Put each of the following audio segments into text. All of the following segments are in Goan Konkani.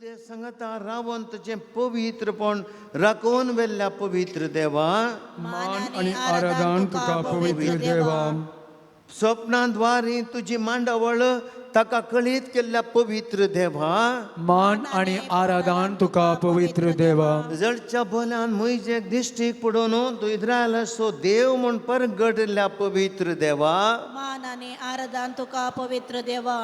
तुजे संगता रावन तुजें पवित्रपण राखून व्हेल्ल्या पवित्र देवा, मान आनी आराधन तुका पवित्र देवा, स्वप्नाद्वारे तुजी मांडावळ ताका कळीत केल्ल्या पवित्र देवा, मान आनी आराधन तुका पवित्र देवा, जळच्या बोल्यान म्हजे दिश्टीक पडून तूं इस्रायलाचो देव म्हूण परगटिल्ल्या पवित्र देवा, मान आनी आराधन तुका पवित्र देवा,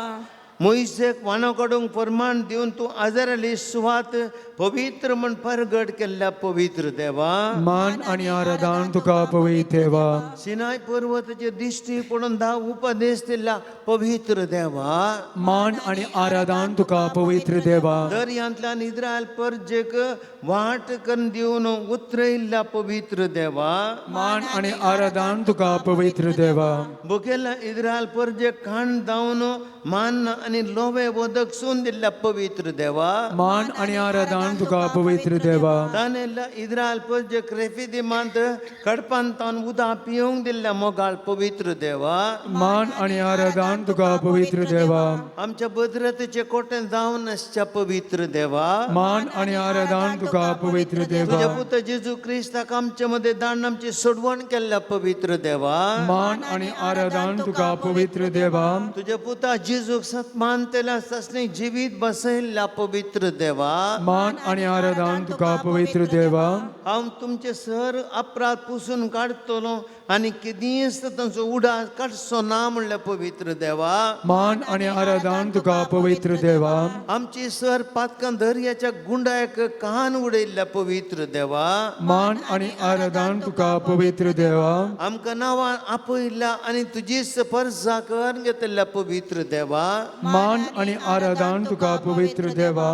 मोयसेक वानो काडूंक फरमान दिवन तूं आजाराली सुवात पवित्र म्हूण परगट केल्ल्या पवित्र देवा, मान आनी आराधन तुका पवित्र देवा, सिनाय पर्वताचे दिश्टी पडून 10 उपदेश दिल्ल्या पवित्र देवा, मान आनी आराधन तुका पवित्र देवा, दर्यांतल्यान इस्रायल परजेक वाट करून दिवन उतरयल्ल्या पवित्र देवा, मान आनी आराधन तुका पवित्र देवा, बुकेल्या इस्रायल परजेक खाण धांवन मान आनी लोवे वदक सून दिल्ल्या पवित्र देवा, मान आनी आराधन तुका पवित्र देवा, ताणें इस्रायल परजेक रेफिदिमांत कडपान तावन उदक पिवंक दिल्ल्या मोगाळ पवित्र देवा, मान आनी आराधन तुका पवित्र देवा, आमच्या भद्रतेचे कोटें जावन आसच्या पवित्र देवा, मान आनी आराधन तुका पवित्र देवा, तुज्या पुता जेजू क्रिस्ताक आमचे मदें दाण आमची सोडवण केल्ल्या पवित्र देवा, मान आनी आराधन तुका पवित्र देवा, तुज्या पुता जेजूक सत्मानतेल्या सासणी जिवीत बसयल्ल्या पवित्र देवा, मान आनी आराधन तुका पवित्र देवा, हांव तुमचे सर अपराध पुसून काडटलो आनी केदींच तांचो उडास काडचो ना म्हणल्या पवित्र देवा, मान आनी आराधन तुका पवित्र देवा, आमची सर पातकां दर्याच्या गुंडाक कान उडयल्ल्या पवित्र देवा, मान आनी आराधन तुका पवित्र देवा, आमकां नांवान आपयल्ल्या आनी तुजीच परजा करून घेतल्या पवित्र देवा, मान आनी आराधन तुका पवित्र देवा,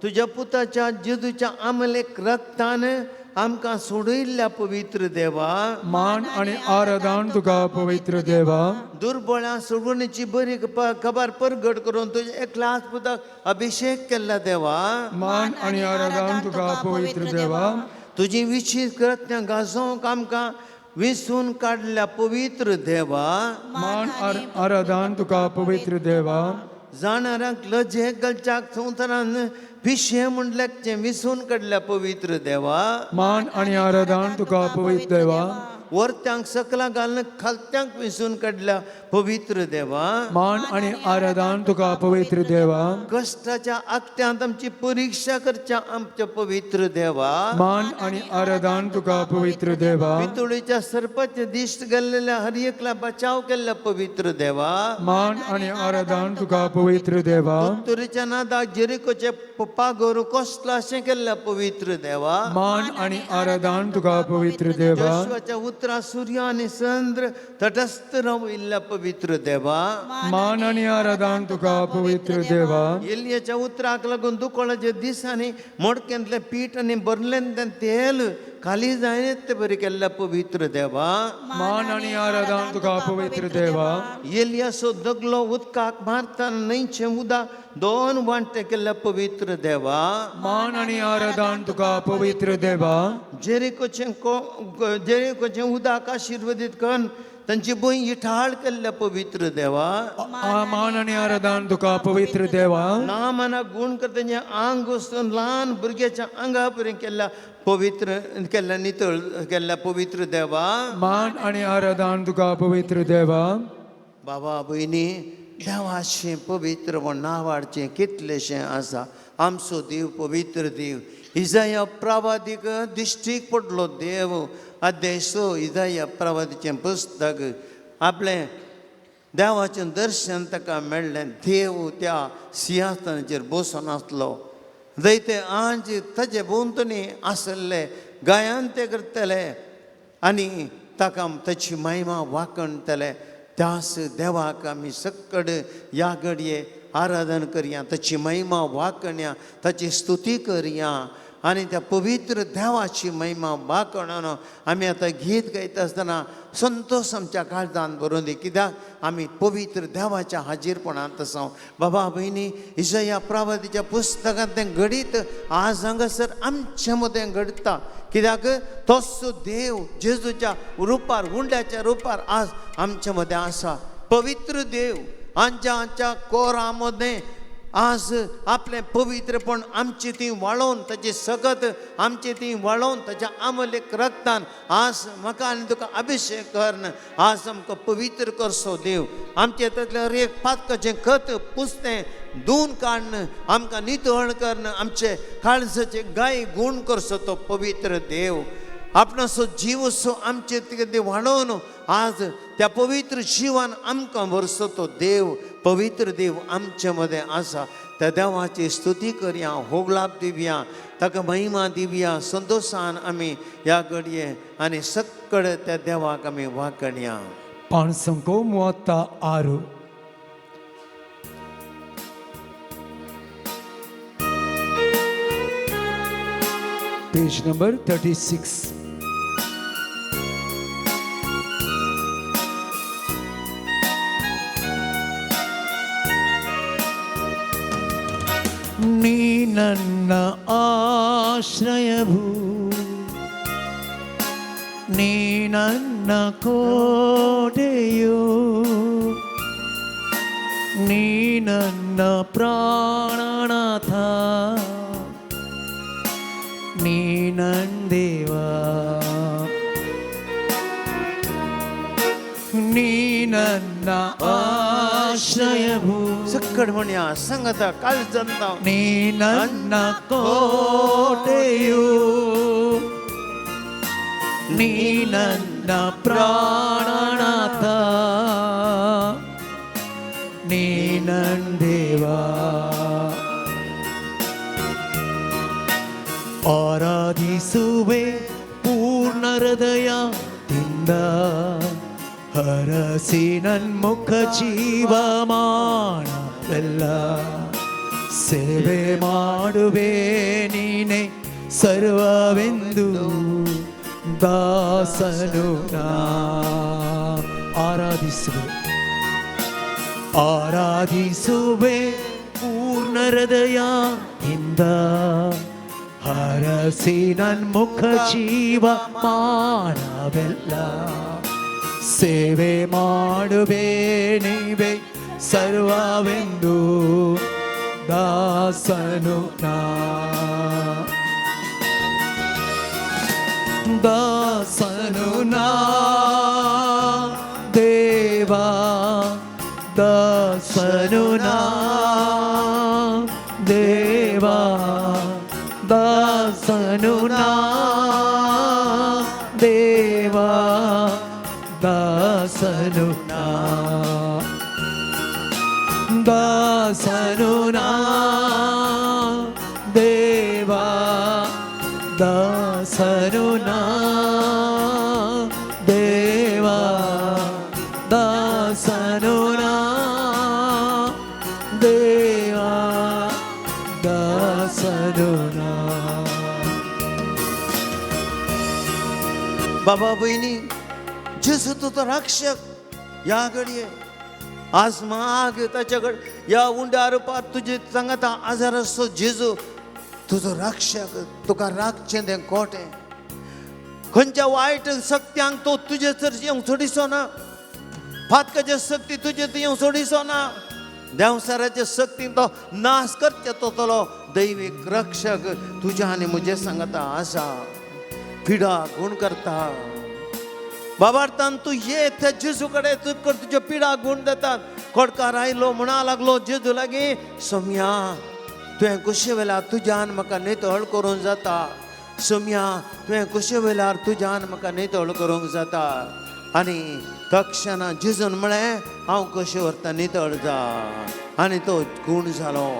तुज्या पुताच्या जेजूच्या आमलेक रक्तान आमकां सोडयल्ल्या पवित्र देवा, मान आनी आराधन तुका पवित्र देवा, दुर्बळां सोडवणीची बरी खबर परगट करून तुज्या एकल्याच पुताक अभिषेक केल्ल्या देवा, मान आनी आराधन तुका पवित्र देवा, तुजी विशीं कृत्यां गाजोवंक आमकां विसून काडल्या पवित्र देवा, मान आराधन तुका पवित्र देवा, जाणारांक लजेक घालच्याक संवसारान पिशें म्हूण लेखचें विसून काडल्या पवित्र देवा, मान आनी आराधन तुका पवित्र देवा, वरत्यांक सकला घालून खालत्यांक विसून काडल्या पवित्र देवा, मान आनी आराधन तुका पवित्र देवा, कश्टाच्या आकट्यांत आमची परिक्षा करच्या आमच्या पवित्र देवा, मान आनी आराधन तुका पवित्र देवा, पितुळीच्या सर्पाचे दिश्ट गेल्लेल्या हर एकला बचाव केल्ल्या पवित्र देवा, मान आनी आराधन तुका पवित्र देवा, तुरीच्या नादाक जेरिकोचे पागोर कसला अशें केल्ल्या पवित्र देवा, मान आनी आराधन तुका पवित्र देवा, जोशुआच्या उतरां सूर्य आनी चंद्र तटस्थ राविल्ल्या पवित्र देवा, मान आनी आराधन तुका पवित्र देवा, एलियाच्या उतराक लागून दुकळाच्या दिसांनी मोडक्यांतलें पीठ आनी भरलें तें तेल खाली जायत ते बरी केल्ल्या पवित्र देवा, मान आनी आराधन तुका पवित्र देवा, एलियाचो दगलो उदकाक मारतना न्हंयचें उदक 2 वांटे केल्ल्या पवित्र देवा, मान आनी आराधन तुका पवित्र देवा, जेरिकोचें जेरिकोचें उदक आशिर्वदीत करून तांची भूंय इठाळ केल्ल्या पवित्र देवा, मान आनी आराधन तुका पवित्र देवा, नामाना गुण कर तेंचें आंग वचून ल्हान भुरग्याच्या आंगा पर्यंत केल्ल्या पवित्र केल्ल्या नितळ केल्ल्या पवित्र देवा, मान आनी आराधन तुका पवित्र देवा, बाबा भयणी देवाचें पवित्र म्हण नांवाडचें कितलेशें आसा. आमचो देव पवित्र देव. इजाया प्रवादीक दिश्टीक पडलो देव. अध्याय 6 इजाया प्रवादीचें पुस्तक आपलें देवाचें दर्शन ताका मेळ्ळें. देव त्या सिंहासनाचेर बसून आसलो. जैते आंज ताजे भोंवतणी आसले गायन ते करतले आनी ताका ताची महिमा वाकणतले. त्यास देवाक आमी सक्कड ह्या घडये आराधन करया, ताची महिमा वाकणया, ताची स्तुती करया आनी त्या पवित्र देवाची महिमा वाकणून आमी आतां गीत गायता आसतना संतोश आमच्या काळजान भरून दी. कित्याक आमी पवित्र देवाच्या हाजीरपणांत आसा. बाबा भयणी इजया प्रवादीच्या पुस्तकांत तें घडीत आज हांगासर आमचे मदें घडटा. कित्याक तोच देव जेजूच्या रुपार हुंड्याच्या रुपार आज आमचे मदें आसा. पवित्र देव आमच्या आमच्या कोरा मदें आज आपलें पवित्रपण आमची ती वाळोवन ताची सगत आमची ती वाळोवन ताच्या आमलेक रक्तान आज म्हाका आनी तुका अभिशेक करन आज आमकां पवित्र करसो देव. आमचे तातलें हर एक पातकाचें खत पुसतें धुवन काडन आमकां नितळ करन आमचे काळजाचे गाय गूण करसो तो पवित्र देव. आपणाचो जीव असो आमचे ते वाडोवन आज त्या पवित्र जिवान आमकां व्हरसो तो देव पवित्र देव आमचे मदें आसा. त्या देवाची स्तुती करया, होगलाप दिवया, ताका महिमा दिवया. संतोशान आमी ह्या घडये आनी सक्कड त्या देवाक आमी वांकणया. 536. Page number 36. ನೀ ನನ್ನ ಆಶ್ರಯವು, ನೀ ನನ್ನ ಕೋಟೆಯು, ನೀ ನನ್ನ ಪ್ರಾಣನಾಥ, ನೀ ನನ್ನ ದೇವ, ನೀ ನನ್ನ ಆಶ್ರಯವು, सक्कड म्हणया संगता काळजांत ನೀ ನನ್ನ ಕೋಟೆಯು, ನೀ ನನ್ನ ಪ್ರಾಣನಾಥ, ನೀ ನನ್ನ ದೇವ. ಆರಾಧಿಸುವೆ ಪೂರ್ಣ ಹೃದಯದಿಂದ, ಹರಸಿ ನನ್ಮುಖ ಜೀವಮಾನವೆಲ್ಲ, ಸೇವೆ ಮಾಡುವೆ ನೀನೆ ಸರ್ವವೆಂದು ದಾಸನು ನಾ. ಆರಾಧಿಸುವೆ ಆರಾಧಿಸುವೆ ಪೂರ್ಣ ಹೃದಯದಿಂದ, ಹರಸಿ ನನ್ಮುಖ ಜೀವ ಮಾನವೆಲ್ಲ, ಸೇವೆ ಮಾಡುವೆ ನೀವೇ ಸರ್ವವೆಂದು ದಾಸನು ನಾ. ದಾಸನು ನಾ ದೇವಾ, ದಾಸನು ನಾ ದೇವಾ, ದಾಸನು ನಾ ದೇವಾ, ದಾಸನು ನಾ, ದಾಸನು ನಾ ದೇವಾ, ದಾಸನು ನಾ ದೇವಾ, ದಾಸನು ನಾ ದೇವಾ, ದಾಸನು ನಾ. बाबा भयणी, जेजू तो राक्षक ह्या घडये आज माग ताच्या कडेन ह्या उंड्या रुपार तुजे सांगता आजार आसतो जेजू तुजो राक्षक तुका राखचें तें कोटें. खंयच्या वायट शक्त्यांक तो तुजे चड येवंक सोडिसो ना, फातकाचे शक्ती तुजे ती येवंक सोडिसो ना, देंवसाराचे शक्तीक तो नाश करचे तलो दैवीक रक्षक तुज्या आनी म्हजे सांगता आसा. पिडा गुण करता बाबार्थान तूं ये त्या जेजू कडेन तुका तुज्यो पिडा गुण दितात. कोडकार आयलो म्हणा लागलो जेजू लागीं, सोम्या तुवें कशे वेळार तुज्यान म्हाका नितळ करूंक जाता, सोम्या तुवें कशे वेळार तुज्यान म्हाका नितळ करूंक जाता. आनी तक्षणा जेजून म्हळें हांव कशें व्हरता नितळ जा, आनी तो गूण जालो.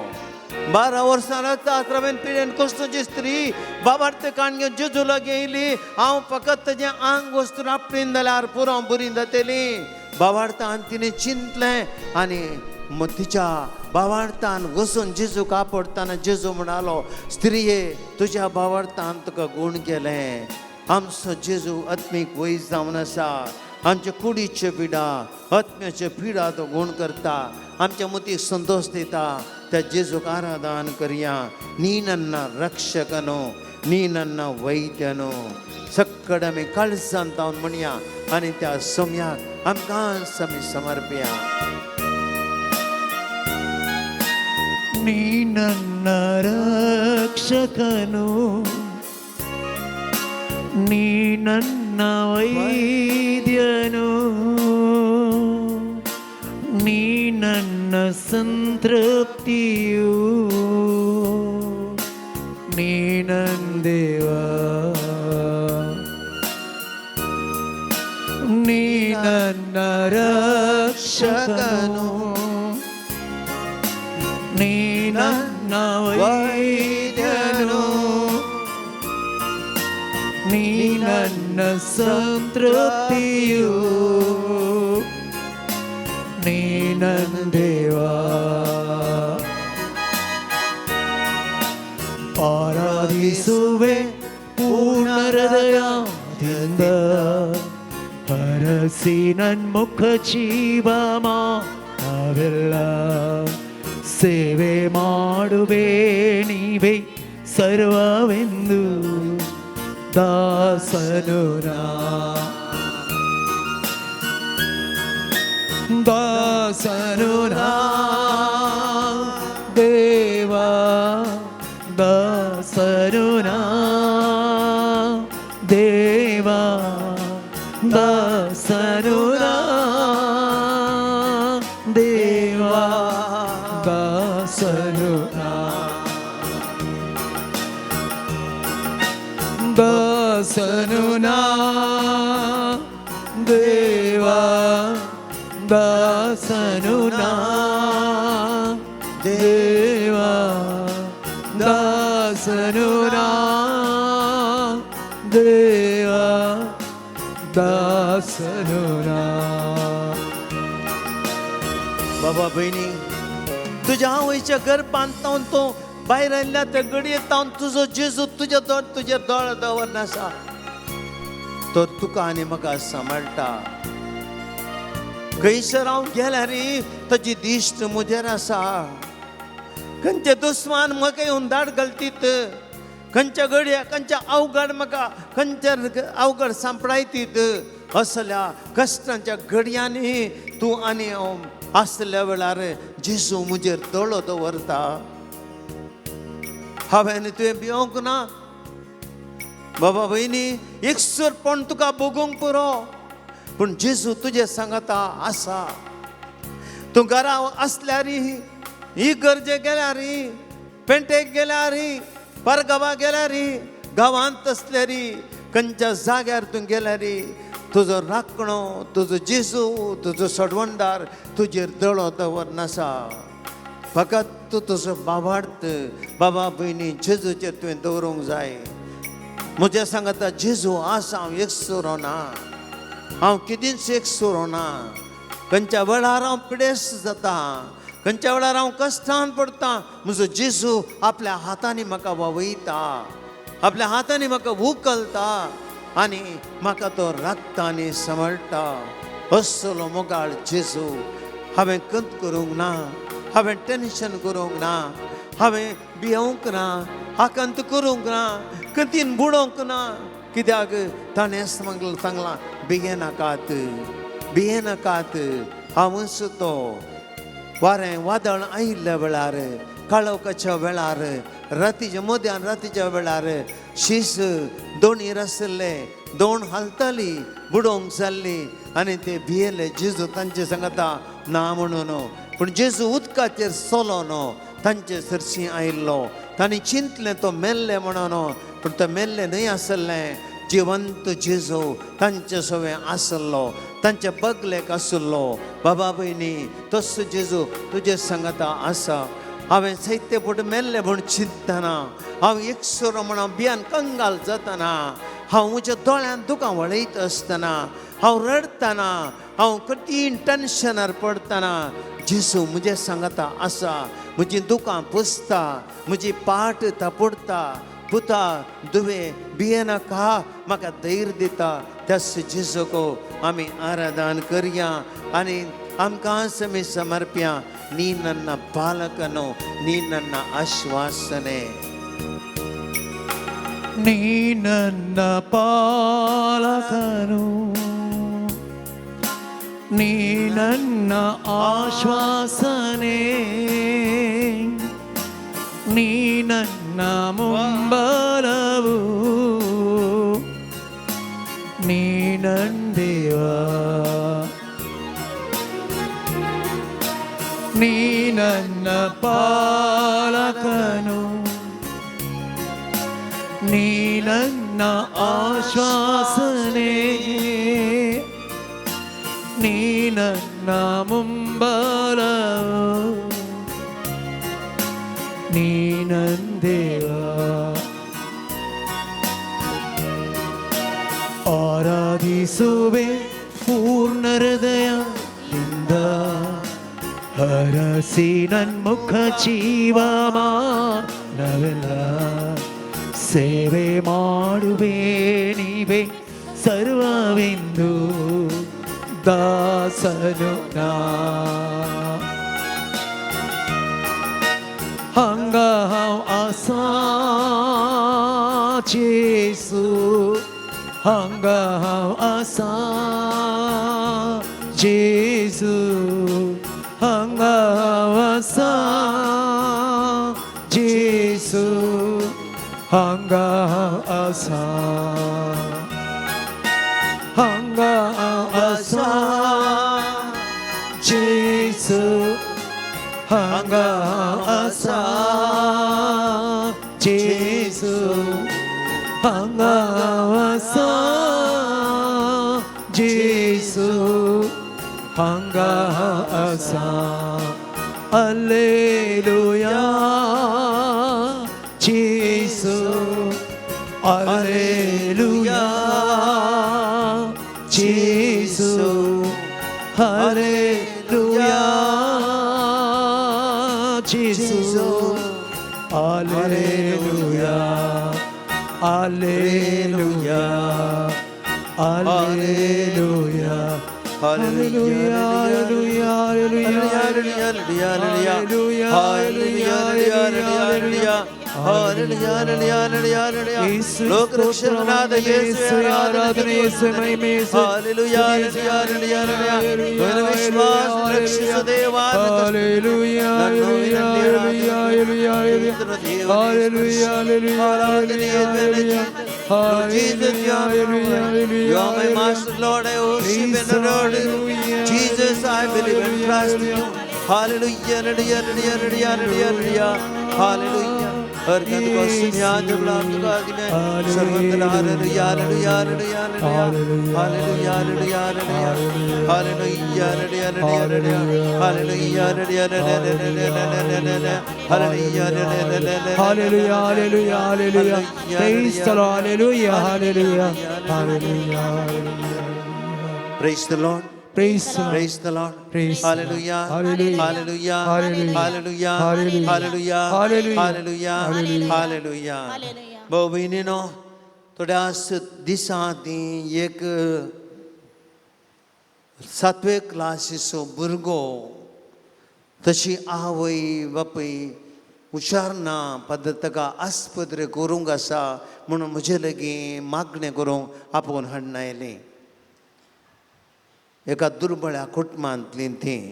12 वर्सां रक्तास्रावेन पिडेन कोश्टची स्त्री बाबार्थ काण घेवन जेजू लागीं येयली. हांव फकत ताजें आंग वस्तू आपणीन जाल्यार पुरो बरी जातली. बाबार्थान तिणें चिंतलें आनी तिच्या बाबार्थान वचून जेजूक आपडताना जेजू म्हणालो, स्त्रिये तुज्या बाबार्थान तुका गूण केलें. आमचो जेजू आत्मीक वैज जावन आसा. आमच्या कुडीच्यो पिडा आत्म्याच्यो पिडा तो गूण करता, आमच्या मतीक संतोश दिता. त्या जेजूक आराधन करया. नी नन्न रक्षकनो, नी नन्न वैद्यनो, सक्कड आमी काळजान जावन म्हणया आनी त्या सोम्याक आमकांच आमी समर्पया. ನೀ ನನ್ನ ರಕ್ಷಕನು, ನೀ ನನ್ನ ವೈದ್ಯನು, ನೀ ನನ್ನ ಸಂತೃಪ್ತಿಯು, ನೀ ನನ್ನ ದೇವ, ನೀ ನನ್ನ ರಕ್ಷಕನು, ನೀ ನನ್ನ ವೈದ್ಯನು, ನೀ ನನ್ನ ಸಂತೃಪ್ತಿಯು, ನೀ ನನ್ನ ದೇವ. ಆರಾಧಿಸುವೆ ಪೂರ್ಣ ಹೃದಯದಿಂದ, ಹರಸಿ ನನ್ ಮುಖ ಜೀವಮಾನವೆಲ್ಲ. ಸೇವೆ ಮಾಡುವೆ ನೀವೇ ಸರ್ವವೆಂದು, ದಾಸನು ನಾ, ದಾಸನು ನಾ ದೇವ, ದಾಸನು ನಾ ದೇವ, ದಾಸನು ನಾ ದೇವ, ದಾಸನು ನಾ, ದಾಸನು ನಾ ದೇವ, ದಾಸನು ನಾ ದೇವ, ದಾಸನು ನಾ ದೇವ, ದಾಸನು ನಾ. बाबा भयणी, तुज्या आवयच्या गर्भांत तावन तो भायर आयिल्ल्या त्या घडयेत तावन तुजो जेजू तुज्या दोळ तुज्या दोळे दवरनासा, तो तुका आनी म्हाका सांबाळटा. खंयसर हांव गेल्यार ताजी दिश्ट म्हजेर आसा. खंयचे दुस्मान म्हाका येवन दाड घालतीत, खंयच्या घडये खंयच्या अवघड म्हाका खंयच्या अवघड सांपडायतीत, असल्या कश्टांच्या घडयांनी तूं आनी हांव आसल्या वेळार जेजू म्हजेर दोळो दवरता. हांवें तुवें भिवंक ना बाबा भयणी, एकसुरपण तुका भोगूंक पुरो, पूण जेजू तुजे सांगाता आसा. तूं घरा आसल्यार, ही गरजे गेल्यार, पेंटेक गेल्यार, परगांवा गेल्यार, गांवांत आसल्यार, खंयच्या जाग्यार तूं गेल्यार, तुजो राखणो, तुजो जेजू, तुजो सडवणदार तुजेर दोळो दवरनासा. फकत तूं तुजो बाबार्थ बाबा भयणी जेजूचेर तुवें दवरूंक जाय. म्हज्या सांगता जेजू आसा, हांव एकसुरो ना, हांव केदींच एकसुरो ना. खंयच्या वेळार हांव पिडेस्त जाता, खंयच्या वेळार हांव कश्टान पडटा, म्हजो जेजू आपल्या हातांनी म्हाका वावयता, आपल्या हातांनी म्हाका उखलता आनी म्हाका तो राखता आनी सांबाळटा. असलो मोगाळ जेजू. हांवें कंत करूंक ना, हांवें टेन्शन करूंक ना, हांवें भियोंक ना, आकांत करूंक ना, कंतीन बुडोवंक ना. कित्याक ताणें सांगलां, भियेनाकात, भियेनाकात, हांवूच तो. वारें वादळ आयिल्ल्या वेळार, काळोखाच्या वेळार, रातीच्या मध्यान रातीच्या वेळार, शीस दोणीर आसले, दोण हालताली, बुडोवंक जाल्ली आनी ते भियेले. जेजू तांचे सांगता ना म्हणून, पूण जेजू उदकाचेर चलो न्हू, तांचे सरशी आयिल्लो. तांणी चिंतलें तो मेल्ले म्हणून, पूण तो मेल्ले न्हय आसलें. जिवंत जेजू तांचे सवें आसलो, तांच्या बगलेक आसलो. बाबा भयणी, तसो जेजू तुजे सांगता आसा. हांवें साहित्य फुडें मेल्लें म्हूण चिंतना, हांव एकसुरो म्हण भियान कंगाल जातना, हांव म्हज्या दोळ्यान दुकां वळयत आसतना, हांव रडटना, हांव कठीण टेन्शनार पडटना, जेजू म्हजें सांगता आसा. म्हजीं दुकां पुसता, म्हजी पाट थापडटा, पुता दुवे भियेनाका, म्हाका धैर्य दिता. त्याच जेजूक आमी आराधन करया आनी आमकां आमी समर्प्या. ನೀ ನನ್ನ ಪಾಲಕನು, ನೀ ನನ್ನ ಆಶ್ವಾಸನೆ, ನೀ ನನ್ನ ಪಾಲಕನು, ನೀ ನನ್ನ ಆಶ್ವಾಸನೆ, ನೀ ನನ್ನ ಮುಂಬಲವು, ನೀ ನನ್ ದೇವ, ನೀ ನನ್ನ ಪಾಲಕನು, ನೀ ನನ್ನ ಆಶ್ವಾಸನೆ, ನೀ ನನ್ನ ಮುಂಬಲವು, ನೀ ನನ್ ದೇವ. ಆರಾಧಿಸುವೆ ಪೂರ್ಣ ಹೃದಯದಿಂದ, ಹರಸಿ ನನ್ಮುಖ ಜೀವಮಾನವೆಲ್ಲ, ಸೇವೆ ಮಾಡುವೆ ನೀವೇ ಸರ್ವವೆಂದು ದಾಸನು ನಾ. हांगा हांव आसा जेजू, हांगा हांव आसा जेजू, हांगा हांव आसा जेजू, हांगा हांव आसा, हांगा हांव आसा जेजू, हांगा हांव आसा जेजू, हांगा हांव आसा जेजू, हांगा हांव आसा. Alleluia Jesu, alleluia Jesu, alleluia Jesu, alleluia, alleluia, alleluia, alleluia, alleluia, alleluia, alleluia, alleluia, alleluia. ಲೋಕರಕ್ಷಕನಾದ ಯೇಸುವೇ ಆರಾಧನೆ, ಯೇಸುವೇ ಮಹಿಮೆ, ಯೇಸುವೇ ಹಾಲೆಲೂಯಾ, ಹಾಲೆಲೂಯಾ, ಹಾಲೆಲೂಯಾ. ವಿಶ್ವಾಸ ರಕ್ಷಿಸು ದೇವಾ. Hallelujah, hallelujah, hallelujah, hallelujah, hallelujah, hallelujah, hallelujah, hallelujah. You are my master, Lord. I worship and adore you. Jesus, I believe and trust you. Hallelujah, hallelujah, hallelujah, hallelujah, hallelujah. हर गंद को सुनिया जब लाभ का में सर्वत्र hallelujah, hallelujah, hallelujah, hallelujah, hallelujah, hallelujah, hallelujah, hallelujah, hallelujah, hallelujah, Hallelujah, hallelujah, hallelujah. Praise the Lord, hallelujah, hallelujah, hallelujah, hallelujah. Praise the Lord. Praise the Lord. Praise the Lord. Praise the Lord. Hallelujah. Hallelujah. Hallelujah. Hallelujah. Hallelujah. Hallelujah. Hallelujah. Hallelujah. Hallelujah. Hallelujah. Hallelujah. Hallelujah. भाव भयणीनो, थोड्या दिसां आदीं एक सातवे क्लासीचो भुरगो तशी आवय बापूय हुशार ना पद्दत ताका आस्पत्रे करूंक आसा म्हणून म्हजे लागीं मागणें करूंक आपोवन हाडून आयलीं. एका दुर्बळ्या कुटुंबांतलीं तीं.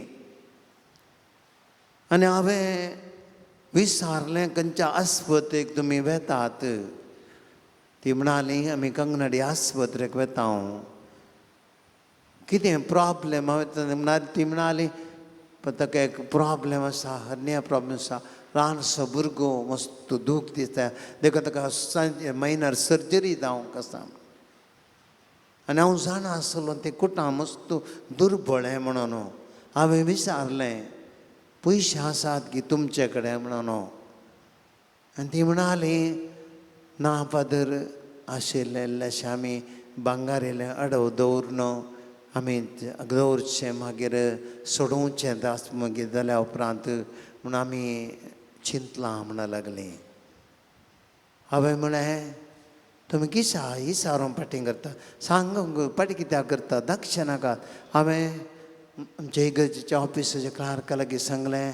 आनी हांवें विचारलें, खंयच्या आस्पत्रेक तुमी वेतात? ती म्हणाली, आमी कंगनाडी आस्पत्रेक वेता. हांव कितें प्रॉब्लेम? हांवें ती म्हणाली, ताका एक प्रॉब्लेम आसा, हर्निया प्रॉब्लेम आसा, ल्हानसो भुरगो, मस्त दूख दिसता, देखून ताका मायनर सर्जरी जावंक आसा. आनी हांव जाणा आसलो तें कुटां मस्त दुर्बळ हें म्हणून. हांवें विचारलें, पयशे आसात की तुमचे कडेन म्हणून. आनी ती म्हणाली, ना फादर, आशिल्ले इल्लेशें आमी भांगार इल्लें अडव दवरून आमी दवरचें, मागीर सोडोवचें दास मागीर जाल्या उपरांत म्हूण आमी चिंतलां म्हणून लागलीं. हांवें म्हळें, तुमी किसा इसारो पाटी करता, सांग पाटी कित्याक करता, दक्ष नाकात. हांवें आमच्या इगर्जेच्या ऑफिसाच्या क्लार्का लागीं सांगलें,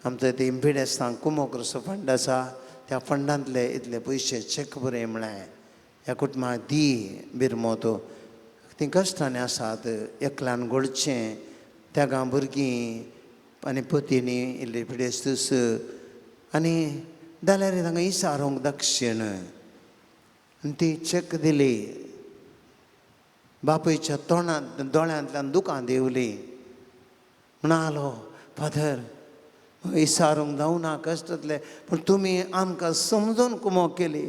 आमचो ते इम्पिडेस्तांक कुमोक्रसो फंड आसा, त्या फंडांतले इतले पयशे चॅक बरय म्हळें, ह्या कुटुंबाक दी बिरमोत, तीं कश्टांनी आसात, एकल्यान घोळचें, त्या भुरगीं आनी पतीनी इल्ली पिडेस्तूस. आनी जाल्यार तांकां इसारूंक दक्षिण. आनी ती चॅक दिली. बापूयच्या तोंडांत दोळ्यांतल्यान दुकां देंवली. म्हणालो, फादर, इसारूंक जावना कश्टांतले, पूण तुमी आमकां समजून कुमोक केली,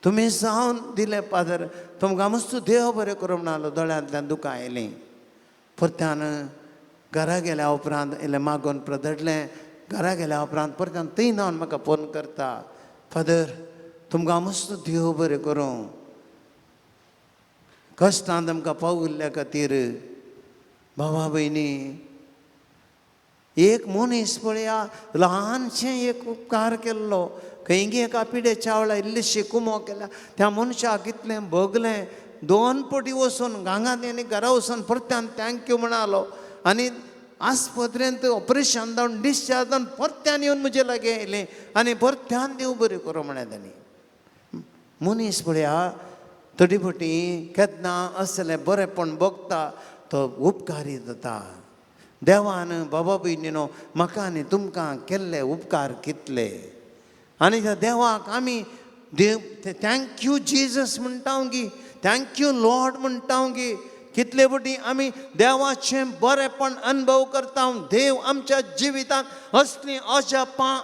तुमी जावन दिलें फादर, तुमकां मस्त देव बरें करूं म्हणालो. दोळ्यांतल्यान दुकां आयलीं. परत्यान घरा गेल्या उपरांत इल्लें मागून प्रदडलें. घरा गेल्या उपरांत परत्यान थंय जावन म्हाका फोन करता, फादर तुमकां मस्त देव बरें करूं, कश्टान आमकां पाविल्ल्या खातीर. भावा भयणी, एक मनीस पळया ल्हानशें एक उपकार केल्लो, खंय गे एका पिडे चावला इल्लीशी कुमो केल्या, त्या मनशाक इतलें भोगलें. 2 पटी वचून गांगांत आनी घरा वचून परत्यान thank you म्हणालो. आनी आस्पत्रेंत ऑपरेशन जावन डिस्चार्ज जावन परत्यान येवन म्हजे लागीं आयलें आनी परत्यान देव बरें करूं म्हळें तांणी. मनीस पळया थोडी फावटी केन्ना असलें बरेंपण भोगता तो उपकारी जाता. देवान बाबा भयणीनो म्हाका आनी तुमकां केल्ले उपकार कितले, आनी त्या देवाक आमी देव thank you Jesus म्हणटा गी, thank you Lord म्हणटा गी. कितले फावटी आमी देवाचें बरेंपण अनुभव करता. देव आमच्या जिवितांत असलीं अजापां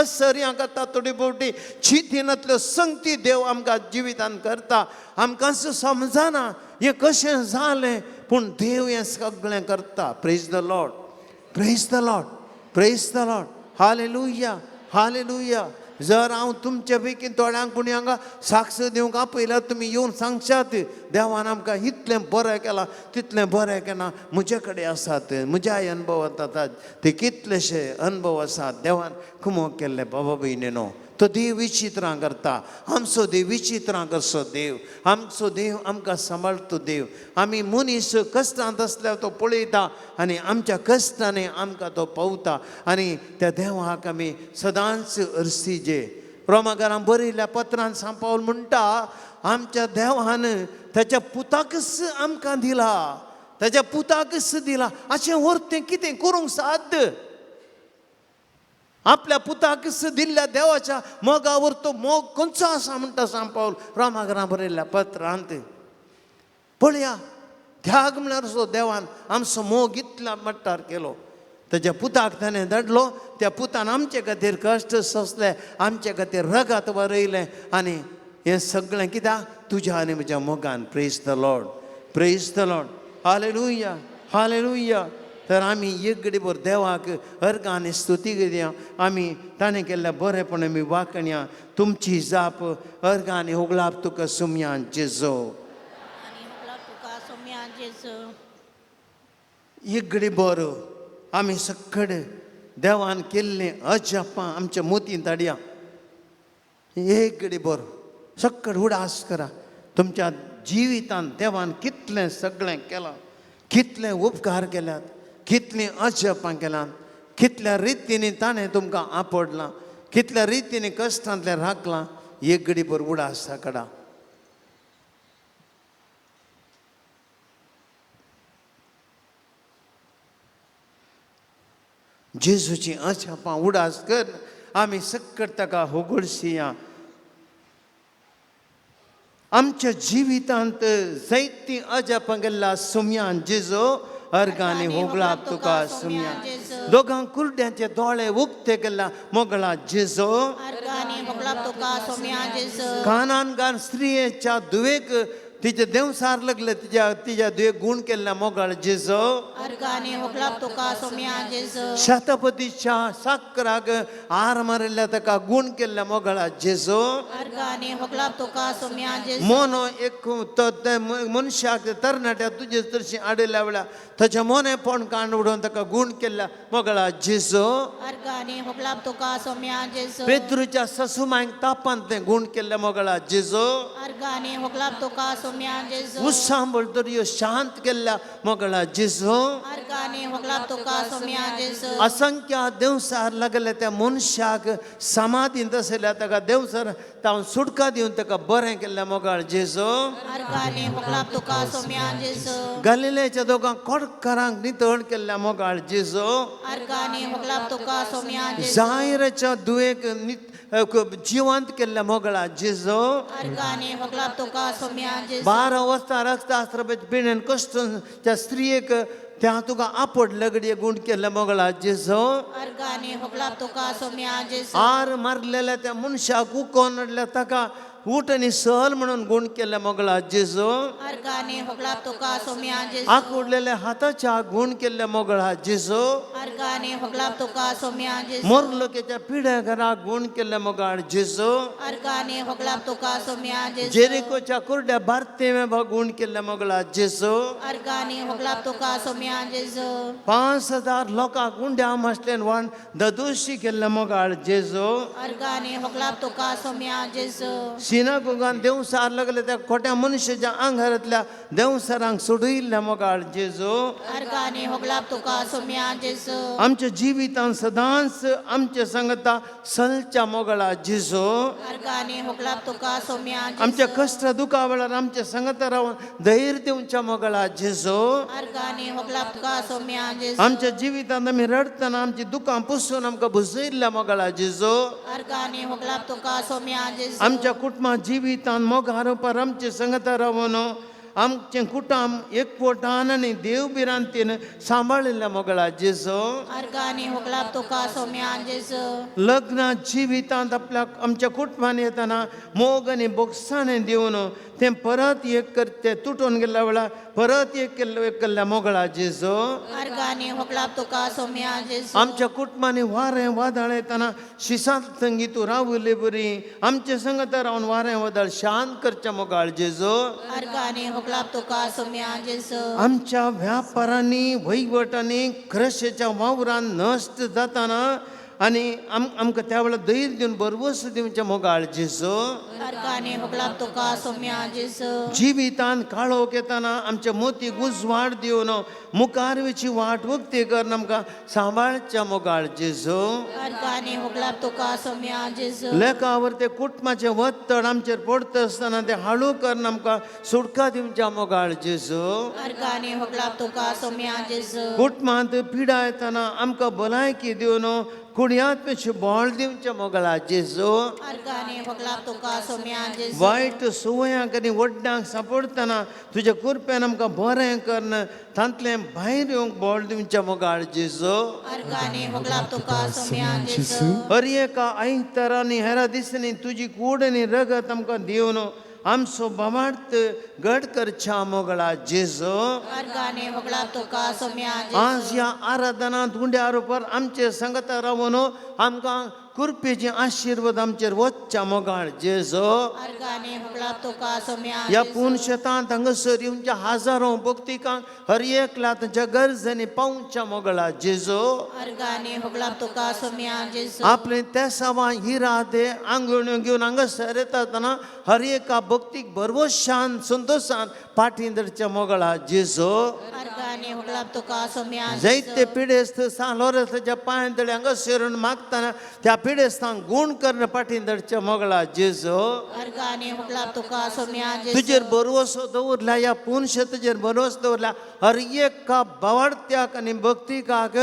असर्यां करता. थोडी फावटी चिंतिनातल्यो संगती देव आमकां जिवितांत करता. आमकां समजना हें कशें जालें, पूण देव हें सगळें करता. Praise the Lord, praise the Lord, praise the Lord. Hallelujah, hallelujah. जर हांव तुमचे पैकी थोड्यांक कोणी हांगा साक्ष दिवंक आपयल्यार तुमी येवन सांगशात, देवान आमकां इतलें बरें केलां, तितलें बरें केलां. म्हजे कडेन आसात, म्हज्याय अनुभवांत आसात ते कितलेशे अनुभव आसात देवान कुमोक केल्ले. बाबा भयणीनो, तो देव विचित्रां करता. आमचो देव विचित्रां करचो देव, आमचो देव आमकां सांबाळतो देव. आमी मनीस कश्टांत आसल्यार तो पळयता आनी आमच्या कश्टांनी आमकां तो पावता. आनी त्या देवाक आमी सदांच अर्सिजे. रोमाकारां बरयल्ल्या पत्रान सांपावल म्हणटा, आमच्या देवान ताच्या पुताकच आमकां दिला, ताच्या पुताकच दिला. अशें व्हरतें कितें करूंक साध्य? आपल्या पुताकच दिल्ल्या देवाच्या मोगावर तो मोग खंयचो आसा म्हणटा सांपावल रोमाकारां बरयल्ल्या पत्रांत. पळया, त्याग म्हळ्यार असो देवान आमचो मोग इतल्या मट्टार केलो. ताच्या पुताक ताणें धाडलो, त्या पुतान आमचे खातीर कश्ट सोंसले, आमचे खातीर रगत बरयलें. आनी हें सगळें कित्याक? तुज्या आनी म्हज्या मोगान. Praise the Lord, praise the Lord. Hallelujah, hallelujah. तर आमी एक घडीभर देवाक अर्गां आनी स्तुती करया. आमी ताणें केल्ल्या बरेंपण आमी वाकणया. तुमची जाप अर्गां आनी होगळाप तुका सुमया जेजो. आनी होगळाप तुका सोम्या जेजू. एक घडीभर आमी सकड देवान केल्लीं अजापां आमच्या मोतींत हाडया. एक घडीभर सकड उडास करा. तुमच्या जिवितांत देवान कितलें सगळें केलां, कितले उपकार केल्यात, कितलीं अजापां केल्यात, कितल्या रितींनी ताणें तुमकां आपडलां, कितल्या रितींनी कश्टांतलें राखलां. एक घडीभर उडास काडा. जेजूची अजापां उडास कर आमी सक्कड ताका होगडशिया. आमच्या जिवितांत जायतीं अजापां केल्ल्या सुमयान जेजो. अर्गांनी होगळाप तुका सुमया. दोगां कुर्ड्यांचे दोळे उक्ते केल्ल्या मोगळा जेजो. अर्गांनी होगळाप तुका सोम्या जेजू. कानान गान स्त्रियेच्या धुवेक तिचे देवसार लागले, तिच्या तिच्या धुवेक गूण केल्ल्या मोगाळ जेजो. अर्गांनी होगळाप तुका सोम्या जेजू. शतपतीच्या साकराक आर मारिल्ल्या ताका गूण केल्ल्या मोगाळा जेजो. अर्गांनी होगळाप तुका सोम्या जेजू. मोनो एक तो ते मनशाक तरणाट्या तुजे तशी आडयल्या वेळार ताच्या मोनेपण कांड उडोवन ताका गूण केल्ल्या मोगळा जेजो. अर्गांनी होगळाप तुका सोम्या जेजू. पेद्रूच्या ससुमांक तापांतलें गूण केल्ल्या मोगळा जेजो. अर्गांनी होगळाप तुका सोम्या जेजू. उसांबळ दर्यो शांत केल्ल्या मोगळा जेजो. अर्गांनी होगळाप तुका सोम्या जेजू. असंख्य देवसार लागले त्या मनशाक समाधींत आशिल्ल्या ताका देवसार तावन सुटका दिवन ताका बरें केल्ल्या मोगाळ जेजो. अर्गांनी होगळाप तुका सोम्या जेजू. गालिलेच्या दोगां कोडकारांक नितळ केल्ल्या मोगाळ जेजो. अर्गांनी होगळाप तुका सोम्या जेजू. जायराच्या दुयेक जिवंत केल्ल्या मोगळा जेजू. अर्गाने होगलाब तुका सोम्या जेजू. 12 वर्सां रक्तास्त्राबाचें पिणेन कश्ट त्या स्त्रियेक त्या तुका आपडले घडये गुण केल्ल्या मोगळा जेजू. अर्गाने होगलाब तुका सोम्या जेजू. आर मारलेल्या त्या मनशाक उकोन हाडल्या ताका उठ आनी सल म्हणून गुण केल्ल्या मोगळा जेजू. अर्गाने होगलाब तुका सोम्या जेजू. आकुडलेल्या हाताच्या गुण केल्ल्या मोगळा जेजू. अर्गाने होगलाब तुका सोम्या जेजू. मोरलोकेच्या पिढ्या घराक गुण केल्ल्या मोगाळ जेजू. अर्गाने होगलाब तुका सोम्या जेजू. जेरिकोच्या कुरड्या भारतीय गुण केल्ल्या मोगळा जेजू. अर्गाने होगलाब तुका सोम्या जेजू. 5000 लोकांक उंड्या मासल्यान वाण ददोशी केल्ल्या मोगाळ जेजू. अर्गाने होगलाब तुका सोम्या जेजू. सिनागोगान देंवसार लागले त्या खोट्या मनशाच्या आंगारांतल्या देंवसारांक सोडयिल्ल्या मोगाळ जेजू. अर्गाने होगलाब तुका सोम्या जेजू. आमच्या जिवितान सदांच आमच्या सांगता सलच्या मोगळा जेजू. अर्गाने होगलाब तुका सोम्या आमच्या जेजू. कश्ट दुखा वेळार आमच्या सांगता रावन धैर्य दिवच्या मोगळा जेजू. अर्गाने होगलाब तुका सोम्या जेजू. आमच्या जिवितांत आमी रडटना आमची दुकां पुसून आमकां भुजयल्ल्या मोगळा जेजू. अर्गाने होगलाब तुका सोम्या जेजू. आमच्या कुटुंबा जिवितान मोगार उपार आमचे संगता रावन आमचें कुटुंब एकवटान आनी देव भिरांतीन सांबाळिल्ल्या मोगळा जेजू. अर्गाने होगलाब तुका सोम्या जेजू. लग्न जिवितांत आपल्या आमच्या कुटुंबान येतना मोग आनी बोगसाणें दिवन तें परत एक करते तुटून गेल्ल्या वेळार परत एक केल्ल्या एक केल्ल्या मोगळा जेजू. अर्गाने होगलाब तुका सोम्या जेजू. आमच्या कुटुंबांनी वारें वादळ येतना शिसांत संगी तूं रावले बरी आमचे संगता रावन वारें वादळ शांत करच्या मोगाळ जेजू. अर्गाने होगलाब तुका सोम्या जेजू. आमच्या व्यापारांनी वहिवटांनी क्रशेच्या वावरान नश्ट जाताना आनी आमकां त्या वेळार धैर्य दिवन भरवंस दिवचें मोगाळ जेजू. अर्गाने होगलाब तुका सोम्या जेजू. जिवितान काळोख येताना आमच्या मोतीक उजवाड दिवन मुखार वयची वाट उक्ती करून आमकां सांबाळच्या मोगाळ जेजू. अर्गाने होगलाब तुका सोम्या जेजू. लेखावर ते कुटुंबाचें वत्तड आमचेर पडटा आसतना तें हाळू करून आमकां सुटका दिवच्या मोगाळ जेजू. अर्गाने होगलाब तुका सोम्या जेजू. कुटुंबांत पिडा येताना आमकां भलायकी दिवन कुडयांत बळ दिवच्या मोगळा जेजू. अर्गाने होगलाब तुका सोम्या जेजू. वायट सुवयांक आनी वड्डांक सांपडटना तुज्या कृपेन आमकां बरें करून तांतलें भायर येवंक बळ दिवच्या मोगाळ जेजू. अर्गाने होगलाब तुका सोम्या जेजू. हर एका आयतारा आनी हेरा दिसांनी तुजी कूड आनी रगत आमकां दिवन आमचो बाबार्थ घट करच्या मोगळा जेजू. अर्गाने होगलाब तुका सोम्या जेजू. आज ह्या आराधनांत उंड्या रुपार आमचे संगता रावन आमकां कृपेचे आशिर्वाद आमचेर वचच्या मोगाळ जेजू. अर्गाने होगलाब तुका सोम्या ह्या जेजू. पूर्ण शेतांत हांगासर येवच्या हजारो भक्तिकांक हर एकल्या तांच्या गरजांनी पावच्या मोगळा जेजू. अर्गाने होगलाब तुका सोम्या जेजू. आपले तेसावां इरादे आंगवण्यो घेवन हांगासर येता आसतना हर एका भक्तीक भरवशान संतोशान फाटीं धरच्या मोगळा जेजू. अर्गाने होगलाब तुका सोम्या जायते जेजू. पिडेस्त सान लोरेसाच्या पांय तळे हांगा सरून मागतना त्या पिडेस्तांक गूण करून फाटीं धरच्या मोगळा जेजू. अर्गाने होगलाब तुका सोम्या तुजेर जेजू. भरवसो दवरला ह्या पुनशे तुजेर भरवसो दवरला हर एका बावडत्याक आनी भक्तिकाक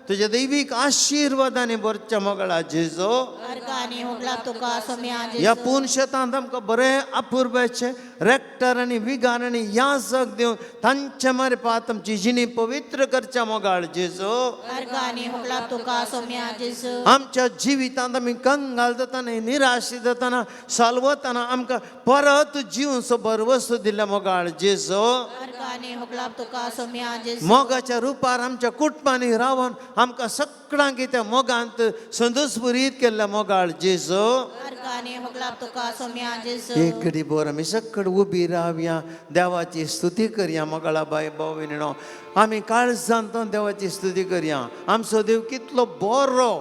तुज्या दैवीक आशिर्वादांनी भरच्या मोगळा जेजू. अर्गाने होगलाब तुका सोम्या ह्या जेजू. पूर्ण शेतांत आमकां बरें अपुरबायचें रेक्टर आनी विगार आनी याजक दिवन तांचे मार्फात आमची जिणी पवित्र करच्या मोगाळ जेजू. अर्गाने होगलाब तुका सोम्या जेजू. आमच्या जिवितांत आमी कंगाल जाताना निराश जाताना सालवताना आमकां परत जिवनसो भरवसो दिल्ल्या मोगाळ जेजू. अर्गाने होगलाब तुका सोम्या जेजू. मोगाच्या रुपार आमच्या कुटुंबांनी रावन आमकां सगळ्यांक त्या मोगांत संतोषभरीत केल्ल्या मोगाळ जेजू. अर्गाने होगलाब तुका सोम्या जेजू. एक घडी भर आमी सकड उबी रावया देवाची स्तुती करया. मोगाळा बाय भाव भयणीनो आमी काळजांत देवाची स्तुती करया. आमचो देव कितलो बरो,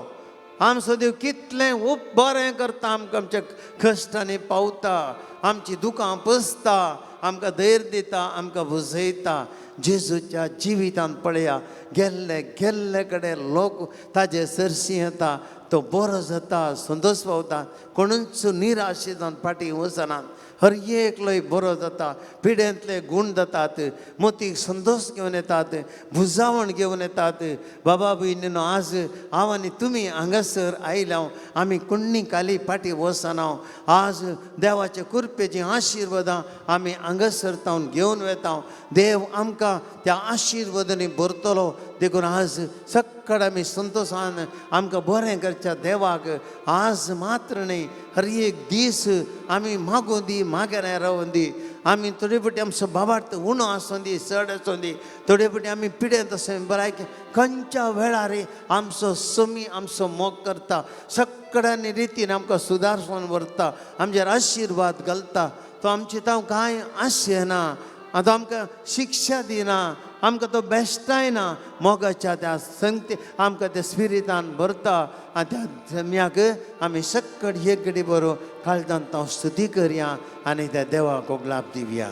आमचो देव कितलें बरें करता, आमकां आमच्या कश्टांनी पावता, आमची दुकां पसता, आमकां धैर्य दिता, आमकां बुजयता. जेजूच्या जिवितांत पळया, गेल्ले गेल्ले कडेन लोक ताजे सरशी येता, तो बरो जाता, संतोश पावता, कोणूच निराश जावन फाटीं वचनात. हर एकलोय बरो जाता, पिडेंतले गूण जातात, मोतीक संतोश घेवन येतात, भुजावण घेवन येतात. बाबा भयणीनो, आज हांव आनी तुमी हांगासर आयल्या, आमी कुण्णी काली फाटीं वचना. आज देवाचे कृपेचीं आशिर्वादां आमी हांगासर तावन घेवन वेता. देव आमकां त्या आशिर्वादांनी भरतलो. देखून आज सक्कड आमी संतोशान आमकां बरें करच्या देवाक आज मात्र न्हय, हर एक दीस आमी मागूं दी, मागेर रावूं दी. आमी थोडे फावटी आमचो बाबार्थ उणो आसूं दी, चड आसूं दी, थोडे फावटी आमी पिडेंत आसूं, बरायकी खंयच्या वेळार आमचो समी आमचो मोग करता, सगळ्यांनी रितीन आमकां सुदारसून व्हरता, आमचेर आशिर्वाद घालता. तो आमचे तांव कांय आशेना, आतां आमकां शिक्षा दिना, आमकां तो बेश्टायना, मोगाच्या त्या संगती आमकां त्या स्पिरितान भरता. आनी त्या जम्याक आमी सक्कड एक घडी बरो काळजान तांव स्तुती करया आनी त्या देवाक लाभ दिवया.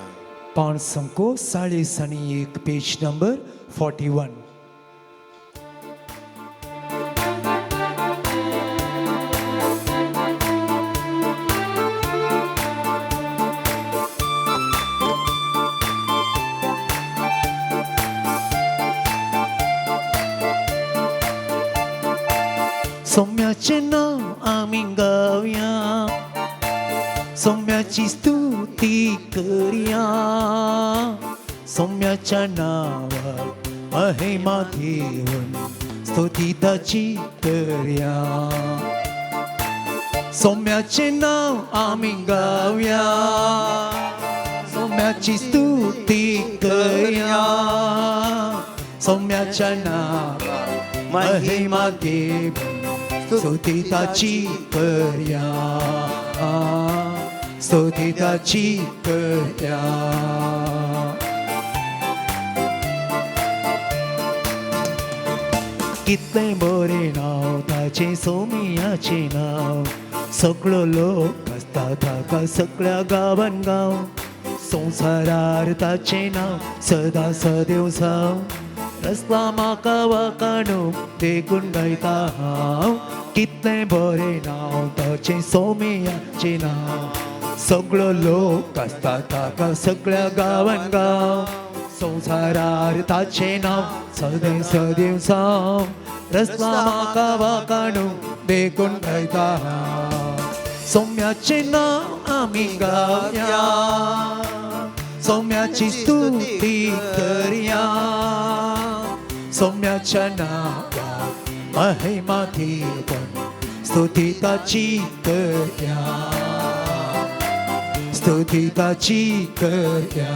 541, पेज नंबर 41. सोम्याचें नांव आमी गावया, सोम्याची स्तुती करया, सोम्याच्या नांवाक महिमा घेवन स्तुती ताची करया. सोम्याचें नांव आमी गावया, सोम्याची स्तुती करया, सोम्याच्या नांवाक महिमा घेवन स्तुती ताची करया, स्तुती ताची करया. कितलें बरें नांव ताचें, सोम्याचें नांव, सगळो लोक आसता ताका सगळ्या गांवान गांव, संवसारार ताचें नांव सदां सदेव जावं, रसला म्हाका वाकाणू देखून गायता हांव. कितलें बरें नांव ताचें, सोम्याचें नांव, सगळो लोक आसता ताका सगळ्या गांवान गांव, संवसारार ताचें नांव सदेव सदेव जावं, रसला म्हाका वाकाणू देखून गायता हांव. सोम्याचें नांव आमी गावया, सोम्याची स्तुती करया, सोम्याच्या नांवाक महिमा घेवन स्तुती ताची करया, स्तुती ताची करया.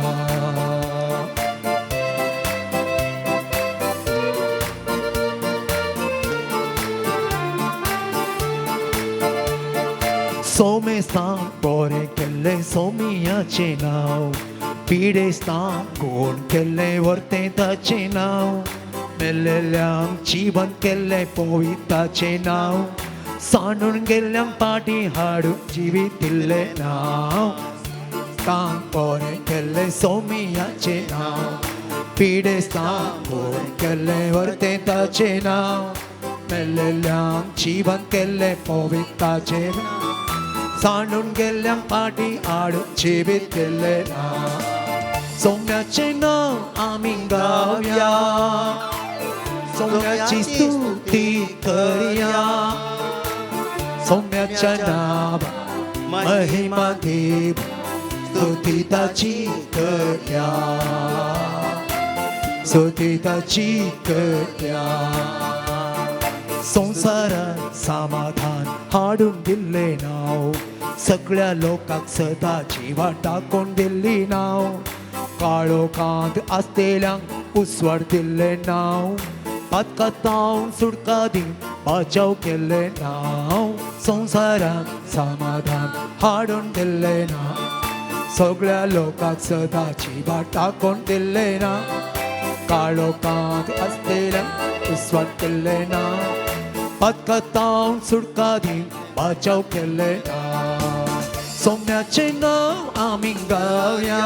सोमेस्तान बरें केल्लें सोम्याचें नांव, पिडेस्तान कोण केल्लें वर्तें ताचें नांव, मेल्लेल्यांक जिवन केल्लें पविताचें नांव, सांडून गेल्ल्यांक पाटी हाडून जिवीत दिल्लें नांव, तांक बरें केल्लें सोम्याचें नांव, पिडेस्तान कोण केल्लें वर्तें ताचें नांव, मेल्लेल्यांक जिवन केल्लें पविताचें नांव, सांडून गेल्ल्यांक पाटी हाडून जिवीत दिल्लें नांव. सोम्याचें नांव आमी गावया, सोम्याची स्तुती करया, सोम्याच्या नांवाक महिमा घेवन स्तुती ताची करया, स्तुती ताची करया. संवसारात समाधान हाडून दिल्लें नांव, सगळ्या लोकांक सदांची वाट दाखोवन दिल्ली नांव, काळोखांत आसतेल्यांक उसवाड दिल्लें नांव, पातकातावन सुटका दिवन बाचाव केल्लें नांव, संवसारात समाधान हाडून दिल्लें नांव, सगळ्या लोकांक सदांची वाट दाखोवन दिल्लें नांव, काळोखांत आसतेल्यांक उसवाड दिल्लें नांव, पातकातावन सुटका दिवन बाचाव केल्लें नांव. सोम्याचें नांव आमी गावया,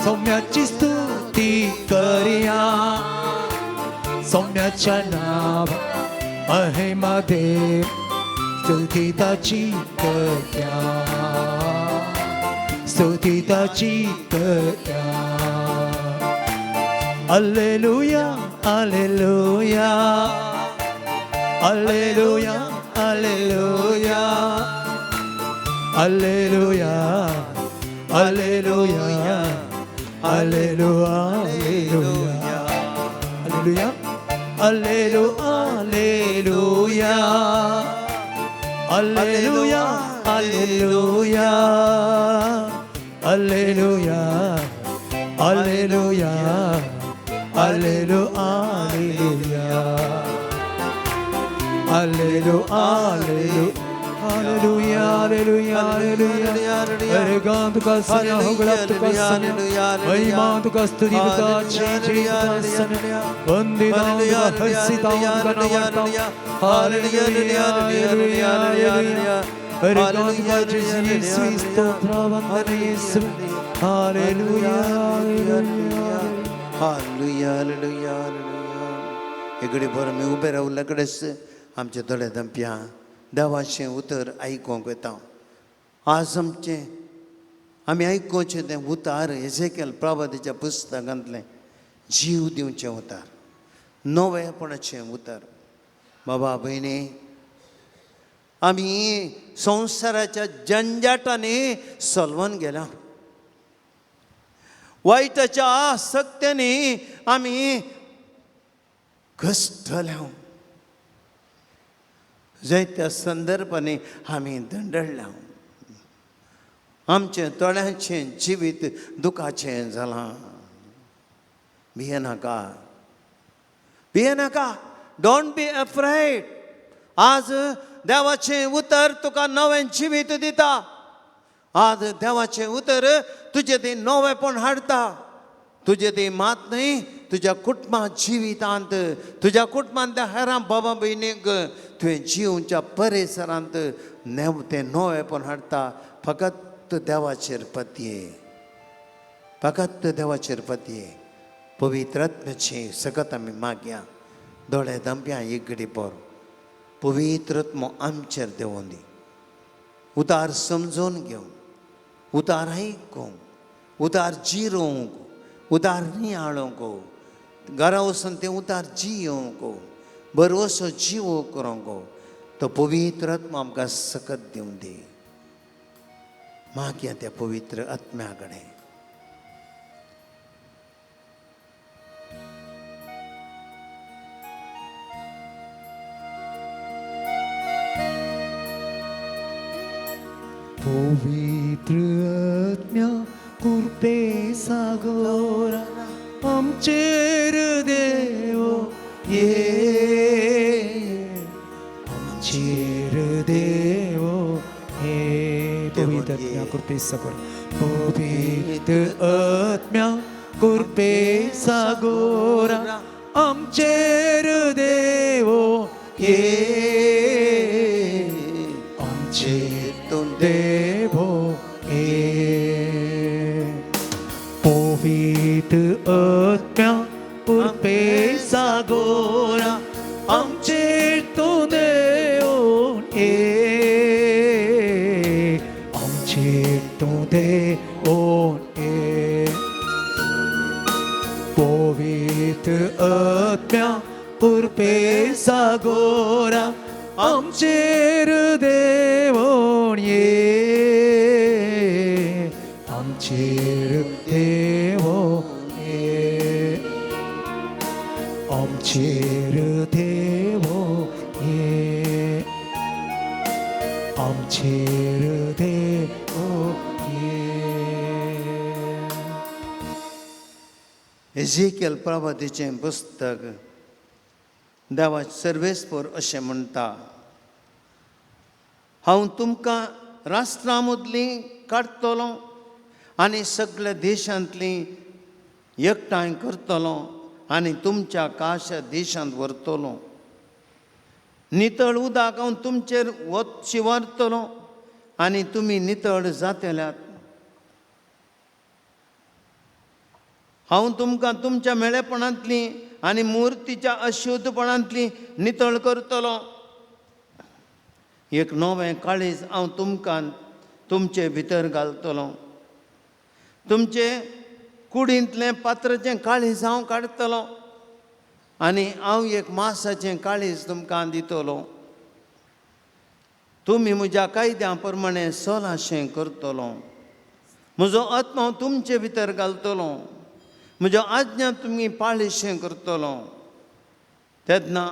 सोम्याची स्तुती करया, सोम्याच्या नांव महिमा देव स्तुती ताची करया, स्तुती ताची करया. Alleluia, alleluia, alleluia, alleluia, alleluia, alleluia, alleluia, alleluia, alleluia, alleluia, alleluia, alleluia, alleluia, alleluia, alleluia, alleluia, alleluia, alleluia, alleluia. अरे गान तुका सन्या, होगळा तुका सन्या, महिमा तुका, स्तुती तुका, जय जय तुका सन्या, वंदिता तुका, हर्षिता तुका नावाडता. Hallelujah, hallelujah, hallelujah. अरे गान तुका जय येशू, स्तोत्र वंदन येशू. Hallelujah, hallelujah, hallelujah, hallelujah, hallelujah. इकडे बरं मी उबे रावले कडेच आमचे दोळे दमप्या देवाचें उतर आयकूंक वता. आज आमचें आमी आयकुचें तें उतार एझेकेल प्रभातीच्या पुस्तकांतलें जीव दिवचें उतार, नवेपणाचें उतर. बाबा भयणी, आमी संवसाराच्या जंजाटांनी सलवन गेल्या, वायटाच्या आसक्त्यांनी आमी घसटल्या, जायत्या संदर्भांनी आमी दंडळ्या, आमचें तोळ्यांचें जिवीत दुखाचें जालां. भियेनाका, भियेनाका, don't be afraid. आज देवाचें उतर तुका नवें जिवीत दिता. आज देवाचें उतर तुजें तें नवेपण हाडटा. तुजें तें मात न्हय, तुज्या कुटुंबा जिवितांत, तुज्या कुटुंबांतल्या हेरां बाबा भयणीक तुवें जिवच्या परिसरांत तें नवेपण हाडटा. फकत देवाचेर पतये, फकत देवाचेर पतये. पवित्र आत्म्याची सकत आमी मागया. दोळे दमप्या एक घडी पोर पवित्र आत्मो आमचेर देंवोन दी. उतार समजून घेवंक, उतार आयकूंक, उतार जिरोवंक, उतार नियाळूंक, घरा वचून तें उतार जियोवंक, बरोसो जिवो करूंक तो पवित्र आत्मो आमकां सकत दिवन दी. मागया त्या पवित्र आत्म्या कडेन. पवित्र आत्म्या कृपे सागोरा आमचेर देव ये, आमचेर देव ये. पवित्र आत्म्या कृपे सागोरा, पवित्र आत्म्या कृपे सागोरा आमचेर देव ये, आमचेर देवो ये. पवित्र आत्म्या कृपे सागोरा आमचेर तूं देव ये, आमचेर तूं देव ये. पवित्र आत्म्या कृपे सागोरा आमचेर देव ये, आमचेर देव ये, आमचेर देव ये, आमचेर देव ये. एझेकियल प्रभातीचें पुस्तक देवा सर्वेस्पर अशें म्हणटा, हांव तुमकां राष्ट्रां मदलीं काडटलो आनी सगल्या देशांतलीं एकठांय करतलो आनी तुमच्या काशा देशांत व्हरतलो. नितळ उदक हांव तुमचेर वत शिंवरतलो आनी तुमी नितळ जातल्यात. हांव तुमकां तुमच्या मेळेपणांतली आनी मुर्तीच्या अशुद्धपणांतली नितळ करतलो. एक नवें काळीज हांव तुमकां तुमचे भितर घालतलो. तुमचे कुडींतलें पात्राचें काळीज हांव काडटलो आनी हांव एक मासाचें काळीज तुमकां दितलो. तुमी म्हज्या कायद्या प्रमाणें सोलाशें करतलो. म्हजो आत्मा हांव तुमचे भितर घालतलो. म्हज्यो आज्ञा तुमी पाळीशें करतलो. तेन्ना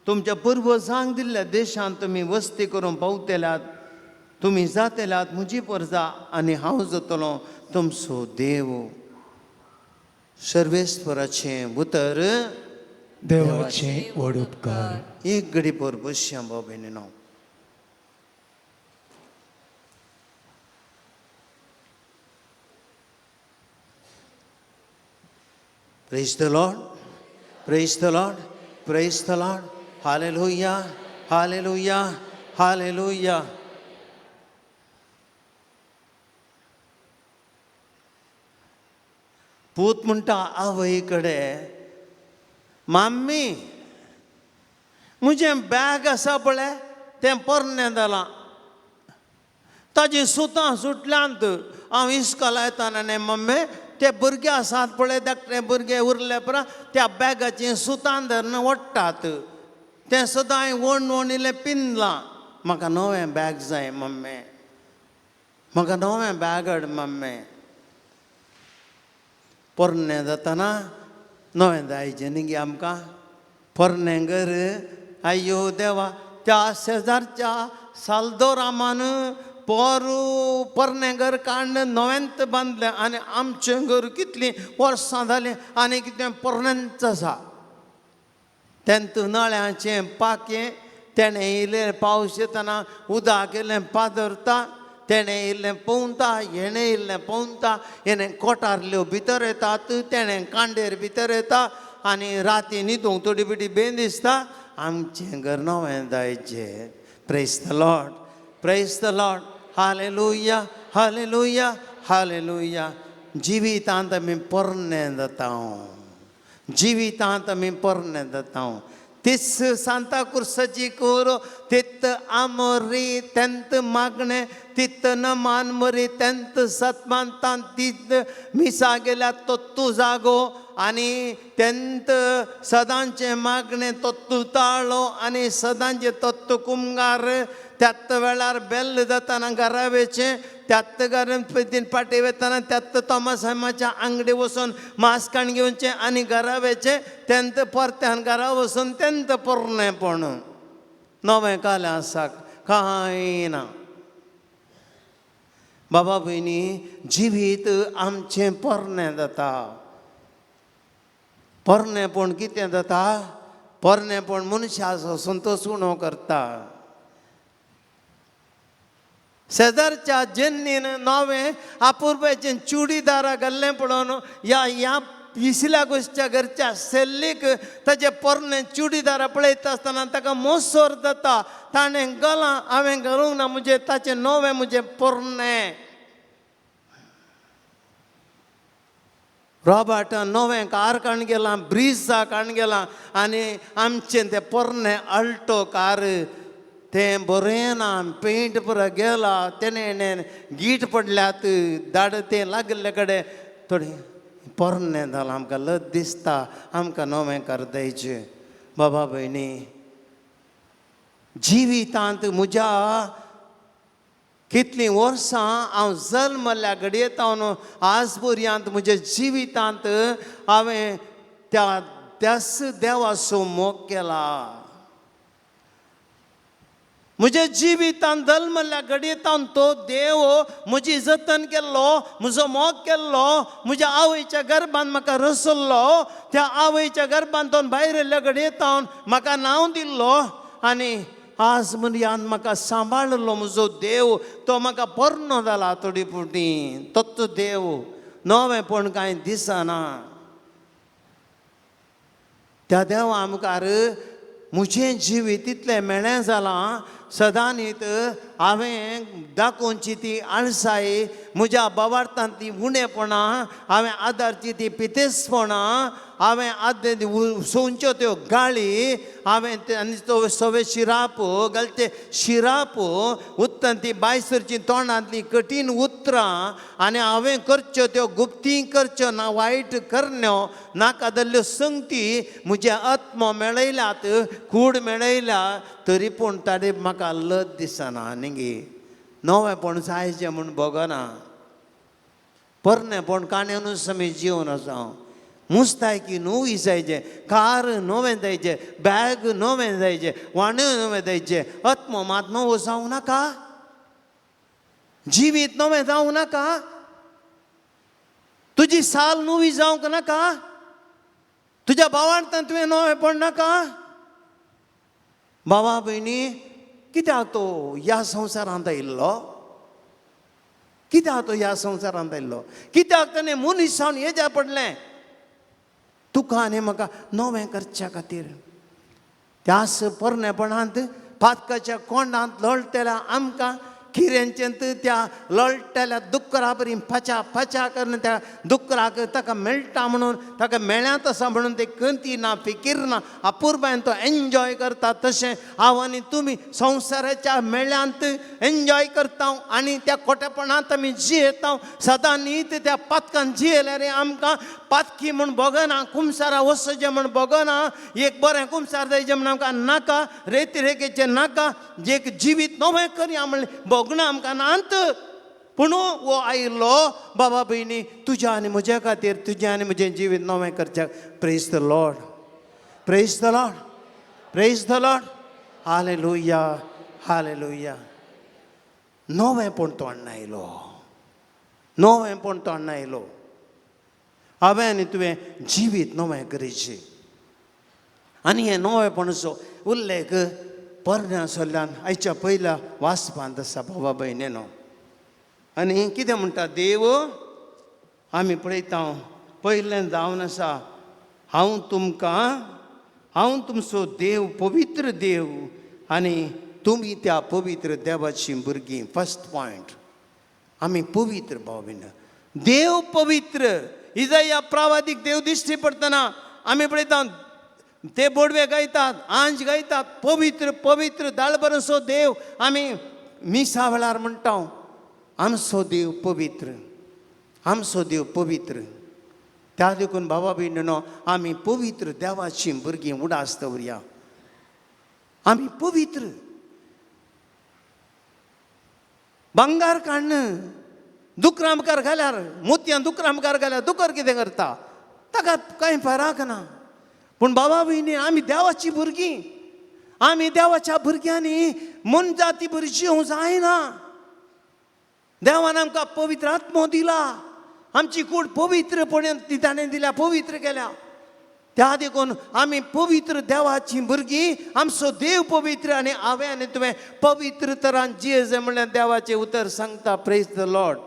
तुमच्या पुर्वजांक दिल्ल्या देशांत तुमी वस्ती करून पावतल्यात. तुमी जातल्यात म्हजी परजा आनी हांव जातलो तुमचो देव. सर्वेस्वराचें उतर. देवाचे व्हड उपकार. एक घडी पोर बसया भाव भयणीनो. Praise the Lord, praise the Lord, praise the Lord. Hallelujah, hallelujah, hallelujah. पूत म्हणटा आवय कडेन, माम्मी म्हजें बॅग आसा पळय तें पोरणें जालां, ताजी सुतां सुटल्यांत. हांव इस्कोला येताना न्ही मम्मी ते भुरगे आसात पळय धाकटे भुरगे उरले परा त्या बॅगाचीं सुतां धरून ओडटात. तें सदांय ओण ओण इल्लें पिंदलां. म्हाका नवें बॅग जाय मम्मी, म्हाका नवें बॅग हाड मम्मी. पोरणें जाताना नवें जायचें न्ही गे आमकां. पोरणें घर आय्यो देवा त्या शेजारच्या सालदोरामान पोरू पोरणें घर काडून नवेंत बांदलें आनी आमचें घर कितलीं वर्सां जालीं आनी कितें पोरणेंच आसा. तेंत नळ्याचें पाखें तेणें इल्लें पावस येतना उदक इल्लें पादरता, तेणें इल्लें पोंवता, हेणें इल्लें पोंवता, हेणें कोटारल्यो भितर येतात, तेणें कांडेर भितर येता आनी राती न्हिदूंक थोडी बिडी बेन दिसता. आमचें घर नवें जायचें. Praise the Lord, praise the Lord. Hallelujah, hallelujah, hallelujah. जिवितांत आमी पोरणें जाता, जिवितांत आमी पोरणें जाता. तीस सांता कुर्साची कोर तित आमोरी तेंत मागणें तित न मानमरी तेंत सतमान तान तीत मिसा गेल्या तो तूं जागो आनी तेंत सदांचें मागणें तो तूं ताळो आनी सदांचें तो तूं कुमगार. त्यात वेळार बेल्ल जाताना घरा वेचें, त्यात घरान फाटी वेतना त्यात तोमास हेमाच्या आंगडी वचून मास्क काण घेवचें आनी घरा वेचें. तेंत परत्यान घरा वचून तेंत पोरणेपण नवें कालें आसा कांय ना. बाबा भयणी जिवीत आमचें पोरणें जाता. पोरणेपण कितें जाता? पोरणेपण मनशाचो संतोश उणो करता. शेजारच्या जेन्नीन नवें आपुरबायचें चुडीदारा घाल्लें पळोवन ह्या ह्या इसल्या गोश्टच्या घरच्या सेल्लीक ताजे पोरणें चुडीदारा पळयता आसतना ताका मोसोर जाता. ताणें गलां हांवें घालूंक ना म्हजें ताचें नवें म्हजें पोरणें. रॉबर्टान नवें कार काण गेलां, ब्रिजा काण गेलां आनी आमचें तें पोरणें अल्टो कार तें बरें ना, पेंट पुरो गेला, तेणें गीट पडल्यात, दाड तें लागिल्ले कडेन थोडें पोरणें जालां. आमकां लज दिसता, आमकां नवें कार द्यायचें. बाबा भयणी जिवितांत म्हज्या कितलीं वर्सां हांव जल्मल्ल्या घडये तावन आज पर्यंत म्हज्या जिवितांत हांवें त्या त्याच देवाचो मोग केला. म्हज्या जिवितांत जल्मल्ल्या घडये तावन तो देव म्हजी जतन केल्लो, म्हजो मोग केल्लो, म्हज्या आवयच्या गर्भान म्हाका रसल्लो, त्या आवयच्या गर्भान तो भायर येयल्ल्या घडये तावन म्हाका नांव दिल्लो आनी आज मनयान म्हाका सांबाळिल्लो म्हजो देव तो म्हाका पोरणो जाला थोडी फुटी. तोच देव नवेंपण कांय दिसना. त्या देवा मुखार म्हजें जिवीत इतलें मेळें जालां सदांनीत हांवें दाखोवची ती आळसाय, म्हज्या बाबार्थांतली उणेपणां, हांवें आदारची ती पितेसपणां, हांवें आद सोंवच्यो त्यो गाळी, हांवें आनी तो सवे शिराप घालचे शिराप, उत्तन ती बायसरची तोंडांतली कठीण उतरां, आनी हांवें करच्यो त्यो गुप्ती करच्यो ना वायट करण्यो नाका जाल्ल्यो संगती म्हज्या आत्मो मेळयल्यात, कूड मेळयल्या, तरी पूण ताणें म्हाका लज दिसना. आनी नवेंपण जायचें म्हूण भोगना, पोरणेपण काणयेनूच आमी जिवन आसा. मुस्तायकी नवी जायचे, कार नवें जायचे, बॅग नवें जायचे, वाण्यो नवें जायचे, आत्मो मात नवो जावं नाका, जिवीत नवें जावं नाका, तुजी साल नवी जावंक नाका, तुज्या भावार्थान तुवें नवेंपण नाका. बाबा भयणी, कित्याक तो ह्या संवसारांत आयिल्लो? कित्याक तो ह्या संवसारांत आयिल्लो? कित्याक ताणें मनीस जावन येजा पडलें? तुका आनी म्हाका नवें करच्या खातीर. त्याच पोरणेपणांत पातकाच्या कोंडांत लोळटेल्या आमकां किरेंचेंत त्या लोळटेल्या दुकरा बरी पाच्या पाच्या करून त्या दुकराक ताका मेळटा म्हणून, ताका मेळ्यांत आसा म्हणून ते कंती ना फिकीर ना अपुरबायन तो एन्जॉय करता. तशें हांव आनी तुमी संवसाराच्या मेळ्यांत एन्जॉय करता आनी त्या खोटेपणांत आमी जियेता. सदां न्हीद त्या पातकान जियेल्यार आमकां पातकी म्हूण भोगना, कुमसारा वचचें म्हूण भोगना, एक बरें कुमसार जायचें म्हूण आमकां नाका, रेती रेगेचें नाका, एक जिवीत नवें करया म्हणलें भोगना आमकां नात. पूण हो आयिल्लो बाबा भयणी तुज्या आनी म्हज्या खातीर, तुजें आनी म्हजें जिवीत नवें करच्याक. Praise the Lord, praise the Lord, praise the Lord. Hallelujah, hallelujah. नवेंपण तो हाडून आयलो, नवेंपण तो हाडून आयलो. हांवें आनी तुवें जिवीत नवें करीचें. आनी हें नवेंपणाचो उल्लेख पोरण्या सोल्ल्यान आयच्या पयल्या वाचपांत आसा बाबा भयणीनो. आनी कितें म्हणटा देव? आमी पळयता पयलें जावन आसा, हांव तुमकां, हांव तुमचो देव, पवित्र देव, आनी तुमी त्या पवित्र देवाची भुरगीं. फर्स्ट पॉयंट, आमी पवित्र भाव भयण. देव पवित्र. इजाया प्रावादीक देव दिश्टी पडटना आमी पळयता ते बोडवे गायतात, आंज गायतात, पवित्र पवित्र दाळबरसो देव. आमी मिसा वेळार म्हणटा आमचो देव पवित्र, आमचो देव पवित्र. त्या देखून बाबा भयणीनो आमी पवित्र देवाची भुरगीं उडास दवरया. आमी पवित्र. भांगार काडण दुकरा मुखार घाल्यार, मोतयां दुकरा मुखार घाल्यार दुकर कितें करता? ताका कांय फरक ना. पूण बाबा भयणी आमी देवाची भुरगीं, आमी देवाच्या भुरग्यांनी मनजाती बरी जिवंक जायना. देवान आमकां पवित्र आत्मो दिला, आमची कूड पवित्रपणे ताणें दिल्या, पवित्र केल्या. त्या देखून आमी पवित्र देवाची भुरगीं, आमचो देव पवित्र, आनी हांवें आनी तुवें पवित्र तरान जियेचें म्हणल्यार देवाचें उतर सांगता. Praise the Lord,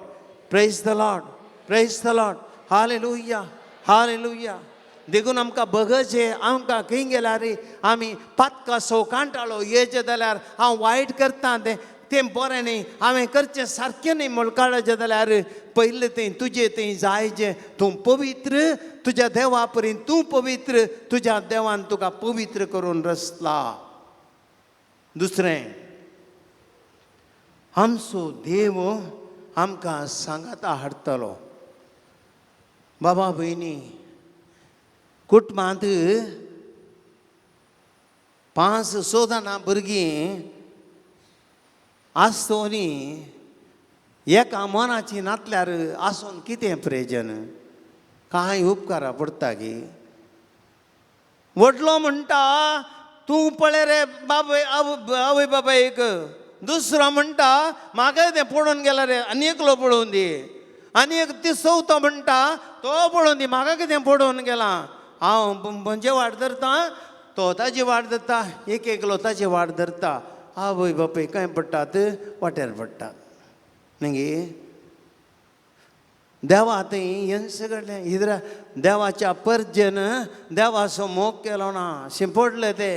praise the Lord, praise the Lord. Hallelujah, hallelujah. देखून आमकां बगचे, आमकां खंय गेल्यार आमी पातकासो कांटाळो येयचें जाल्यार हांव वायट करता तें तें बरें न्ही, हांवें करचें सारकें न्ही म्हूण काडचें जाल्यार पयलें थंय तुजें थंय जायचें. तूं पवित्र, तुज्या देवा परी तूं पवित्र, तुज्या देवान तुका पवित्र करून रचला. दुसरें, आमचो देव आमकां सांगाता हाडटलो. बाबा भयणी, कुटुंबांत 5-6 जाणां भुरगीं आसतनी एका मनाची नातल्यार आसून कितें प्रयोजन? कांय उपकारा पडटा गी? व्हडलो म्हणटा तूं पळय रे बाबय आवय बापायक, दुसरो म्हणटा म्हाका तें पळोवन गेला रे, आनी एकलो पळोवन दी, आनी एक ती चवथो म्हणटा तो पळोवन दी, म्हाका कितें पळोवन गेला, हांव म्हणजे वाट धरता, तो ताजी वाट धरता, एक एकलो ताजी वाट धरता. आवय बापूय कांय पडटात वाटेर पडटात. मागीर देवा थंय हें सगळें इद्रा देवाच्या परजेन देवाचो मोग केलो ना, शिंपडले ते.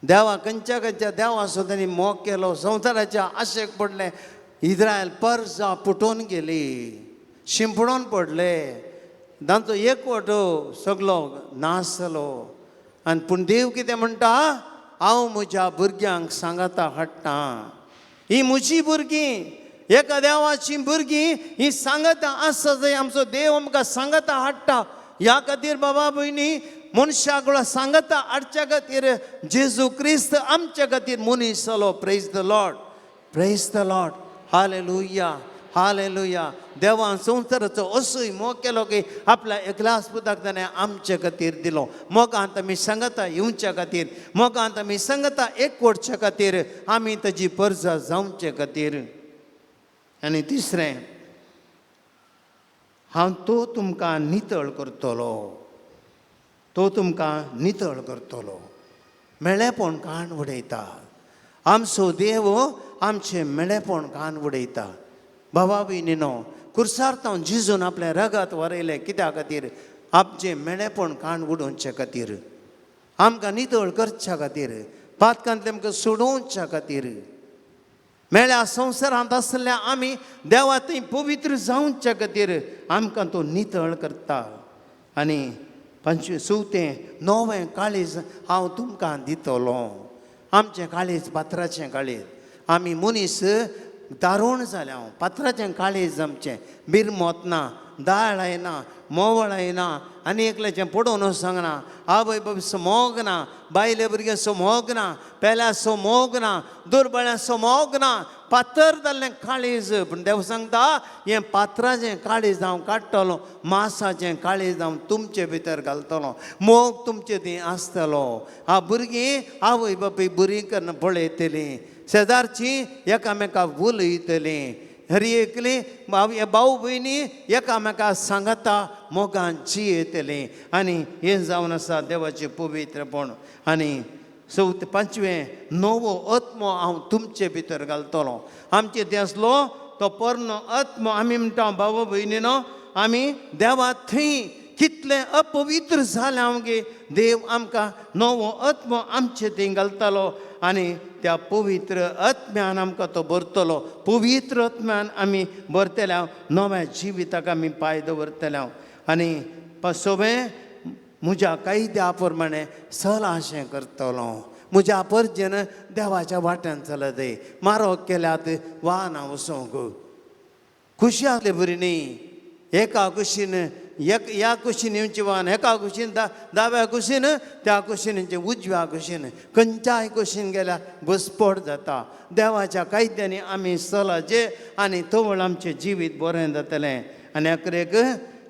देवा खंयच्या खंयच्या देवाचो तांणी मोग केलो, संवसाराच्या आशेक पडलें. इस्रायल परजा पुटोवन गेली, शिंपडोन पडले, तांचो एकवटो सगलो नाश जालो. आनी पूण देव कितें म्हणटा, हांव म्हज्या भुरग्यांक सांगाता हाडटा. ही म्हजी भुरगीं, एका देवाची भुरगीं, ही सांगाता आसा जंय आमचो देव आमकां सांगाता हाडटा. ह्या खातीर बाबा भयणी, मनशाक सांगाता हाडच्या खातीर जेजू क्रिस्त आमच्या खातीर मनीस जालो. Praise the Lord, praise the Lord, hallelujah, hallelujah. देवान संवसाराचो असोय मोग केलो की आपल्या एकल्याच पुताक ताणें आमचे खातीर दिलो. मोगांत आमी सांगाता येवच्या खातीर, मोगांत आमी सांगाता एकवटच्या खातीर, आमी ताजी परजा जावचे खातीर. आनी तिसरें, हांव तो तुमकां नितळ करतलो, तो तुमकां नितळ करतलो. मेळेपण काण उडयता आमचो देव, आमचें मेळेपण कान उडयता. बाबा भयणीनो, कुर्सार तावन जिजून आपलें रगत वरयलें कित्या खातीर? आमचें मेळेपण काण उडोवचे खातीर, आमकां नितळ करच्या खातीर, पातकांतलें आमकां सोडोवच्या खातीर. मेळ्या संवसारांत आसल्या आमी देवा थंय पवित्र जावच्या खातीर आमकां तो नितळ करता. आनी पंचवीस चवथें, नवें काळीज हांव तुमकां दितलो. आमचें काळीज पात्राचें काळीज, आमी मनीस दारूण जाल्या, पात्राचें काळीज आमचें, बिरमोत ना, दाळ येना, मोवळ येना, आनी एकल्याचें पडोवन सांगना, आवय बाबा मोग ना, बायले भुरग्यांचो मोग ना, पेल्याचो मोग ना, दुर्बळ्यांचो मोग ना, पातर जाल्लें काळीज. पूण देव सांगता, हें पात्राचें काळीज हांव काडटलो, मासाचें काळीज हांव तुमचे भितर घालतलो, मोग तुमचे थंय आसतलो. हा भुरगीं आवय बापूय बरीं करून पळयतलीं, शेजारचीं एकामेका उलयतलीं, हर एकली भाव भयणी एकामेका सांगाता मोगान जियेतलीं. आनी हें जावन आसा देवाचें पवित्रपण. आनी चवथें पांचवें, नवो आत्मो हांव तुमचे भितर घालतलो. आमचे थंय आसलो तो पोरणो आत्मो, आमी म्हणटा भाव भयणीनो, आमी देवा थंय कितलें अपवित्र जालें आमगे, देव आमकां नवो आत्मो आमचे थंय घालतलो आनी त्या पवित्र आत्म्यान आमकां तो भरतलो. पवित्र आत्म्यान आमी भरतले, नव्या जिविताक आमी पांय दवरतले. आनी सवें, म्हज्या कायद्या प्रमाणे सलाशें करतलो, म्हज्या परजेन देवाच्या वाट्यान चलत, मारो केल्यात वाहनां वचोंक खुशी आसले बरी न्ही. एका कुशीन एक ह्या कुशीन येवची वाहन, एका कुशीन दाव्या कुशीन, त्या कुशीन येवचें उजव्या कुशीन, खंयच्याय कुशीन गेल्यार घुसपोट जाता. देवाच्या कायद्यांनी आमी चलाचे आनी तवळ आमचें जिवीत बरें जातलें. आनी अकरेक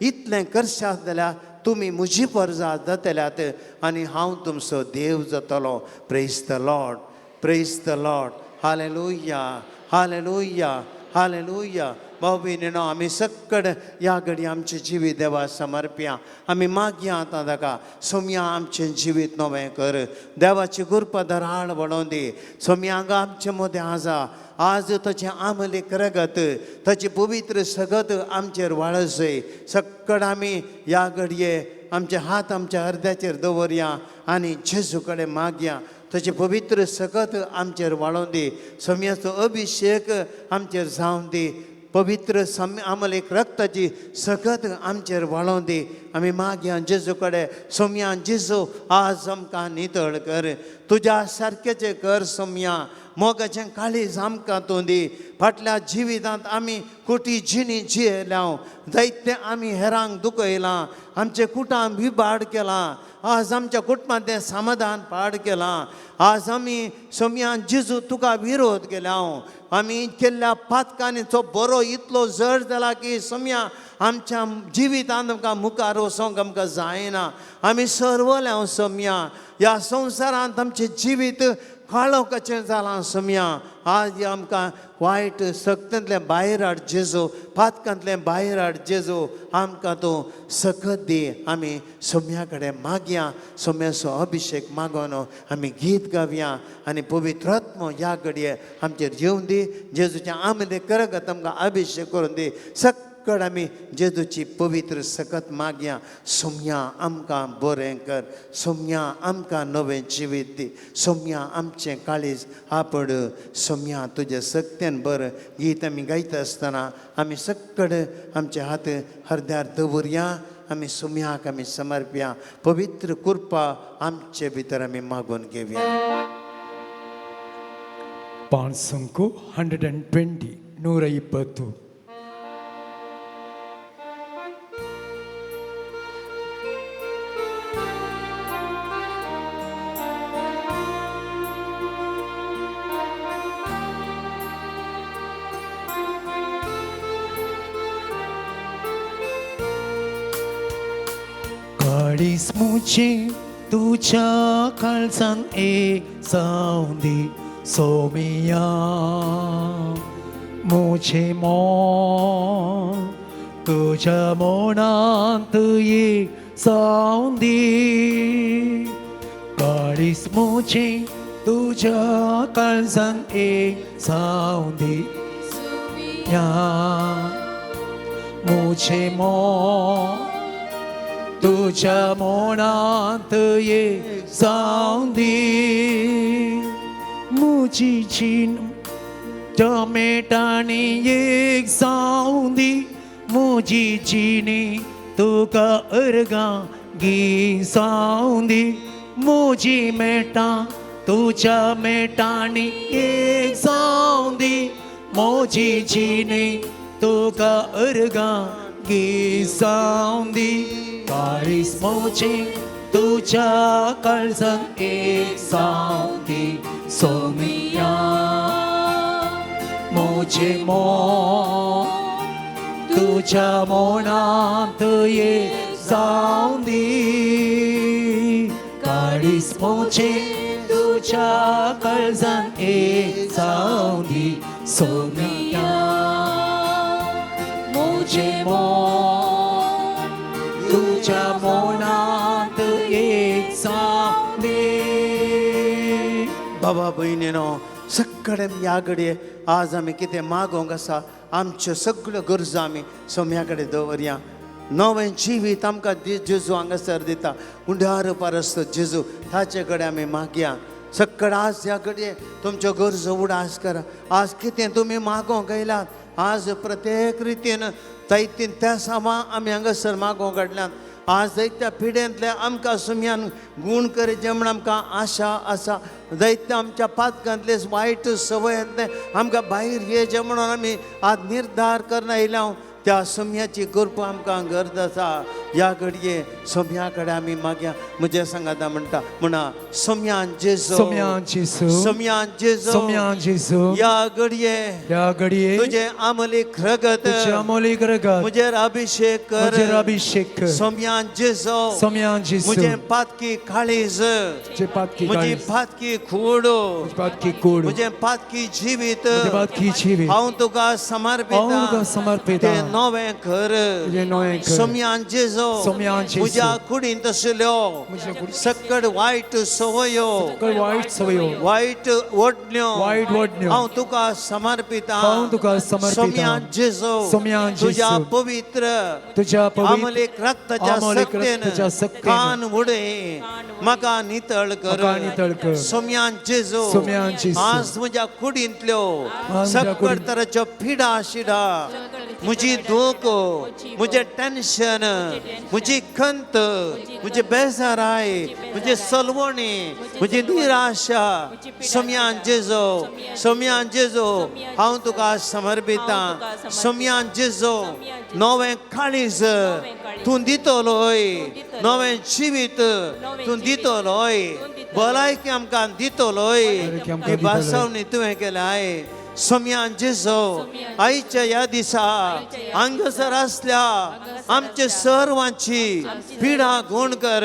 इतलें करशात जाल्यार तुमी म्हजी परजा जातल्यात आनी हांव तुमचो देव जातलो. Praise the Lord, praise the Lord, hallelujah, hallelujah, hallelujah. भाव भयणीनो, आमी सक्कड ह्या घडी आमचें जिवीत देवा समर्पया. आमी मागया आतां ताका, सोमया आमचें जिवीत नवें कर, देवाची कृपा दराळ वाडोवन दी. सोमया हांगा आमचे मदें आसा, आज ताचें आमलेक रगत, ताची पवित्र सगत आमचेर वाळसय. सक्कड आमी ह्या घडये आमचे हात आमच्या अर्द्याचेर दवरया आनी जेजू कडेन मागया, ताचें पवित्र सगत आमचेर वाडोवन दी. सोमयाचो अभिशेक आमचेर जावन दी, पवित्र आमलेक रक्ताची सगत आमचेर वाडोवन दी. आमी मागया जेजू कडेन, सोमया जेजू आज आमकां नितळ कर, तुज्या सारकेचें कर. सोमया मोगाचें काळीज आमकां तूं दी. फाटल्या जिवितांत आमी खोटी जिणी जियेल्या, जायते आमी हेरांक दुखयलां, आमचे कुटां विबाड केलां, आज आमच्या कुटुंबांत समाधान पाड केलां. आज आमी सोमया जेजू तुका विरोध केल्या, आमी केल्ल्या पातकांचो बरो इतलो जड जाला की सोमया आमच्या जिवितांत आमकां मुखार वचोंक आमकां जायना. आमी सर्वल्या सोमया, ह्या संवसारांत आमचें जिवीत काळोखाचें जालां. सोमया आज आमकां वायट सक्तांतलें भायर हाड जेजू, पातकांतलें भायर हाड जेजू, आमकां तूं सकत दी. आमी सोमया कडेन मागया, सोम्याचो अभिशेक मागोन आमी गीत गावया आनी पवित्र आत्मो ह्या घडये आमचेर येवन दी. जेजूच्या आमले करगत आमकां अभिशेक करून दी. सक्कड आमी जेजूची पवित्र सकत मागया. सोमया आमकां बरें कर, सोमया आमकां नवें जिवीत दी, सोमया आमचें काळीज आपड, सोमया तुजें सक्तेन बरें. गीत आमी गायता आसतना आमी सक्कड आमचे हात हरद्यार दवरया, आमी सोमयाक आमी समर्पया, पवित्र कृपा आमचे भितर आमी मागून घेवया. ಪಾನ್ಸಂಕು 120 120. काळीस मुझे तुझ्या काळजान एक जावं दी सोमिया, मुझे मोन तुझ्या मोनांत एक जावं दी. काळीस मुझे तुझ्या काळजान एक जावं दी सोमिया, मुझे मोन तुझ्या मोनांत एक जावं दी. मुजी जीण टमेटांनी एक जावं दी, मुजी जिणी तुका अर्गां गी जावं दी. मुजी मेटां तुझ्या मेटांनी एक जावं दी, मुजी जिणी तुका अर्गां गी जावं दी. काळीस मुझे तुझ्या काळजान एक जावं दी सोमिया, मुझे मोन तुझ्या मोनांत एक जावं दी. काळीस मुझे तुझ्या काळजान एक जावं दी सोमिया, मुझे मोन तुझ्या मोनांत एक जावं दी. बाबा भयणीनो, सगळे ह्या घडये आज आमी कितें मागोंक आसा, आमच्यो सगळ्यो गरजो आमी सोम्या कडेन दवरया. नवें जिवीत आमकां जेजू हांगासर दिता, उंडार परस जेजू ताचे कडेन आमी मागया. सक्कड आज ह्या घडये तुमच्यो गरजो उडास करा. आज कितें तुमी मागोंक आयलात, आज प्रत्येक रितीन जायतीन त्या सामा आमी हांगासर मागोंक काडल्यात. आज जायत्या पिड्यांतले आमकां सुम्यान गूण करचें म्हण आमकां आशा आसा. जायत्या आमच्या पातकांतले वायट संवयांतले आमकां भायर येचें म्हणून आमी आज निर्धार करून आयल्या. त्या सोम्याची कृपा आमकां गरज आसा. ह्या घडये सोम्या कडेन आमी मागया. म्हज्या सांगाता म्हणटा म्हणा, सोम्यान जेजू, सोम्यान जेजू, सोम्यान जेजू, सोम्यान जेजू, ह्या घडये ह्या घडये तुजें आमलीक रगत तुजें अमोलीक रगत म्हजेर अभिषेक कर, म्हजेर अभिषेक कर. सोम्यान जेजू, सोम्यान जेजू, म्हजें पातकी काळीज, म्हजें पातकी म्हजी काळीज, पातकी कूड, म्हजें पातकी कूड, म्हजें पातकी जिवीत, म्हजें पातकी जिवीत हांव तुका समर्पिता, हांव तुका समर्पिता. तें नवें घर, तुजें नवें घर. सोम्यान जेजू, सोम्यान जेजू, म्हज्या कुडींत आशिल्ल्यो म्हज्या कुडींत सक्कड वायट संवयो, सक्कड वायट संवयो, वायट ओडण्यो, वायट ओडण्यो, हांव तुका समर्पिता, हांव तुका समर्पिता. सोम्यान जेजू, सोम्यान जेजू, तुज्या पवित्र तुज्या पवित्र आमलीक रक्ताच्या आमलीक सक्तेन रक्ताच्या सक्तेन कान उडय, म्हाका नितळ कर, म्हाका नितळ कर. सोम्यान जेजू, सोम्यान जेजू, आज म्हज्या कुडींतल्यो म्हज्या सक्कड कुडींत तराच्यो पिडा शिडा, म्हजी दूख, म्हजें टेन्शन, म्हजी खंत, म्हजी बेजाराय, म्हजी सलवणी, म्हजी निराशा, सोम्यान जेजू, सोम्यान जेजू, हांव तुका समर्पिता. सोम्यान जेजू, नवें काळीज तूं दितलोय, नवें जिवीत तूं दितलोय, भलायकी आमकां दितलोय, भलायकी आमकां ही दितलोय. भासावणी तुवें केल्याय. सोम्यान जेजू, आयच्या ह्या दिसा हांगासर आसल्या आमचे सर्वांची पिडा गूण कर.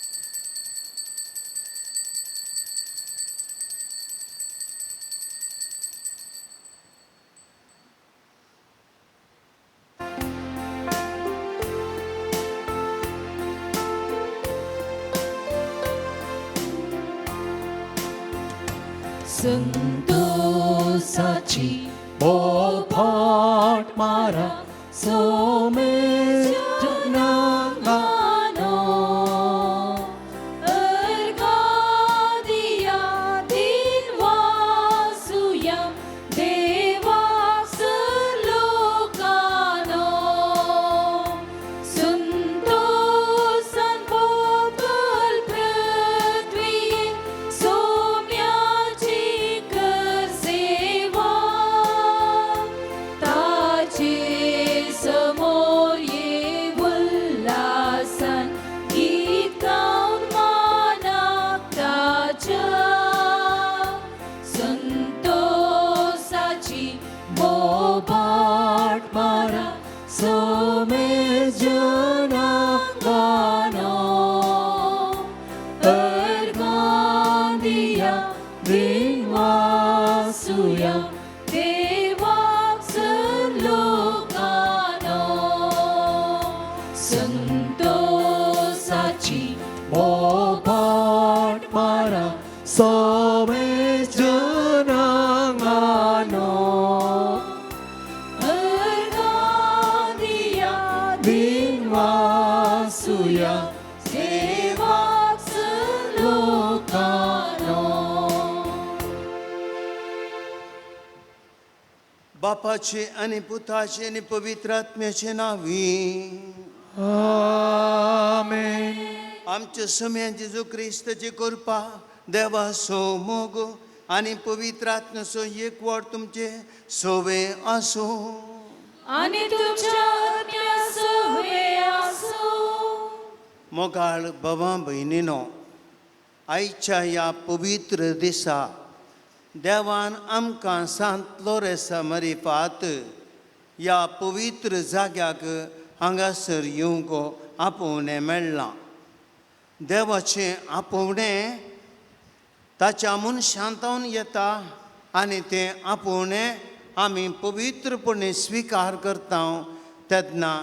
संतोषाची बोभाट मारा सोमे जनांगानो अर्गादिया दिनवासुया देवाक लोकानो संतोषान बोबल पृथ्वीर सोम्याची कर सेवा ताचे समोर ये उल्हासान गीत गावन मानाक ताच्या संतोषाची बोभाट मारा सोमे जनांगानो अर्गादिया दिनवासुया देवाक लोकानो संतोषाची बोभाट मारा सोमे जनांगानो अर्गादिया दिनवासुया देवाक लोकानो. बापाचे आनी पुताचे आनी पवित्र आत्म्याचे नांवी. आमेन. आमच्या सम्यान जेजू क्रिस्ताची कृपा, देवाचो मोग आनी पवित्र आत्म्याचो एकवट तुमचे सोवे आसूं. आनी तुमच्या आत्म्या आसूं. मोगाळ बाबा भयणीनो, आयच्या ह्या पवित्र दिसा देवान आमकां सांत लोरेसा मरिफात ह्या पवित्र जाग्याक हांगासर येवंक आपोवणें मेळ्ळां. देवाचें आपोवणें ताच्या मनशांतावन येता आनी तें आपोवणें आमी पवित्रपणे स्विकार करता तेन्ना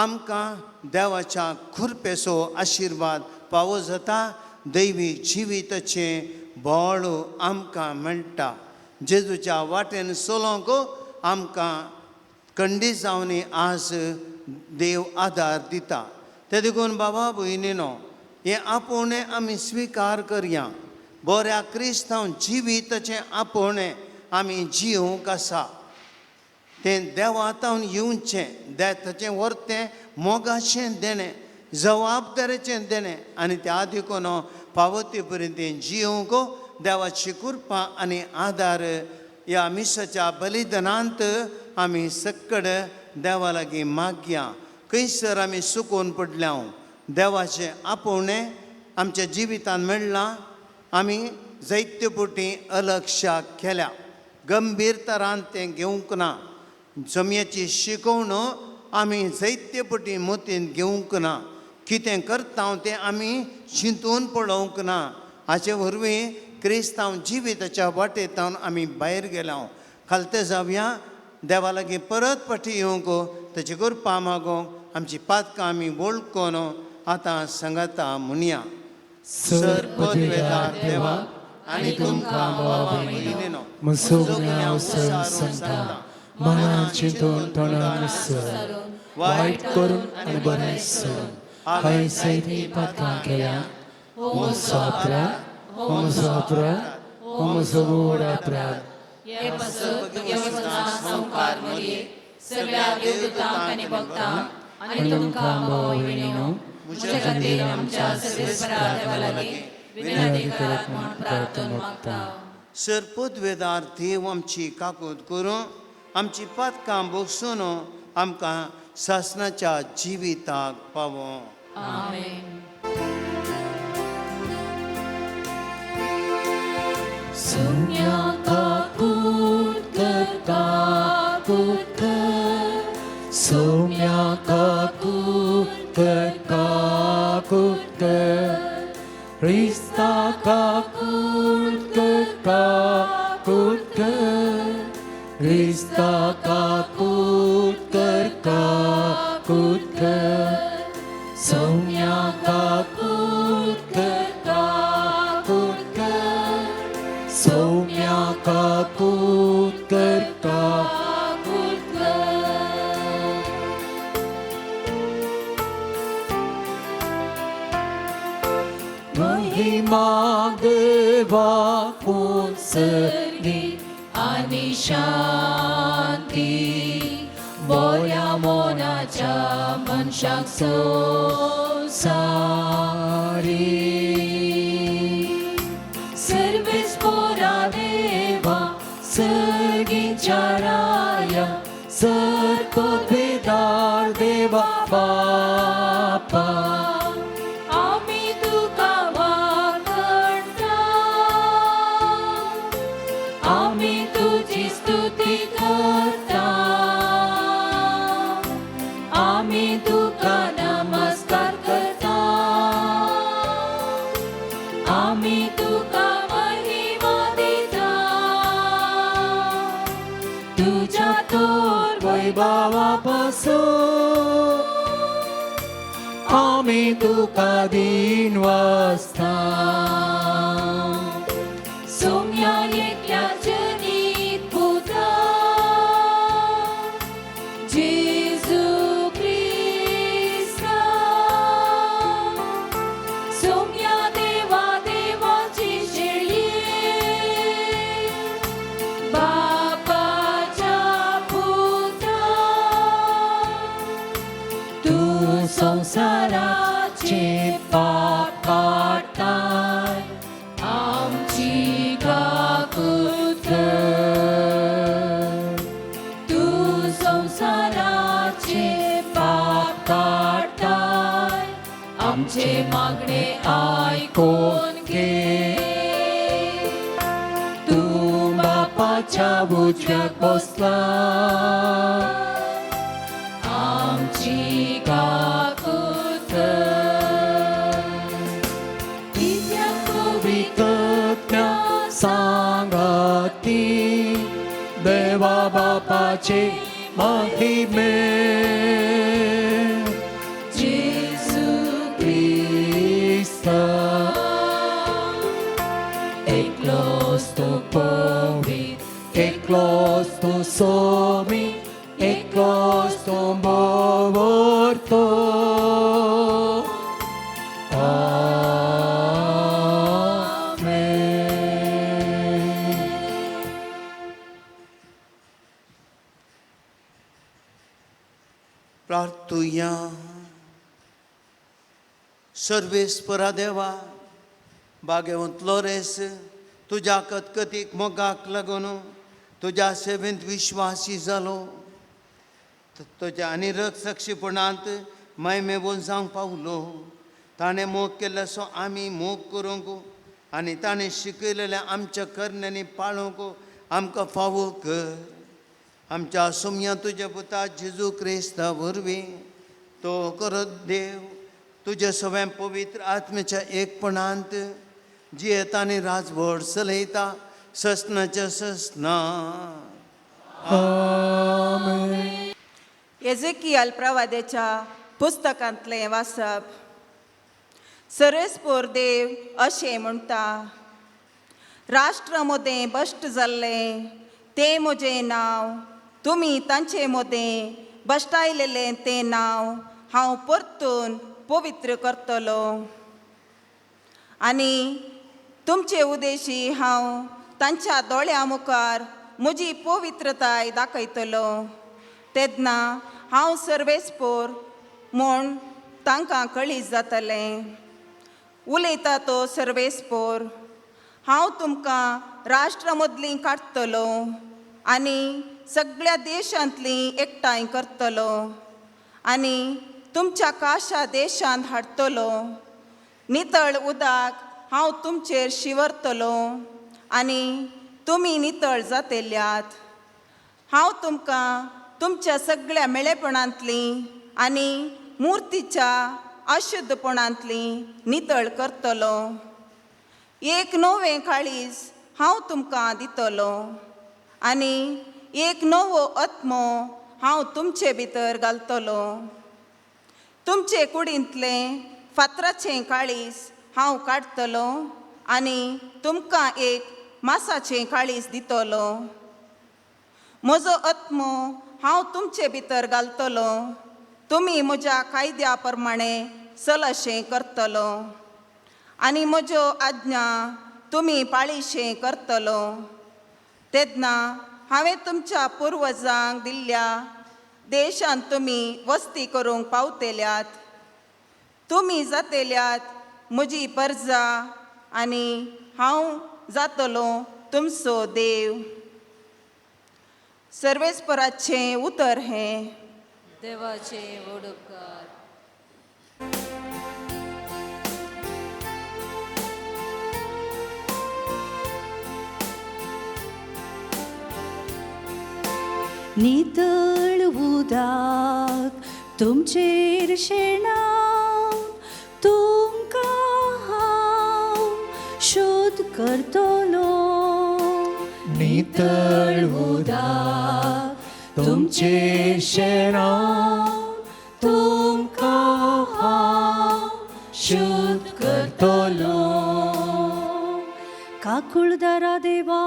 आमकां देवाच्या खुरपेचो आशिर्वाद फावो जाता. दैवीक जिविताचें बळ आमकां मेळटा. जेजूच्या वाटेन चलोवंक आमकां कंडिजावनी आज देव आदार दिता. ते देखून बाबा भयणीनो, हें आपोवणें आमी स्विकार करया. बऱ्या क्रिस्तांव जिविताचें आपोवणें आमी जियोवंक आसा. तें देवातावन येवचें, देताचें वर्तें मोगाचें देणें, जबाबदारेचें देणें आनी त्या देखून फावो ते पर्यंत तें जियोवंक देवाची कृपा आनी आदार ह्या मिसाच्या बलिदानांत आमी सक्कड देवा लागीं मागया. खंयसर आमी सुकून पडल्या, देवाचें आपोवणें आमच्या जिवितांत मेळ्ळां, आमी जायते फावटी अलक्षा केल्या, गंभीरतरान तें घेवंक ना. जमयेची शिकवण आमी जायते फावटी मतींत घेवंक ना. कितें करता तें आमी चिंतून पळोवंक ना. हाचे वरवीं क्रिस्तांव जिविताच्या वाटेंतल्यान आमी भायर गेल्या. खालते जावया, देवा लागीं परत फाटी येवंक ताची कृपा मागोवंक आमची पातकां आमी वळखून आतां सांगाता म्हणया. सर पदवेदार देवा आनी तुमकां बाबा भयणीनो, म्हजो गुन्यांव सर सांगता, मनान चिंतून तोंडान सर वायट करून आनी बरें सोडून हांवें सयती पातकां केल्या. हो म्हजो अपराध, हो म्हजो अपराध, हो म्हजो व्हड अपराध. हे पासत तुगे वचना संवकार मरये सगळ्या देवदूतांक आनी भक्तांक आनी तुमकां भाव भयणीनो म्हज्या खातीर आमच्या सर्वेस्परा देवा लागीं विनंती करात म्हूण प्रार्थना मागता. सर पदवेदार देव आमची काकूत करूं, आमची पातकां भोगसून आमकां सासणाच्या जिविताक पावों. आमेन. सुन्या काकूत कर, काकूत कर, सोम्या काकूत कर, काकूत कर, क्रिस्ता काकूत कर, काकूत कर, क्रिस्ता काकूत कर, काकूत कर, सोम्या काकूत कर, काकूत कर, सोम्या महिमा देवा सर्गी आनी शांती बऱ्या मनाच्या मनशाक संवसारी. सर्वेस्पोरा देवा सर्गीच्या राया सर्पभेदार देवा बापा आमी तुका वाकडता, आमी तुजी स्तुती करता, आमी तुका नमस्कार करता, आमी तुका महिमा दिता, तुज्या तोर वैभवापासून आमी तुका दीन वासता. सोम्या एकल्या जनीत पुता जेजू क्रिस्ता, सोम्या देवा देवाची शेळये बापाच्या पुता, तूं संवसाराचे पाप काडटाय आमची काकूत कर, तूं संवसाराचे पाप काडटाय आमचे मागणे आयकोन घे, तूं बापाच्या उजव्याक बसला आमची काकूत कर. कित्याक पवित्रत्म्या सांगाती देवा बापाचे महिमे जेजू क्रिस्ता एकलोच तूं पवित्र, एकलोच तूं सोमी, एकलोच तूं बोवरतो. आमेन. प्रार्थुया. सर्वेस्परा देवा, बागेवंत लोरेस, तुज्या कतकतीक मोगाक लागून तुज्या सेवेंत विश्वासी जालो, तुज्या आनी रक्षपणांत महिमे जावंक पावलो. ताणें मोग केल्लो आमी मोग करूंक आनी ताणें शिकयलेलें आमच्या करण्यांनी पाळूंक आमकां फावो कर. आमच्या सोम्या तुज्या पुता जेजू क्रिस्ता वरवीं तो करत देव तुज्या सगळ्या पवित्र आत्म्याच्या एकपणांत जियेता आनी राजवट चलयता ससनाच्या ससना. आमेन. एजेकियल प्रवाद्याच्या पुस्तकांतलें वाचप. सरस्पोर देव अशें म्हणटा, राष्ट्र मदें भश्ट जाल्लें तें म्हजें नांव, तुमी तांचे मदें भश्टायलेलें तें नांव हांव परतून पवित्र करतलो, आनी तुमचे उदेशी हांव तांच्या दोळ्यां मुखार म्हजी पवित्रताय दाखयतलो. तेन्ना हांव सर्वेस्पोर म्हूण तांकां कळीत जातलें. उलयता तो सर्वेस्पोर, हांव तुमकां राष्ट्रा मदलीं काडटलो आनी सगळ्या देशांतलीं एकठांय करतलो आनी तुमच्या काशा देशांत हाडटलो. नितळ उदक हांव तुमचेर शिंवरतलो आनी तुमी नितळ जातेल्यात. हांव तुमकां तुमच्या सगळ्या मेळेपणांतलीं आनी मुर्तीच्या अशुद्धपणांतलीं नितळ करतलो. एक नवें काळीज हांव तुमकां दितलो आनी एक नवो आत्मो हांव तुमचे भितर घालतलो. तुमचे कुडींतलें फातराचें काळीज हांव काडटलो आनी तुमकां एक मासाचें काळीज दितलो. म्हजो आत्मो हांव तुमचे भितर घालतलो, तुमी म्हज्या कायद्या प्रमाणे चलशें करतलो आनी म्हज्यो आज्ञा तुमी पाळीशें करतलो तेन्ना हांवें तुमच्या पुर्वजांक दिल्ल्या देशांत तुमी वस्ती करूंक पावतेल्यात. तुमी जातेल्यात म्हजी परजा आनी हांव जातलो तुमचो देव. सर्वेस्पराचें उतर हें. देवाचे व्हड उपकार. नितळ उदक तुमचेर शेणाव तुमकां हांव शोध करतलो. नितळ उदक तुमचेर शेणाव तुमकां हांव शुद्ध करतलो. काकुळदारा देवा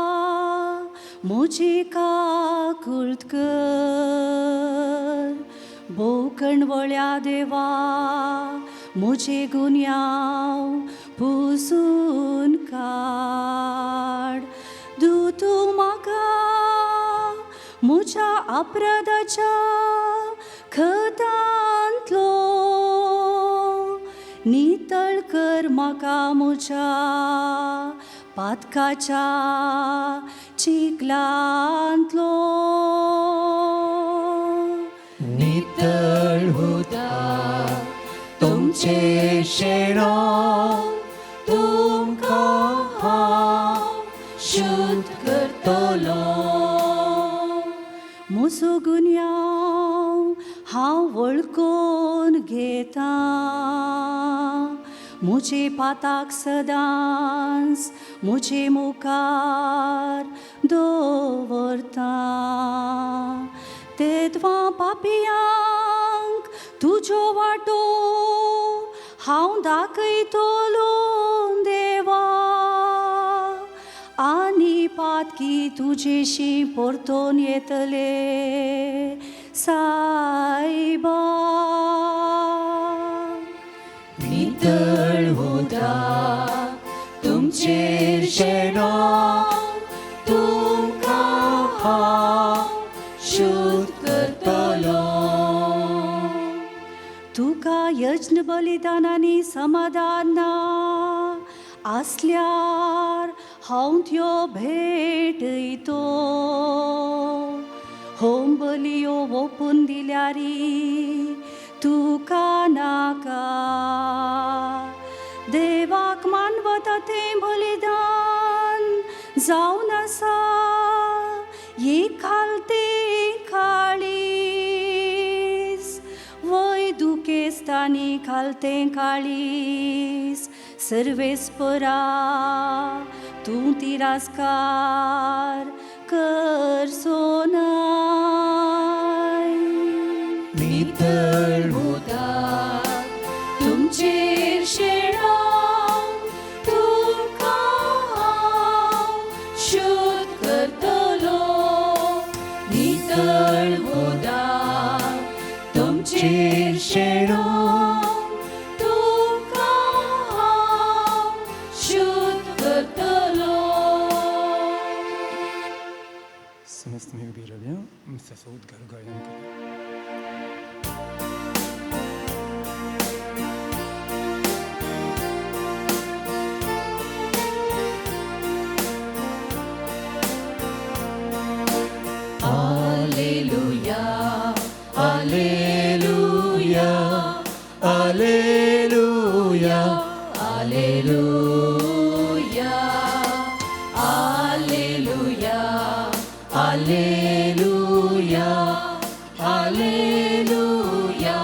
म्हजी काकुळट कर, भोवकणवळ्या देवा म्हजे गुन्यांव पुसून काड. तूं म्हाका म्हज्या अपराधाच्या खतांतलो नितळ कर म्हाका म्हज्या पातकाच्या चिखलांतलो. नितळ उदक तुमचेर शेणाव तुमकां हांव शुद्ध करतलो. म्हजो गुन्यांव हांव वळखून घेता, म्हजे पाताक सदांच म्हजे मुखार दवरता. तेद्वां पापयांक तुज्यो वाटो हांव दाखयतलो देवा, आनी पातकी तुजेशी परतून येतले सायबा. नितळ उदक तुमचेर शेणाव तुमकां हांव शुद्ध करतलो. तुका यज्ञ बलिदानांनी समाधान ना आसल्यार हांव त्यो भेटयतो. होम बलियो ओपून दिल्यारी तुका नाका, देवाक मानवता तें बलिदान जावन आसा एक खालतें काळीज. वय दुखेस्तांनी खालतें काळीज सर्वेस्परा तूं तिरस्कार करचो नाय. नितळ उदक तुमचेर शेणाव तुमकां हांव शुद्ध करतलो. नितळ उदक तुमचेर शेणाव तुमकां हांव शुद्ध करतलो. Alleluia, Alleluia, Alleluia, Alleluia, Alleluia, Alleluia, Alleluia,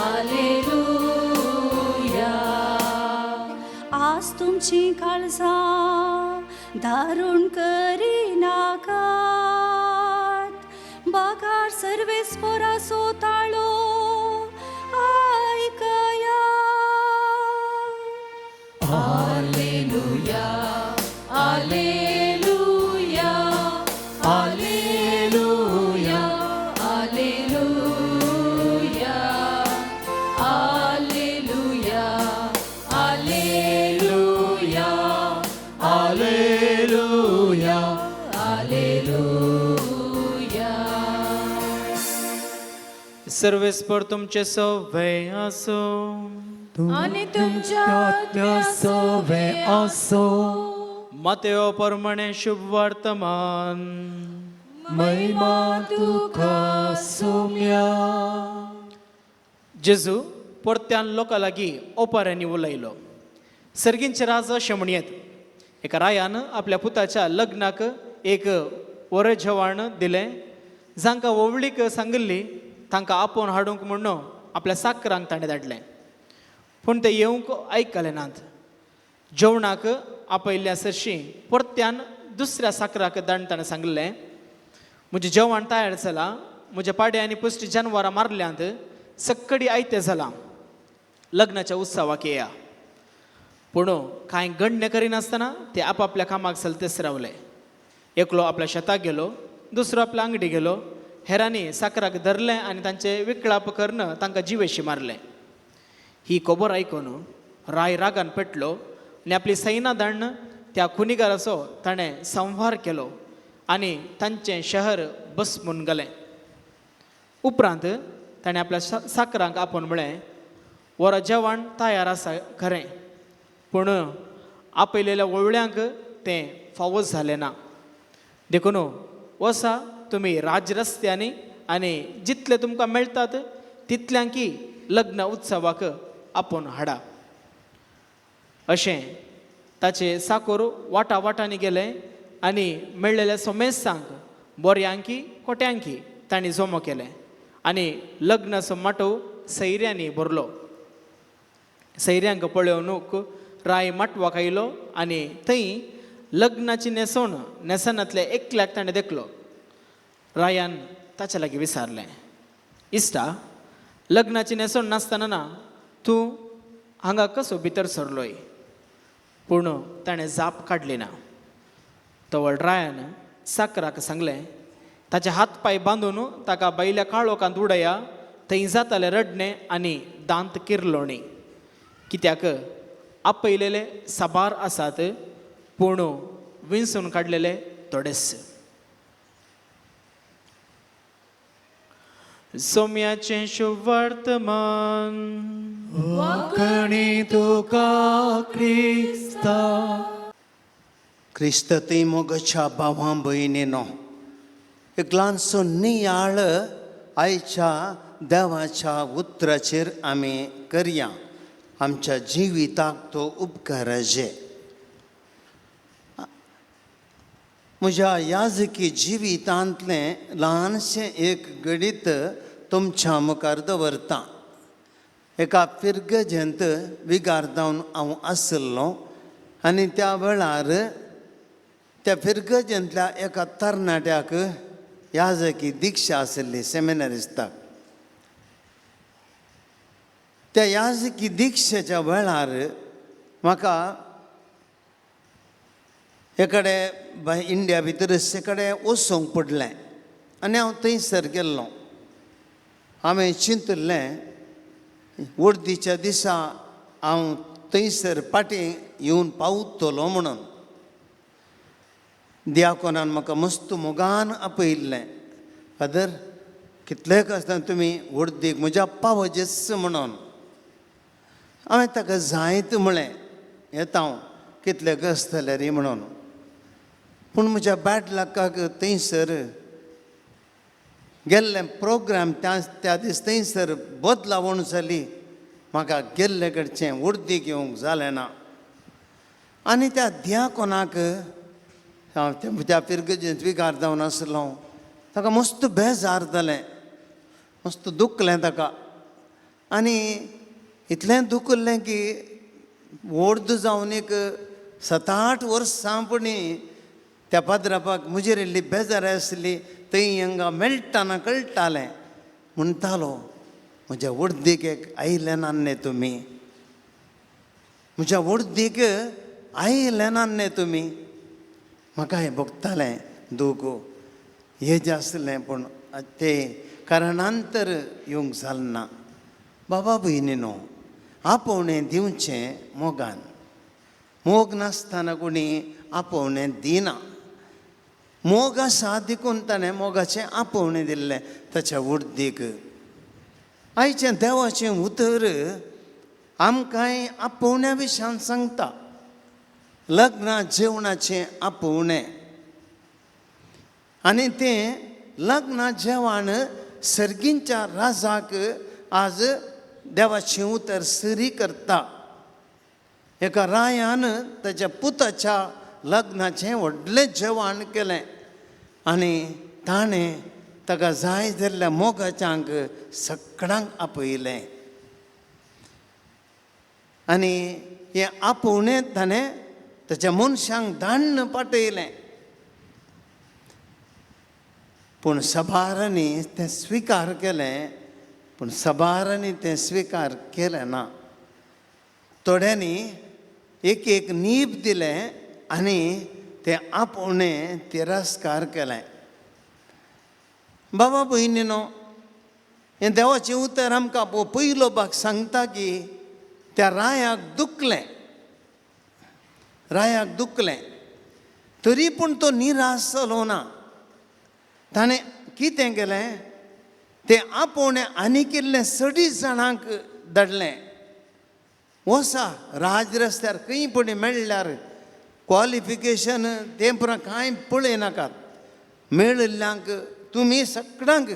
Alleluia. आज तुमची काळजां दारूण करिनाकात, बागार सर्वेस्पराचो ताळो आयकया. Alleluia, Alleluia, Alleluia, Alleluia, Alleluia, Alleluia, सर्वेस्पर तुमचे सवे आसो. आनी तुमच्या आत्म्या सवे आसो. मातेओ परमणे शुभ वर्तमान. महिमा तुका सोम्या. जेजू परत्यान लोकां लागीं ओपाऱ्यांनी उलयलो. सर्गींचे राज अशें म्हणयेत, एका रायान आपल्या पुताच्या लग्नाक एक वरें जेवण दिलें. जांकां व्हंवळीक सांगिल्ली तांकां आपोवन हाडूंक म्हणून आपल्या साकरांक ताणें धाडलें, पूण ते येवंक आयकले नात. जेवणाक आपयल्ल्या सरशीं परत्यान दुसऱ्या साकराक धाडून ताणें सांगिल्लें, म्हजें जेवण तयार जालां, म्हज्या पाडे आनी पुश्टी जानवरां मारल्यांत, सक्कडी आयतें जालां, लग्नाच्या उत्सवाक येया. पूण कांय गण्य करिनासतना ते आपापल्या कामाक चलतेच रावले. एकलो आपल्या शेताक गेलो, दुसरो आपल्या आंगडी गेलो, हेरांनी साकराक धरलें आनी तांचे विकळाप करून तांकां जिवेशी मारलें. ही खबर आयकून राय रागान पेटलो आनी आपली सैना धाडून त्या खुनिगाराचो ताणें संहार केलो आनी तांचें शहर बसमून गेलें. उपरांत ताणें आपल्या साकरांक आपोवन म्हळें, वरो जेवण तयार आसा खरें, पूण आपयलेल्या वळवळ्यांक तें फावो जालें ना. देखून वसा तुमी राजरस्त्यांनी आनी जितले तुमकां मेळटात तितल्यांकी लग्न उत्सवाक आपोवन हाडा. अशें ताचे साकोर वाटा वाटांनी गेले आनी मेळ्ळेल्या सोमेस्तांक बोऱ्यांकी कोट्यांकी तांणी जमो केलें आनी लग्नाचो माटोव सैऱ्यांनी भरलो. सैऱ्यांक पळोवनूक राय माटवाक आयलो आनी थंय लग्नाची न्हेसवण न्हेसनांतल्या एकल्याक ताणें देखलो. रायान ताच्या लागीं विचारलें, इश्टा, लग्नाची न्हेसवण नासतना ना तूं हांगा कसो भितर सरलोय? पूण ताणें जाप काडली ना. तवळ रायान साकराक सांगलें, ताचे हात पांय बांदून ताका बैल्या काळोखांत उडया, थंय जातालें रडणें आनी दांत किरलोणी. कित्याक आपयलेले साबार आसात, पूण विंचून काडलेले थोडेच. सोम्याचें शुभवर्तमान. वाखणी तुका क्रिस्ता. क्रिस्त थंय मोगाच्या भावां भयणीनो, एक ल्हानसो नियाळ आयच्या देवाच्या उतराचेर आमी करया. आमच्या जिविताक तो उपकाराचे. म्हज्या याजकी जिवितांतलें ल्हानशें एक घडीत तुमच्या मुखार दवरता. एका फिरगजेंत विगार जावन हांव आशिल्लो आनी त्या वेळार त्या फिरगजेंतल्या एका तरणाट्याक याजकी दिक्षा आशिल्ली सेमिनारिस्ताक. त्या याजकी दिक्षेच्या वेळार म्हाका एकडे इंडिया भितर कडेन वचूंक पडलें आनी हांव थंयसर गेल्लो. हांवें चिंतिल्लें वर्दीच्या दिसा हांव थंयसर फाटीं येवन पावतलो म्हणून. दियाकोनान म्हाका मस्त मोगान आपयिल्लें, फादर कितलेक आसतना तुमी वर्दीक म्हज्या पावजेच म्हणून. हांवें ताका जायत म्हळें, येता हांव कितलेक आसतलें रे म्हणून. पूण म्हज्या बॅड लकाक थंयसर गेल्लें प्रोग्राम त्या दीस थंयसर बदलावण जाली. म्हाका गेल्ले कडचें वर्दीक येवंक जालें ना. आनी त्या दियाकोनाक हांव त्या फिरगजेंत विगार जावन आसलो, ताका मस्त बेजार जालें, मस्त दुखलें ताका. आनी इतलें दुखलें की वर्द जावन एक 7-8 वर्सां पुणी त्या पाद्रापाक म्हजेर इल्ली बेजार आसली. थंय हांगा मेळटाना कळटालें, म्हणटालो म्हज्या वर्दीक एक आयले ना न्ही तुमी, म्हज्या वर्दीक आयले ना न्ही तुमी. म्हाका हें भोगतालें दूख हें जें आसलें, पूण तें कारणांतर येवंक जालें ना. बाबा भयणीनो, आपोवणें दिवचें मोगान, मोग नासतना कोणी आपोवणें दिना. मोग आसा देखून ताणें मोगाचें आपोवणें दिल्लें ताच्या वर्दीक. आयचें देवाचें उतर आमकांय आपोवण्या विशयान सांगता. लग्ना जेवणाचें आपोवणें आनी तें लग्ना जेवण सर्गींच्या राजाक आज देवाचें उतर सरी करता. एका रायान ताच्या पुताच्या लग्नाचें व्हडलें जेवण केलें आनी ताणें ताका जाय जाल्ल्या मोगाच्यांक सगळ्यांक आपयलें आनी हें आपोवणें ताणें ताच्या मनशांक धाडून पाठयलें. पूण सभारांनी तें स्विकार केलें, पूण सभारांनी तें स्विकार केलें ना. थोड्यांनी एक एक नीब दिलें आनी तें आपोवणें तिरस्कार केलें. बाबा भयणीनो, हें देवाचें उतर आमकां पयलो भाग सांगता की त्या रायाक दुखलें, रायाक दुखलें, तरी पूण तो निराश जालो ना. ताणें कितें केलें, तें आपोवणें आनीक इल्लें सडीस जाणांक धाडलें. वसा राज रस्त्यार खंय पणी मेळ्ळ्यार क्वॉलिफिकेशन तें पुरा कांय पळयनाकात, मेळिल्ल्यांक तुमी सगळ्यांक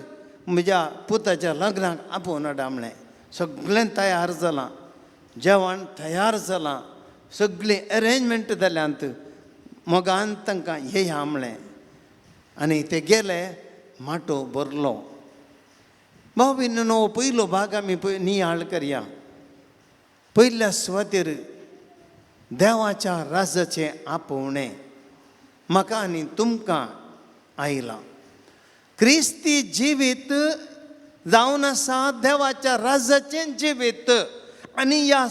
म्हज्या पुताच्या लग्नाक आपोवन हाडा म्हणलें. सगळें तयार जालां, जेवण तयार जालां, सगळीं अरेंजमेंट जाल्यांत, मोगान तांकां येया म्हणलें. आनी ते गेले, माटो भरलो. भाव भयणीनो, पयलो भाग आमी पय नियाळ करया. पयल्या सुवातेर देवाच्या राजाचें आपोवणें म्हाका आनी तुमकां आयलां. क्रिस्ती जिवीत जावन आसा देवाच्या राजाचें जिवीत आनी ह्या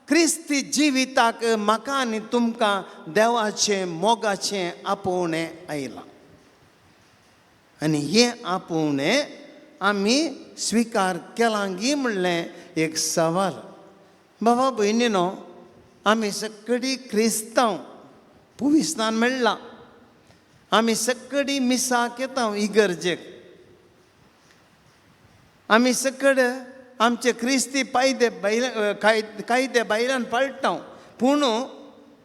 क्रिस्ती जिविताक म्हाका आनी तुमकां देवाचें मोगाचें आपोवणें आयलां आनी हें आपोवणें आमी स्विकार केलां गी म्हणलें एक सवाल. बाबा भयणीनो, आमी सगळीं क्रिस्तांव पुविस्तान मेळ्ळां, आमी सगळीं मिसाक येता इगर्जेक, आमी सगळे आमचे क्रिस्ती पायदे बायला कायदे बायलान पाळटा, पूण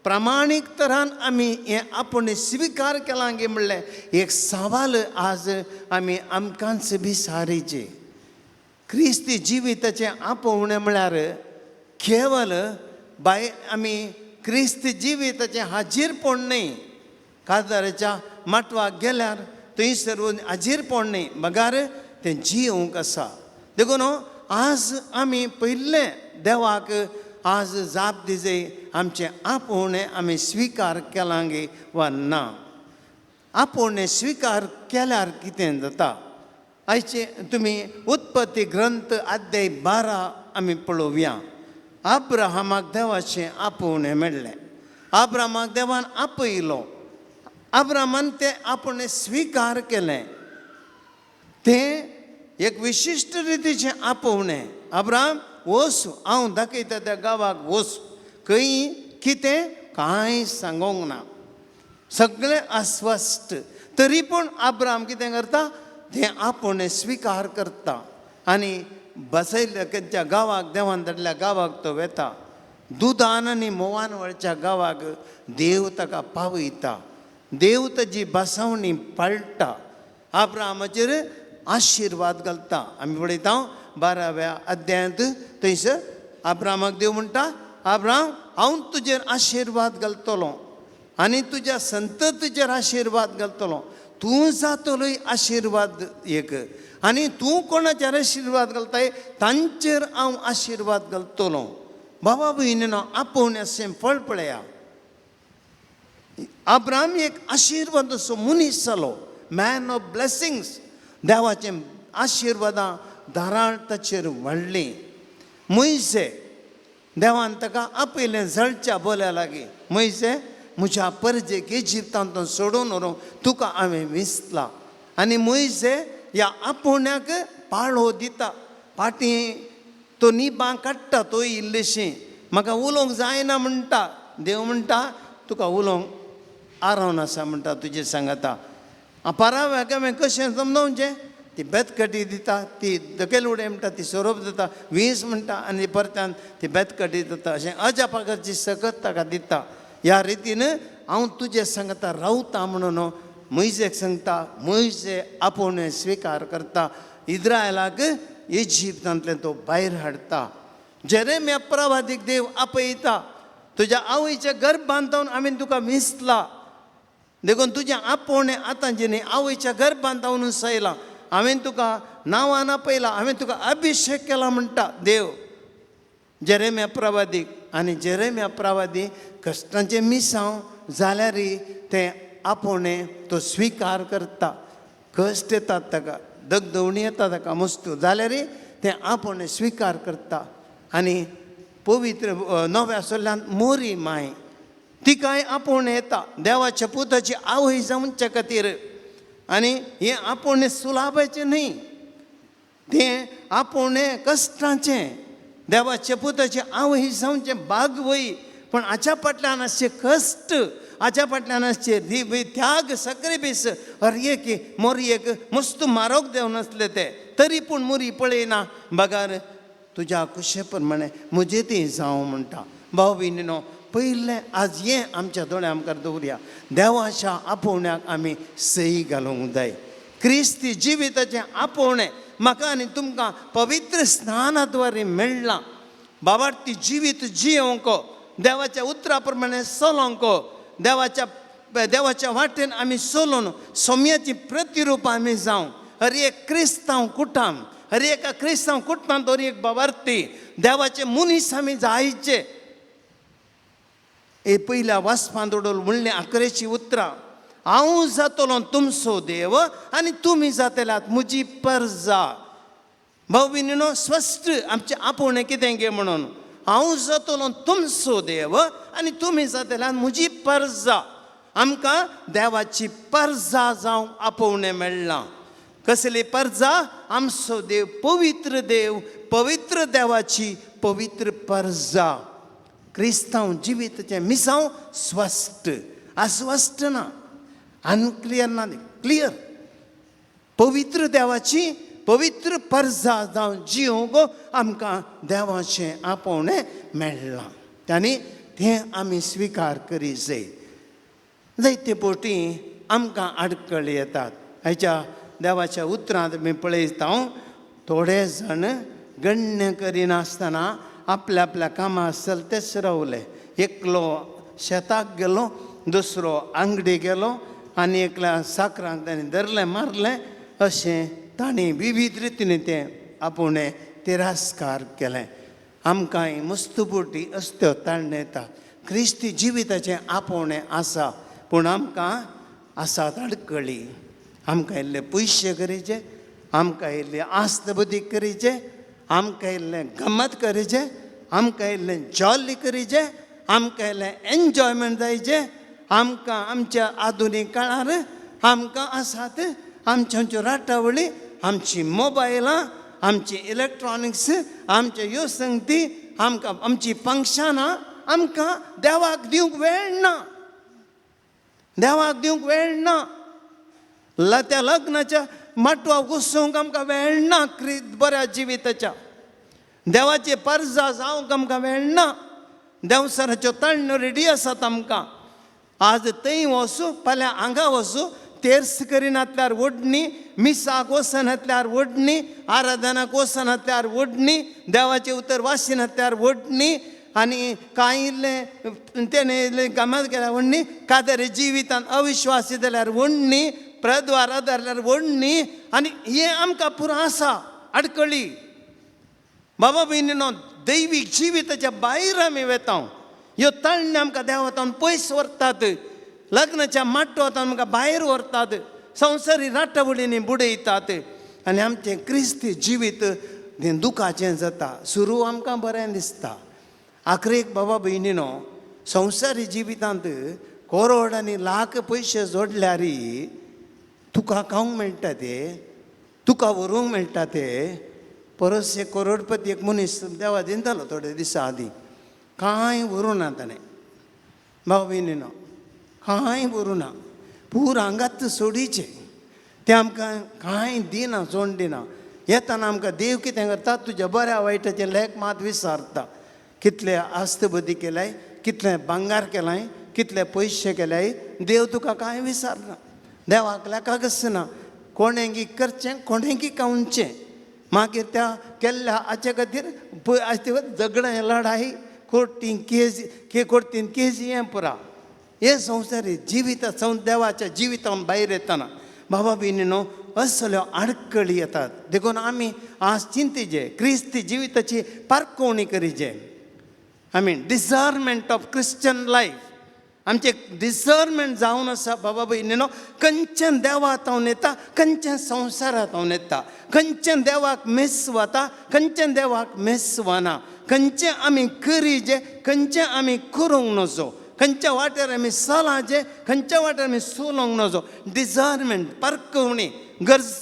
प्रामाणीक तरान आमी हें आपूण स्विकार केलां गी म्हणलें एक सवाल आज आमी आमकांच विसारीचे. क्रिस्ती जिविताचें आपोवणें म्हळ्यार केवल बाय आमी क्रिस्ती जिविताचें हाजीरपण न्हय. काजाराच्या माटवाक गेल्यार थंयसर हाजीरपण न्हय, बगार तें जिवंक आसा. देखून आज आमी पयलें देवाक आज जाप दिजे आमचें आपोवणें आमी स्विकार केलां गे वा ना. आपोवणें स्विकार केल्यार कितें जाता, आयचे तुमी उत्पत्ती ग्रंथ अध्याय 12 आमी पळोवया. अब्राहमाक देवाचें आपोवणें मेळ्ळें, अब्राहमाक देवान आपयलो, अब्राहमान तें आपोवणें स्विकार केलें. तें एक विशिश्ट रितीचें आपोवणें. अब्राहम वच, हांव दाखयता त्या गांवाक वच, खंय कितें कांय सांगोंक ना, सगळें अस्वस्थ. तरी पूण अब्राहम कितें करता, तें आपोवणें स्विकार करता आनी बसयल्ल्या खंयच्या गांवाक देवान धाडल्या गांवाक तो वेता. दुदान आनी म्होंवान वळच्या गांवाक देव ताका पावयता, देव ताजी बसवणी पाळटा, अब्राहमाचेर आशिर्वाद घालता. आमी पळयता 12व्या अध्यायांत थंयसर अब्राहमाक देव म्हणटा, अब्राहम हांव तुजेर आशिर्वाद घालतलो आनी तुज्या संततीचेर आशिर्वाद घालतलो, तूं जातलोय आशिर्वाद एक, आनी तूं कोणाचेर आशिर्वाद घालताय तांचेर हांव आशिर्वाद घालतलो. बाबा भयणीनो, आपोवण्याचें फळ पळया. अब्राहम एक आशिर्वाद असो मनीस जालो, मॅन ऑफ ब्लेसिंग्स. देवाचें आशिर्वादां धाराळ ताचेर वाडलीं. मोयसे देवान ताका आपयलें जळच्या बोल्या लागीं, मोयसे म्हज्या परजेक इजिप्तांत सोडून व्हरूंक तुका हांवें विसला. आनी मोयसे ह्या आपोवण्याक पाळो दिता, फाटीं तो निबां काडटा, तो इल्लीशी म्हाका उलोवंक जायना म्हणटा. देव म्हणटा तुका उलोवंक आरोवन आसा म्हणटा तुजे सांगाता. पराव्याक हांवें कशें समजोवचें, ती बेतकटी दिता, ती धकेल उडय म्हणटा, ती सोरोप दिता, वीस म्हणटा आनी परत्यान ती बेतकटी दिता. अशें अजापाची सकत ताका दिता. ह्या रितीन हांव तुजे सांगता रावता म्हणून मोयजेक सांगता. मोयजे आपोवणें स्विकार करता. इज्रायलाक इजिप्तांतलें तो भायर हाडटा. जेरेमिया प्रवादीक देव आपयता. तुज्या आवयच्या गर्भांत हांवें तुका विंचला, देखून तुजें आपोवणें आतां जेन्ना आवयच्या गर्भांत हांव सयलां, हांवें तुका नांवान आपयला, हांवें तुका अभिशेक केला म्हणटा देव जेरेमिया प्रवादीक. आनी जेरेमिया प्रवादी कश्टांचें मिसांव जाल्यारय तें आपोवणें तो स्विकार करता. कश्ट येतात ताका, दगदवणी येता ताका मस्तू, जाल्यारय तें आपोवणें स्विकार करता. आनी पवित्र नव्या सोल्ल्यान मोरी माय तिकाय आपोवणें येता देवाच्या पुताची आवय जावच्या खातीर. आनी हें आपोवणें सुलाभाचें न्हय, तें आपोवणें कश्टाचें. देवाच्या पुताची आवय जावचें भाग वय, पूण हाच्या फाटल्यान आसचे कश्ट, हाच्या फाटल्यान आसचे त्याग, सॅक्रिफीस. हर एक मोरयेक मस्त मारोक देव नासले ते, तरी पूण मोरी पळयना बगर तुज्या कुशे प्रमाणे म्हजें ती जावं म्हणटा. भाव भयणीनो, पयलें आज हें आमच्या दोळ्या मुखार दवरया. देवाच्या आपोवण्याक आमी सही घालूंक जाय. क्रिस्ती जिविताचें आपोवणें म्हाका आनी तुमकां पवित्र स्नाना द्वारे मेळ्ळां. बाबार्थी जिवीत जियोवंक, देवाच्या उतरा प्रमाणे चलोवंक, देवाच्या देवाच्या वाटेन आमी चलोवन सोम्याची प्रतिरूप आमी जावं. हर एक क्रिस्तांव कुटाम, हर एका क्रिस्तांव कुटुंबांत हर एक बाबार्थी देवाचे मनीस आमी जायचे. हे पयल्या वाचपांत उडोवन म्हणलें आकरेची उतरां, हांव जातलो तुमचो देव आनी तुमी जातल्यात म्हजी परजा. भाव भयणीनो, स्पश्ट आमचें आपोवणें कितें गे म्हणून, हांव जातलो तुमचो देव आनी तुमी जातल्यात म्हजी परजा. आमकां देवाची परजा जावंक आपोवणें मेळ्ळां. कसली परजा? आमचो देव पवित्र देव, पवित्र देवाची पवित्र परजा. क्रिस्तांव जिवीताचें मिसांव स्वस्थ, अस्वस्थ ना, अनक्लियर ना, क्लियर. पवित्र देवाची पवित्र परजा जावन जिवंक आमकां देवाचें आपोवणें मेळ्ळां आनी तें आमी स्विकार करी जाय. जायते फावटी आमकां आडखळी येतात. हाच्या देवाच्या उतरांत आमी पळयता, थोडे जाण गण्य करिनासतना आपल्या आपल्या कामां चलतेच रावले. एकलो शेताक गेलो, दुसरो आंगडी गेलो आनी एकल्या साकरांक ताणें धरलें, मारलें. अशें तांणी विवीध रितीन तें आपोवणें तिरस्कार केलें. आमकांय मस्त बोटी अस्त्यो ताळणे येता. क्रिस्ती जिविताचें आपोवणें आसा, पूण आमकां आसात आडखळी. आमकां इल्ले पयशे करीचे, आमकां इल्ले आस्त बुद्दी करीचे, आमकां इल्लें गमत करीचे, आमकां इल्लें जॉली करीचे, आमकां इल्लें एन्जॉयमेंट जायचें. आमकां आमच्या आधुनीक काळार आमकां आसात आमच्यो आमच्यो राटावळी, आमची मोबायलां, आमची इलेक्ट्रॉनिक्स, आमच्यो ह्यो संगती, आमकां आमची फंक्शनां. आमकां देवाक दिवंक वेळ ना, देवाक दिवंक वेळ ना. त्या लग्नाच्या माटवाक वचूंक आमकां वेळ ना. बऱ्या जिविताच्या देवाचे परजा जावंक आमकां वेळ ना. देंवचाराच्यो ताळण्यो रेडी आसात आमकां. आज थंय वचूं, फाल्यां हांगा वचूं, तेर्स करिनातल्यार ओडणी, मिसाक वचनातल्यार ओडणी, आराधनाक वचनातल्यार ओडणी, देवाचें उतर वाचिनातल्यार ओडणी, आनी कांय इल्लें तेणें इल्लें गमत केल्यार ओडणी, कादरे जिवितान अविश्वासी जाल्यार ओडणी, प्रद्वारा धरल्यार ओडणी. आनी हें आमकां पुरो आसा आडखळी. बाबा भयणीनो, दैवीक जिविताच्या भायर आमी वेता. ह्यो ताळण्यो आमकां देवातान पयस व्हरतात, लग्नाच्या माटवांत आमकां भायर व्हरतात, संवसारी राटावळींनी बुडयतात आनी आमचें क्रिस्ती जिवीत तें दुखाचें जाता. सुरू आमकां बरें दिसता, आखरेक बाबा भयणीनो, संवसारी जिवितांत करोड आनी लाख पयशे जोडल्यार तुका खावंक मेळटा ते, तुका व्हरूंक मेळटा ते. परस एक करोडपती एक मनीस देवा दितालो थोडे दिसां आदीं, कांय व्हरूं ना ताणें. भाव भयणीनो, कांय व्हरूं ना, पूर हांगाच सोडीचें. तें आमकां कांय दिना, जोड दिना. येताना आमकां देव कितें करता, तुज्या बऱ्या वायटाचें लेख मात विसारता. कितले आस्त बुद्दी केल्याय, कितले भांगार केलाय, कितले पयशे केल्याय, देव तुका कांय विसारना. देवाक लेखाकच ना. कोणेंगी करचें, कोणेंगी खावचें. मागीर त्या केल्ल्या हाचे खातीर झगडें, लढाई, कोर्टीन केजी के कोर्टीन केजी हें पुरा. हे संवसारी जिविता देवाच्या जिवितान भायर येतना बाबा भयणीनो असल्यो आडखळी येतात. देखून आमी आज चिंतीचे क्रिस्ती जिविताची पारखवणी करीचे. I mean discernment of Christian life. आमचें डिसर्नमेंट जावन आसा बाबा भयणीनो, खंयच्यान देवा तावन येता, खंयच्यान संवसारा तावन येता, खंयच्यान देवाक मेस वता, खंयच्यान देवाक मेस वना, खंयचें आमी करीजे, खंयचें आमी करूंक नजो, खंयच्या वाटेर आमी चलाचें, खंयच्या वाटेर आमी चलोवंक नजो. डिसर्नमेंट, पारखवणी गरज,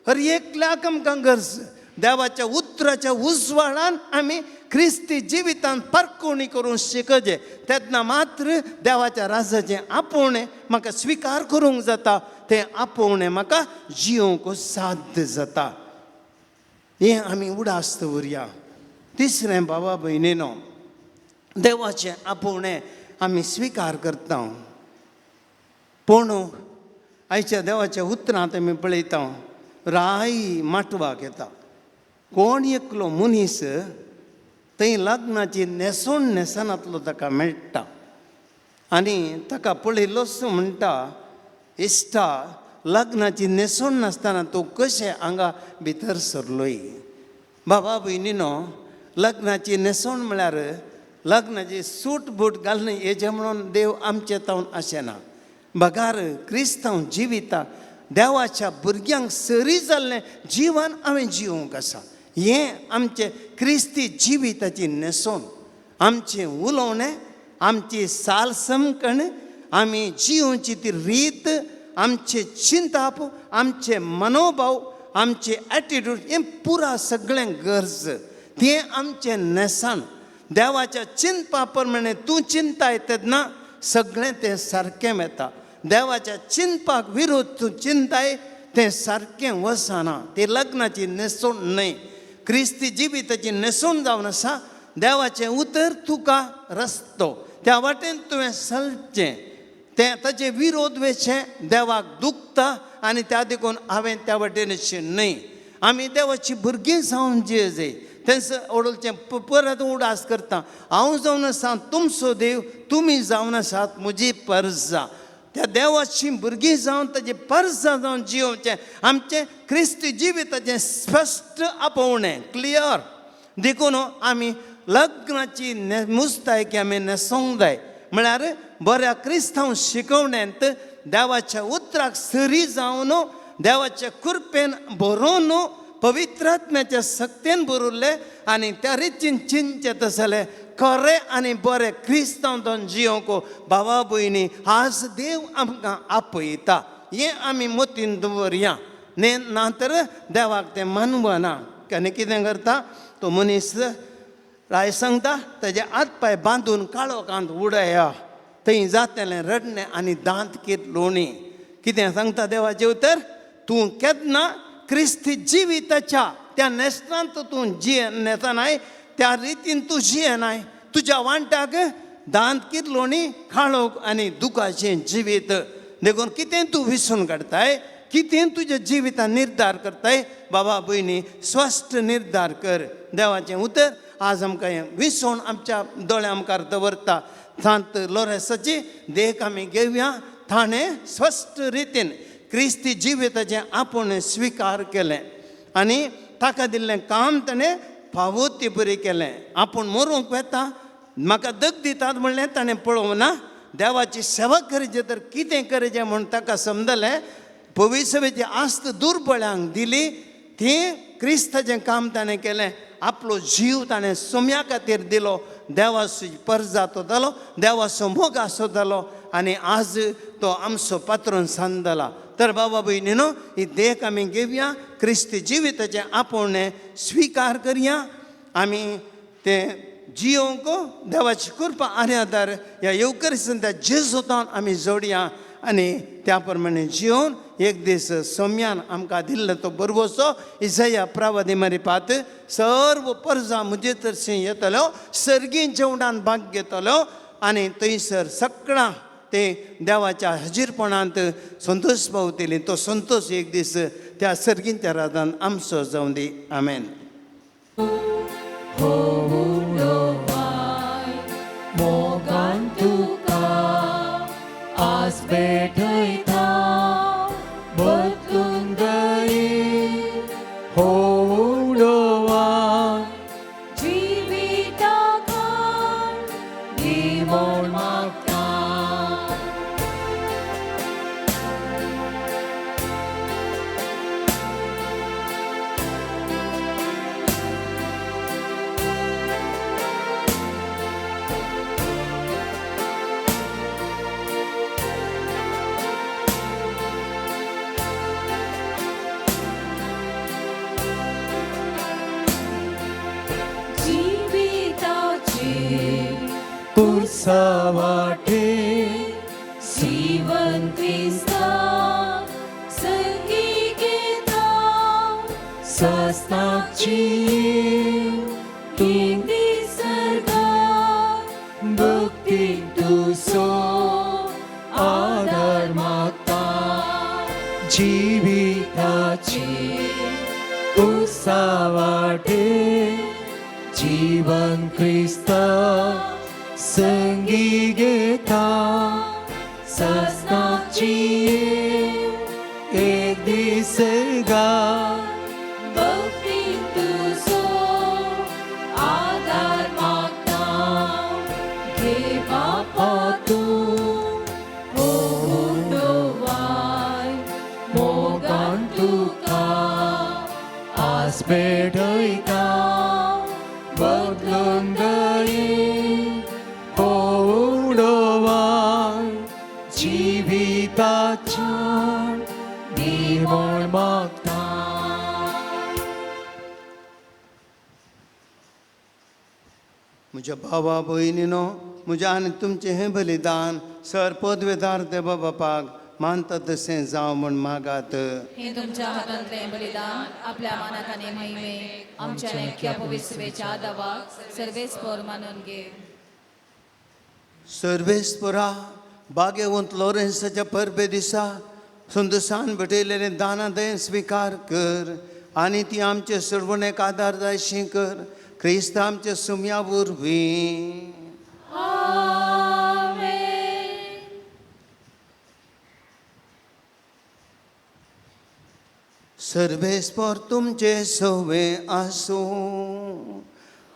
हर एकल्याक आमकां गरज. देवाच्या उतराच्या उजवाडान आमी क्रिस्ती जिवितान पारखवणी करूंक शिकचे, तेन्ना मात्र देवाच्या राजाचें आपोवणें म्हाका स्विकार करूंक जाता, तें आपोवणें म्हाका जियोवंक साध्य जाता. हें आमी उडास दवरया. तिसरें बाबा भयणीनो, देवाचें आपोवणें आमी स्विकार करता. पूण आयच्या देवाच्या उतरांत आमी पळयता, राय माटवाक येता. कोण एकलो मनीस थंय लग्नाची न्हेसवण न्हेसनातलो ताका मेळटा आनी ताका पळयलोच म्हणटा, इश्टा, लग्नाची न्हेसवण नासतना तूं कशें हांगा भितर सरलोय? बाबा भयणीनो, लग्नाची न्हेसवण म्हळ्यार लग्नाची सूट बूट घालून हेजें म्हणून देव आमचे तावन अशें ना. बगार क्रिस्तांव जिविता देवाच्या भुरग्यांक सरी जाल्लें जिवन हांवें जिवंक आसा. हें आमचें क्रिस्ती जिविताची न्हेसवण. आमचें उलोवणें, आमची साल समकण, आमी जिवची ती रीत, आमचें चिंताप, आमचें मनोभाव, आमचें एटिट्यूड, हें पुरा सगळें गरज. तें आमचें न्हेसण. देवाच्या चिंतपा प्रमाणे तूं चिंताय तेन्ना सगळें तें सारकें वता. देवाच्या चिंतपाक विरोध तूं चिंताय तें सारकें वचना. ती लग्नाची न्हेसवण न्हय, क्रिस्ती जिविताची न्हेसवण जावन आसा. देवाचें उतर तुका रस्तो, त्या वाटेन तुवें चलचें, तें ताचे विरोध वेचें देवाक दुखता आनी त्या देखून हांवें त्या वाटेन न्हय. आमी देवाची भुरगीं जावन जिये तेंच ओडलचें परत उडास करता. हांव जावन आसा तुमचो देव, तुमी जावन आसात म्हजी परजा. त्या देवाची भुरगीं जावन ताजी परजा जावन जियोवचें आमचें क्रिस्ती जिविताचें स्पश्ट आपोवणें, क्लियर. देखून आमी लग्नाची मुस्तायकी आमी न्हेसोंक जाय. म्हळ्यार बऱ्या क्रिस्तांव शिकवणेंत देवाच्या उतराक सरी जावन, देवाच्या कृपेन भरोवन, पवित्रात्म्याच्या सक्तेन भरिल्ले आनी त्या रितीन चिंतचें तसलें खरें आनी बरें क्रिस्तांव जावन जियोवंक भावा भयणी आज देव आमकां आपयता. हें आमी मतीन दवरया. न्ही ना तर देवाक तें मानवना. आनी कितें करता तो मनीस, राय सांगता ताजे हात पांय बांदून काळोखांत उडया, थंय जातलें रडणें आनी दांत किरलोणी. कितें सांगता देवाचें उतर, तूं केन्ना क्रिस्ती जिविताच्या त्या न्हेसणांत तूं जिये न्हेसनाय, त्या रितीन तूं जियेनाय, तुज्या वांट्याक दांत किरलोणी, काळोख आनी दुखाचें जिवीत. देखून कितें तूं विसून काडटाय, कितें तुज्या जिवितान निर्धार करताय, बाबा भयणी स्पश्ट निर्धार कर. देवाचें उतर आज आमकां हें विसवण आमच्या दोळ्या मुखार दवरता. सांत लोरेसाची देख आमी घेवया. ताणें स्पश्ट रितीन क्रिस्ती जिविताचें आपूण स्विकार केलें आनी ताका दिल्लें काम ताणें फावो ती बरी केलें. आपूण मरूंक वता, म्हाका दग दितात म्हणलें ताणें पळोवंक ना. देवाची सेवा करची तर कितें करचें म्हूण ताका समजलें. पविसवेची आस्त दुर्बळ्यांक दिली, ती क्रिस्ताचें काम ताणें केलें. आपलो जीव ताणें सोम्या खातीर दिलो. देवाचो परजा तो जालो, देवाचो मोग आसो जालो आनी आज तो आमचो पात्रोन सांद जाला. तर बाबा भयणीनो, ही देख आमी घेवया, क्रिस्ती जिविताचें आपोवणें स्विकार करया. आमी तें जियोवंक देवाची कृपा आनी आदार ह्या येवकरी संद्या जेजूतान आमी जोडया. आनी त्या प्रमाणे जिवन एक दीस सोम्यान आमकां दिल्लो तो बरवसो इजया प्रवादी मारिपात सर्व परजा म्हजे तरशी येतलो सर्गी जेवणान भाग घेतलो आनी थंयसर सगळां ते देवाच्या हजीरपणांत संतोश पावतली. तो संतोश एक दीस त्या सर्गींच्या राजान आमचो जावं दी. आमेन. मोगान तुका आज भेटयता बदलून गई हो उडोवान जिविता खाण दी म्हूण मागता. जिविताची कुर्सा वाटे जीवन क्रिस्ता संगी घेता सस्नाची एक दीस सर्गा भक्ती तुसो आदार मागता जिविताची कुर्सा वाटे जीवन क्रिस्ता संगी घेता सस्नाची एक दीस गा भक्ती तुजो आदार मागता. घे बापा तूं हो उडोवाय मोगान तुका आज भेटयता बदलून गई हो उडोवाय जिविताच्या दी म्हूण मागता. म्हज्या भावा भयणीनो म्हज्या आनी तुमचें हें बलिदान सर पदवेदार देवा बापाक मानता तशें जावं म्हूण मागात. हे तुमच्या हातांतलें बलिदान आपल्या मानात आनी महिमे आमच्या एक्या पवित्रवेच्या दावाक सर्वेस्पोर मानून घे. सर्वेस्परा बागेवंत लॉरेन्साच्या परबे दिसा संतोशान भेटयलेलें दाना दयेन स्विकार कर आनी ती आमचे सर्वणेक आदार जायशी कर क्रिस्त आमच्या सुम्या वरवीं. सर्वेस्पर तुमचे सवे आसूं.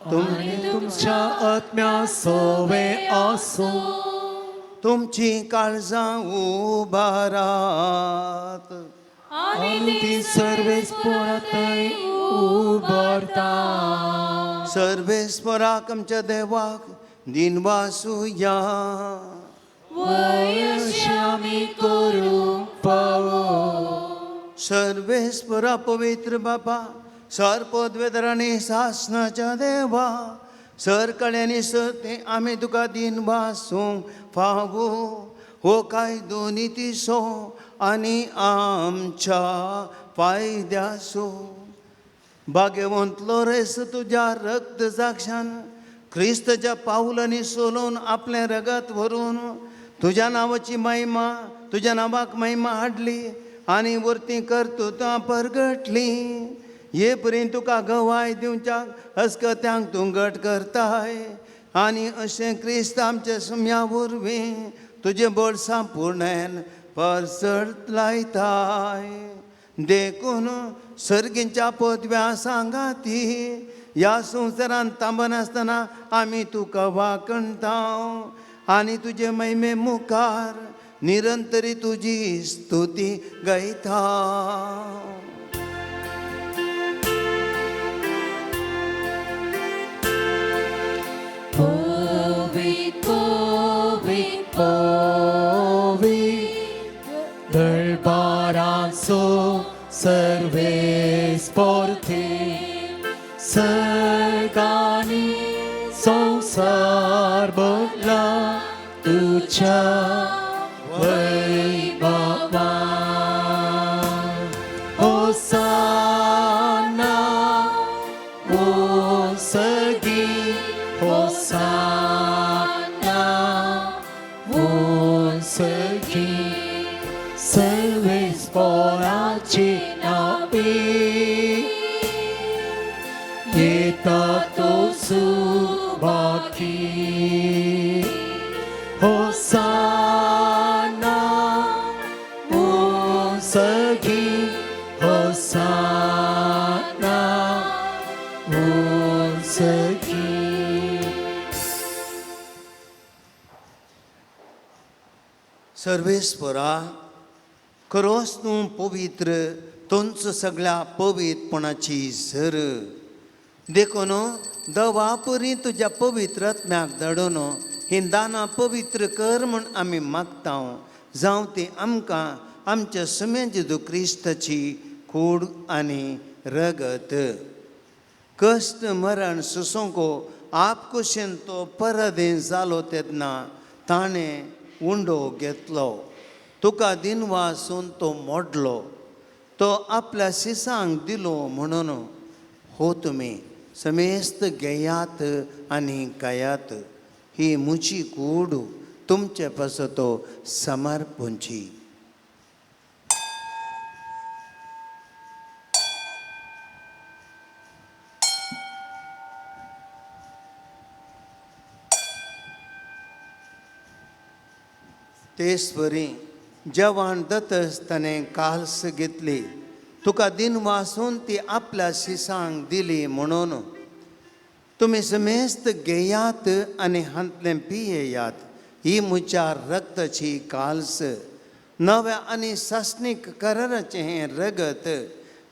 तुमच्या आत्म्या सोवे आसूं. तुमची काळजां उबारात आनी ती सर्वेस्पोरांतय उबारता. सर्वेस्पराक आमच्या देवाक दिनवासुया. वयशी आमी करूंक फावो. सर्वेस्परा पवित्र बापा सर पदवेदरांनी सासनाच्या देवा सर कळ्यांनी सर ते आमी तुका दिनवासूंक फावो हो कायदो नितीसो आनी आमच्या फायद्यासो. भाग्यवंत लोरेस तुज्या रक्त साक्षान क्रिस्तच्या पावलांनी सोलोवन आपलें रगत व्हरून तुज्या नांवाची महिमा तुज्या नांवाक महिमा हाडली आनी वरती कर्तुतां परगटली. हे पर्यंत तुका गवाय दिवच्याक हस्कत्यांक तूं घट करताय आनी अशें क्रिस्त आमच्या सुम्या वरवीं तुजें बळ संपूर्णेन परसड लायताय. देखून सर्गींच्या पदव्या सांगाती ह्या संवसारांत थांबनासतना आमी तुका वाकणता आनी तुजे महिमे मुखार निरंतरी तुजी स्तुती गायता. पवित्र पवित्र पवित्र दरबारांचो सर्वेस्पोर्थे सर्गांनी संवसार भरला तुज्या वैभवान. सगी होसाना सगी सर्वेस्पोराची नापी येता तो सुबाकी होसाना सगी होसाना सगी. सर्वेस्परा, खरोच तूं पवित्र, तुमच सगळ्या पवित्रपणाची सर. देखून दवापुरी तुज्या पवित्र आत्म्याक धाडून ही दानां पवित्र कर म्हूण आमी मागता, जावं ती आमकां आमच्या सुम्या जेजू क्रिस्ताची कूड आनी रगत. कश्ट मरण सुसोंको आपकुशेन तो परदेश जालो तेन्ना ताणें उंडो घेतलो, तुका दिनवासून तो मोडलो, तो आपल्या शिसांक दिलो म्हणून, हो तुमी समेस्त घेयात आनी खायात, ही म्हजी कूड तुमचे पासत समर्पूंची. तेच परी जेवण दतस ताणें काल्स घेतली, तुका दिनवासून ती आपल्या शिसांक दिली म्हणून, तुमी समेस्त घेयात आनी हांतलें पियेयात, ही म्हज्या रक्ताची काल्स, नव्या आनी सासणीक कराराचें हें रगत,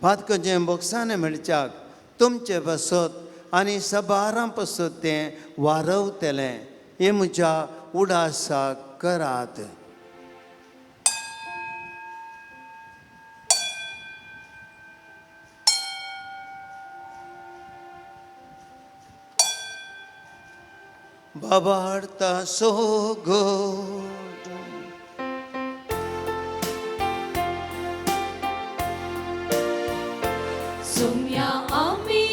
पातकचें बोक्साने मेळच्याक तुमचे पासत आनी सबारां पासत तें वारवतलें. हें म्हज्या उडासाक करात. बाबार्ता सोगोट सुम्या आमी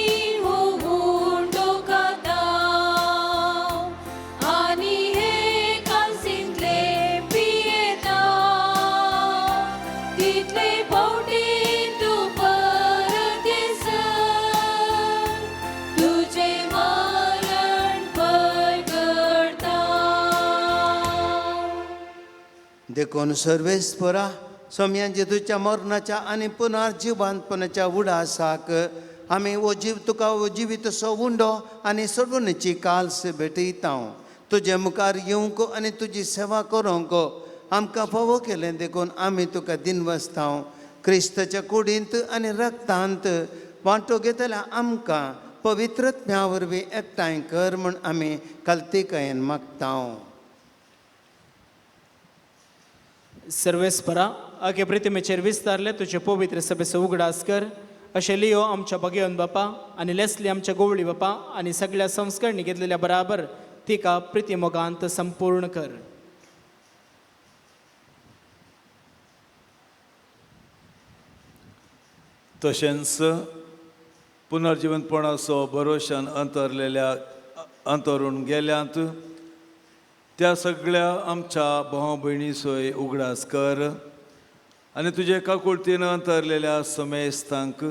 हो उंडो खाता आनी हे कालसींतले पियेता, तितले फावटी तूं परत येसर तुजें मरण परगटता. देखून सर्वेस्परा, सोम्या जेजूच्या मरणाच्या आनी पुनर्जिवांतपणाच्या उडासाक आमी हो जीव तुका हो जिवीत सो उंडो आनी सोडवणेची काल्स भेटयता. तुजे मुखार येवंक आनी तुजी सेवा करूंक आमकां फावो केलें देखून आमी तुका दिनवासता. क्रिस्ताच्या कुडींत आनी रक्तांत वांटो घेतल्या आमकां पवित्रत्म्या वरवीं एकठांय कर म्हूण आमी कल्तिकायेन मागता. सर्वेस्परा, आगे प्रतिमेचेर विस्तारले तुजे पवित्र सभेचो उगडास कर. अशें लियो आमच्या भगेवन बापा आनी लेस्ली आमच्या गोवळी बापा आनी सगळ्या संस्करणी घेतलेल्या बराबर तिका प्रितीमोगांत संपूर्ण कर. तशेंच पुनर्जिवंतपणाचो भरोशान अंतरलेल्या अंतरून गेल्यांत त्या सगळ्या आमच्या भाव भयणीचोय उगडास कर आनी तुजे काकुळतीन अंतरलेल्या समेस्तांक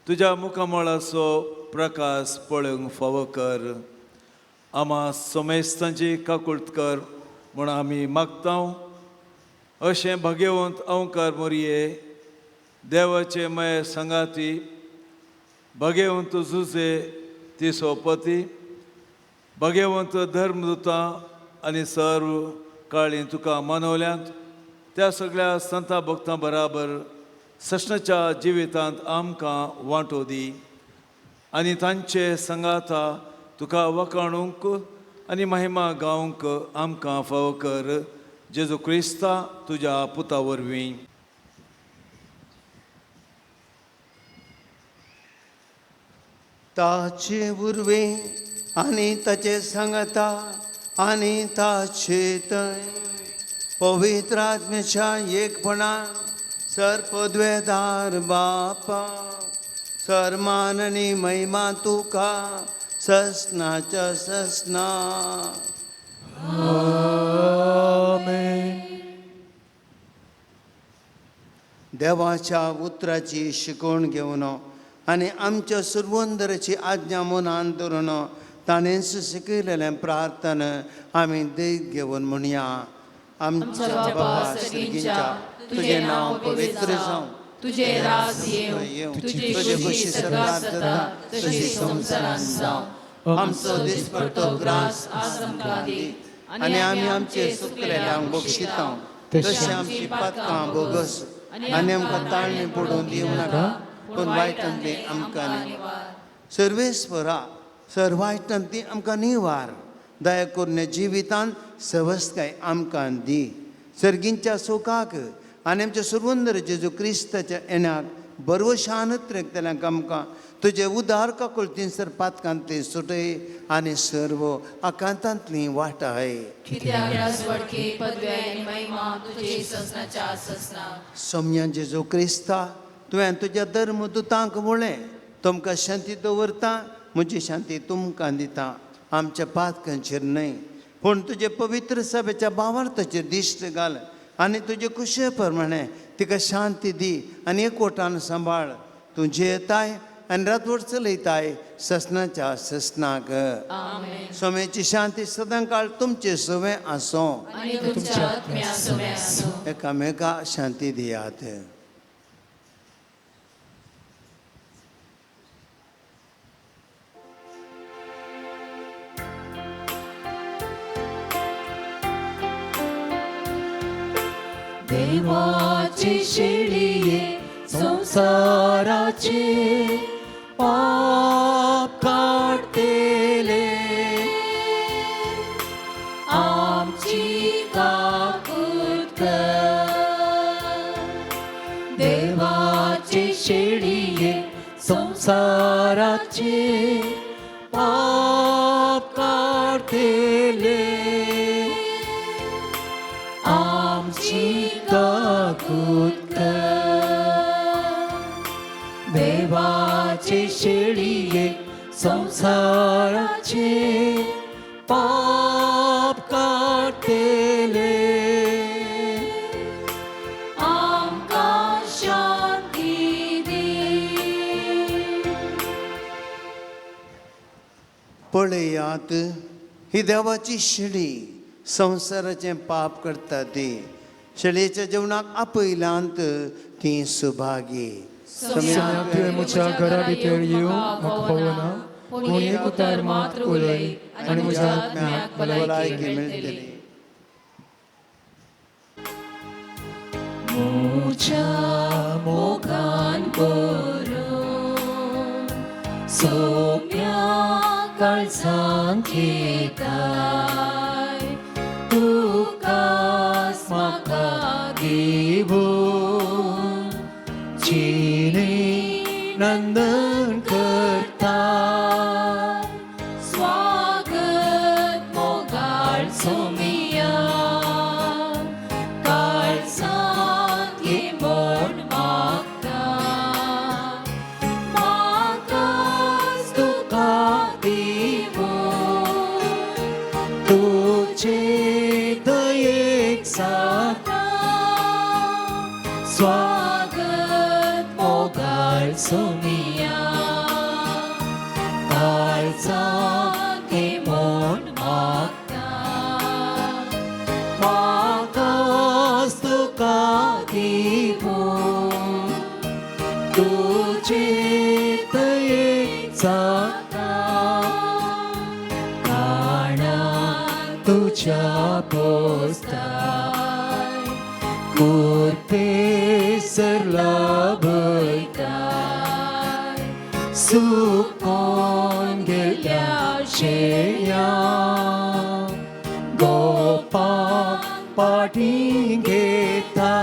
तुज्या मुखामळाचो प्रकाश पळोवंक फावो कर. आमा समेस्तांची काकुळत कर म्हूण आमी मागता. अशें भाग्यवंत अंकार मोरये देवाचे मये संगाती भाग्यवंत जुजे तिसोपती भाग्यवंत धर्मदुतां आनी सर्व काळी तुका मनवल्यांत त्या सगळ्या संता भक्तां बराबर सश्णाच्या जिवितांत आमकां वांटो दी आनी तांचे संगाता तुका वखाणूंक आनी महिमा गावंक आमकां फावो कर. जेजू क्रिस्ता तुज्या पुता वरवीं. ताचे उर्वे आनी ताचे सांगता आनी ताचे थंय पवित्र आत्म्याच्या एकपणा सर पदवेदार बापा, सरमान आनी महिमा तुका ससनाच्या ससना. आमेन. देवाच्या उतराची शिकवण घेवन आनी आमच्या सुरवंदराची आज्ञा मनान धरून ताणेंच शिकयलेलें प्रार्थना आमी देख घेवन म्हणया. आमच्या बाबा सर्गींच्या, तुजें नांव पवित्र जावं, तुजें राज येवं, तुजी खुशी सर्गात जाता तशी संवसारांत जावं. आमचो दिसपट्टो ग्रास आज आमकां दी आनी आमी आमचे सुकलेल्यांक बक्षिता तशें आमची पातकां बोगस आनी आमकां ताळणी पडून दिवं नाका, पूण वायटांतली आमकां निवार. सर्वेस्परा सर वायटांतली आमकां निवार. दया करून जिवितांत सवस्तकाय आमकां दी. सर्गींच्या सुखाक आनी आमच्या सुरवंदर जेजू क्रिस्ताच्या येण्याक बरवशान त्रेकतल्यांक आमकां तुजे उदार काकुळतीन सर पातकांतली सुटय आनी सर्व आकांतांतली वाटाय. कित्याक राजवडकी पदव्या आनी महिमा तुजी ससनाच्या ससना. सोम्या जेजू क्रिस्ता, तुवें तुज्या धर्मदुतांक म्हणलें, तुमकां शांती दवरता, म्हजी शांती तुमकां दिता. आमच्या पातकांचेर न्हय पूण तुजे पवित्र सभेच्या भावार्थाचेर दिश्ट घाल आनी तुजे कुशे प्रमाणे तिका शांती दी आनी एकवटान सांबाळ. तूं जियेताय आनी रातवट चलयताय ससनाच्या ससनाक. सोम्याची शांती सदांकाळ तुमचे सवे आसूं आनी तुमच्या आत्म्या सुम्या आसूं. एकामेका शांती दियात. देवाची शेळये संवसाराचे पाप काडटेले, आमची काकूत कर. देवाची शेळये संवसाराचे पाप काडटेले, आमची काकूत कर. देवाचे शेळये संवसाराचे पाप काडटेले, आमकां शांती दी. पळयात ही देवाची शेळी संवसाराचें पाप करता ती. शेळयेच्या जेवणाक आपयल्यांत ती सुभागी. सोम्या, तुवें म्हज्या घरा भितर येवंक म्हाका फावना, पूण एक उतर मात्र उलय आनी म्हज्या आत्म्याक भलायकी मेळटली. म्हज्या मोगान करून सोम्या काळजांत घेताय, तुकाच म्हाका दिवून जिणे नंदन करता. स्वागत मोगाळ सोमिया, काळजांत घे म्हूण मागता, म्हाकाच तुका दिवून तुजे दयेक साथा. स्वागत मोगाळ सोमिया, काळजांत घे म्हूण मागता, म्हाकाच तुका दिवून तुजे दयेक साथा. काणा तुज्या पोस्ताय कुर्पेसर लाभयताय, सुकोन गेल्या शेया गोपा पाटी घेता.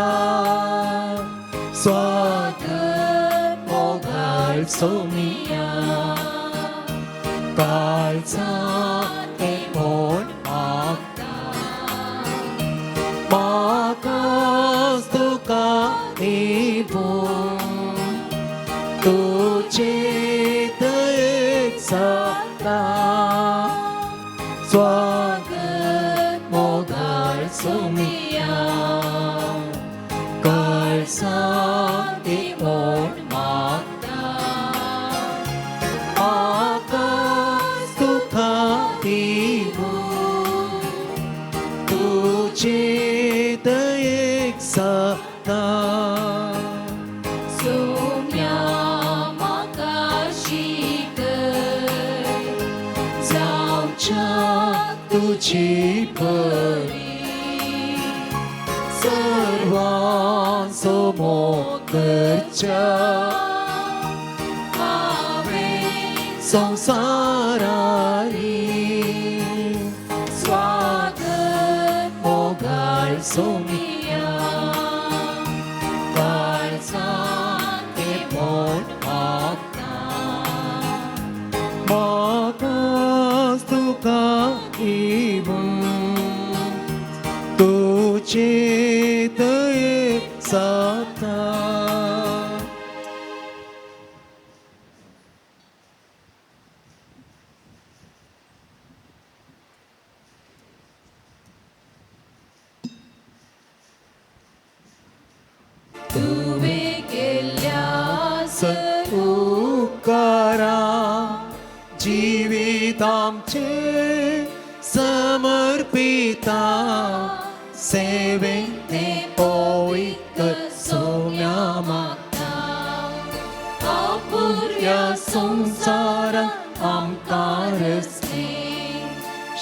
स्वागत मोगाळ सोमिया, काळजांत घे म्हूण मागता, म्हाकाच तुका दिवून तुजे दयेक साथा. मागता स्वागत मोगाळ सोमिया काळजांत म्हूण मागता म्हाका तुका दिवूं तुजे दयेक साता सोम्या म्हाका शिकय जावच्या तुजी बरी सर्वांचो मोग करच्या हांवें संवसारारी स्वागत मोगाळ सोमिया सोमिया काळजांत म्हूण मागता म्हाकाच तुका दिवूं तुजे दयेक साता तुवें केल्ल्या उपकारा जिवीत आमचें समर्पिता सेवेंत तें पवित्र सोम्या मागता अपुर्या संवसारांत आमकां रचले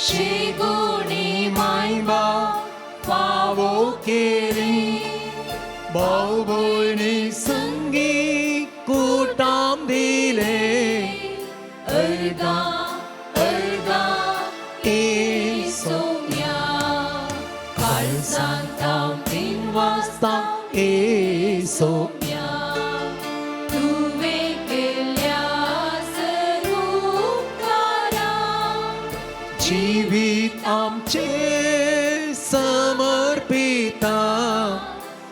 शिगुणी मायबाप फावो केली भाव भयणी संगी कुटाम दिले अर्गा अर्गा ए सोम्या काळजांत हांव वाजता ए सोम्या तुवें केल्ल्या उपकारा जिवीत आमचें समर्पिता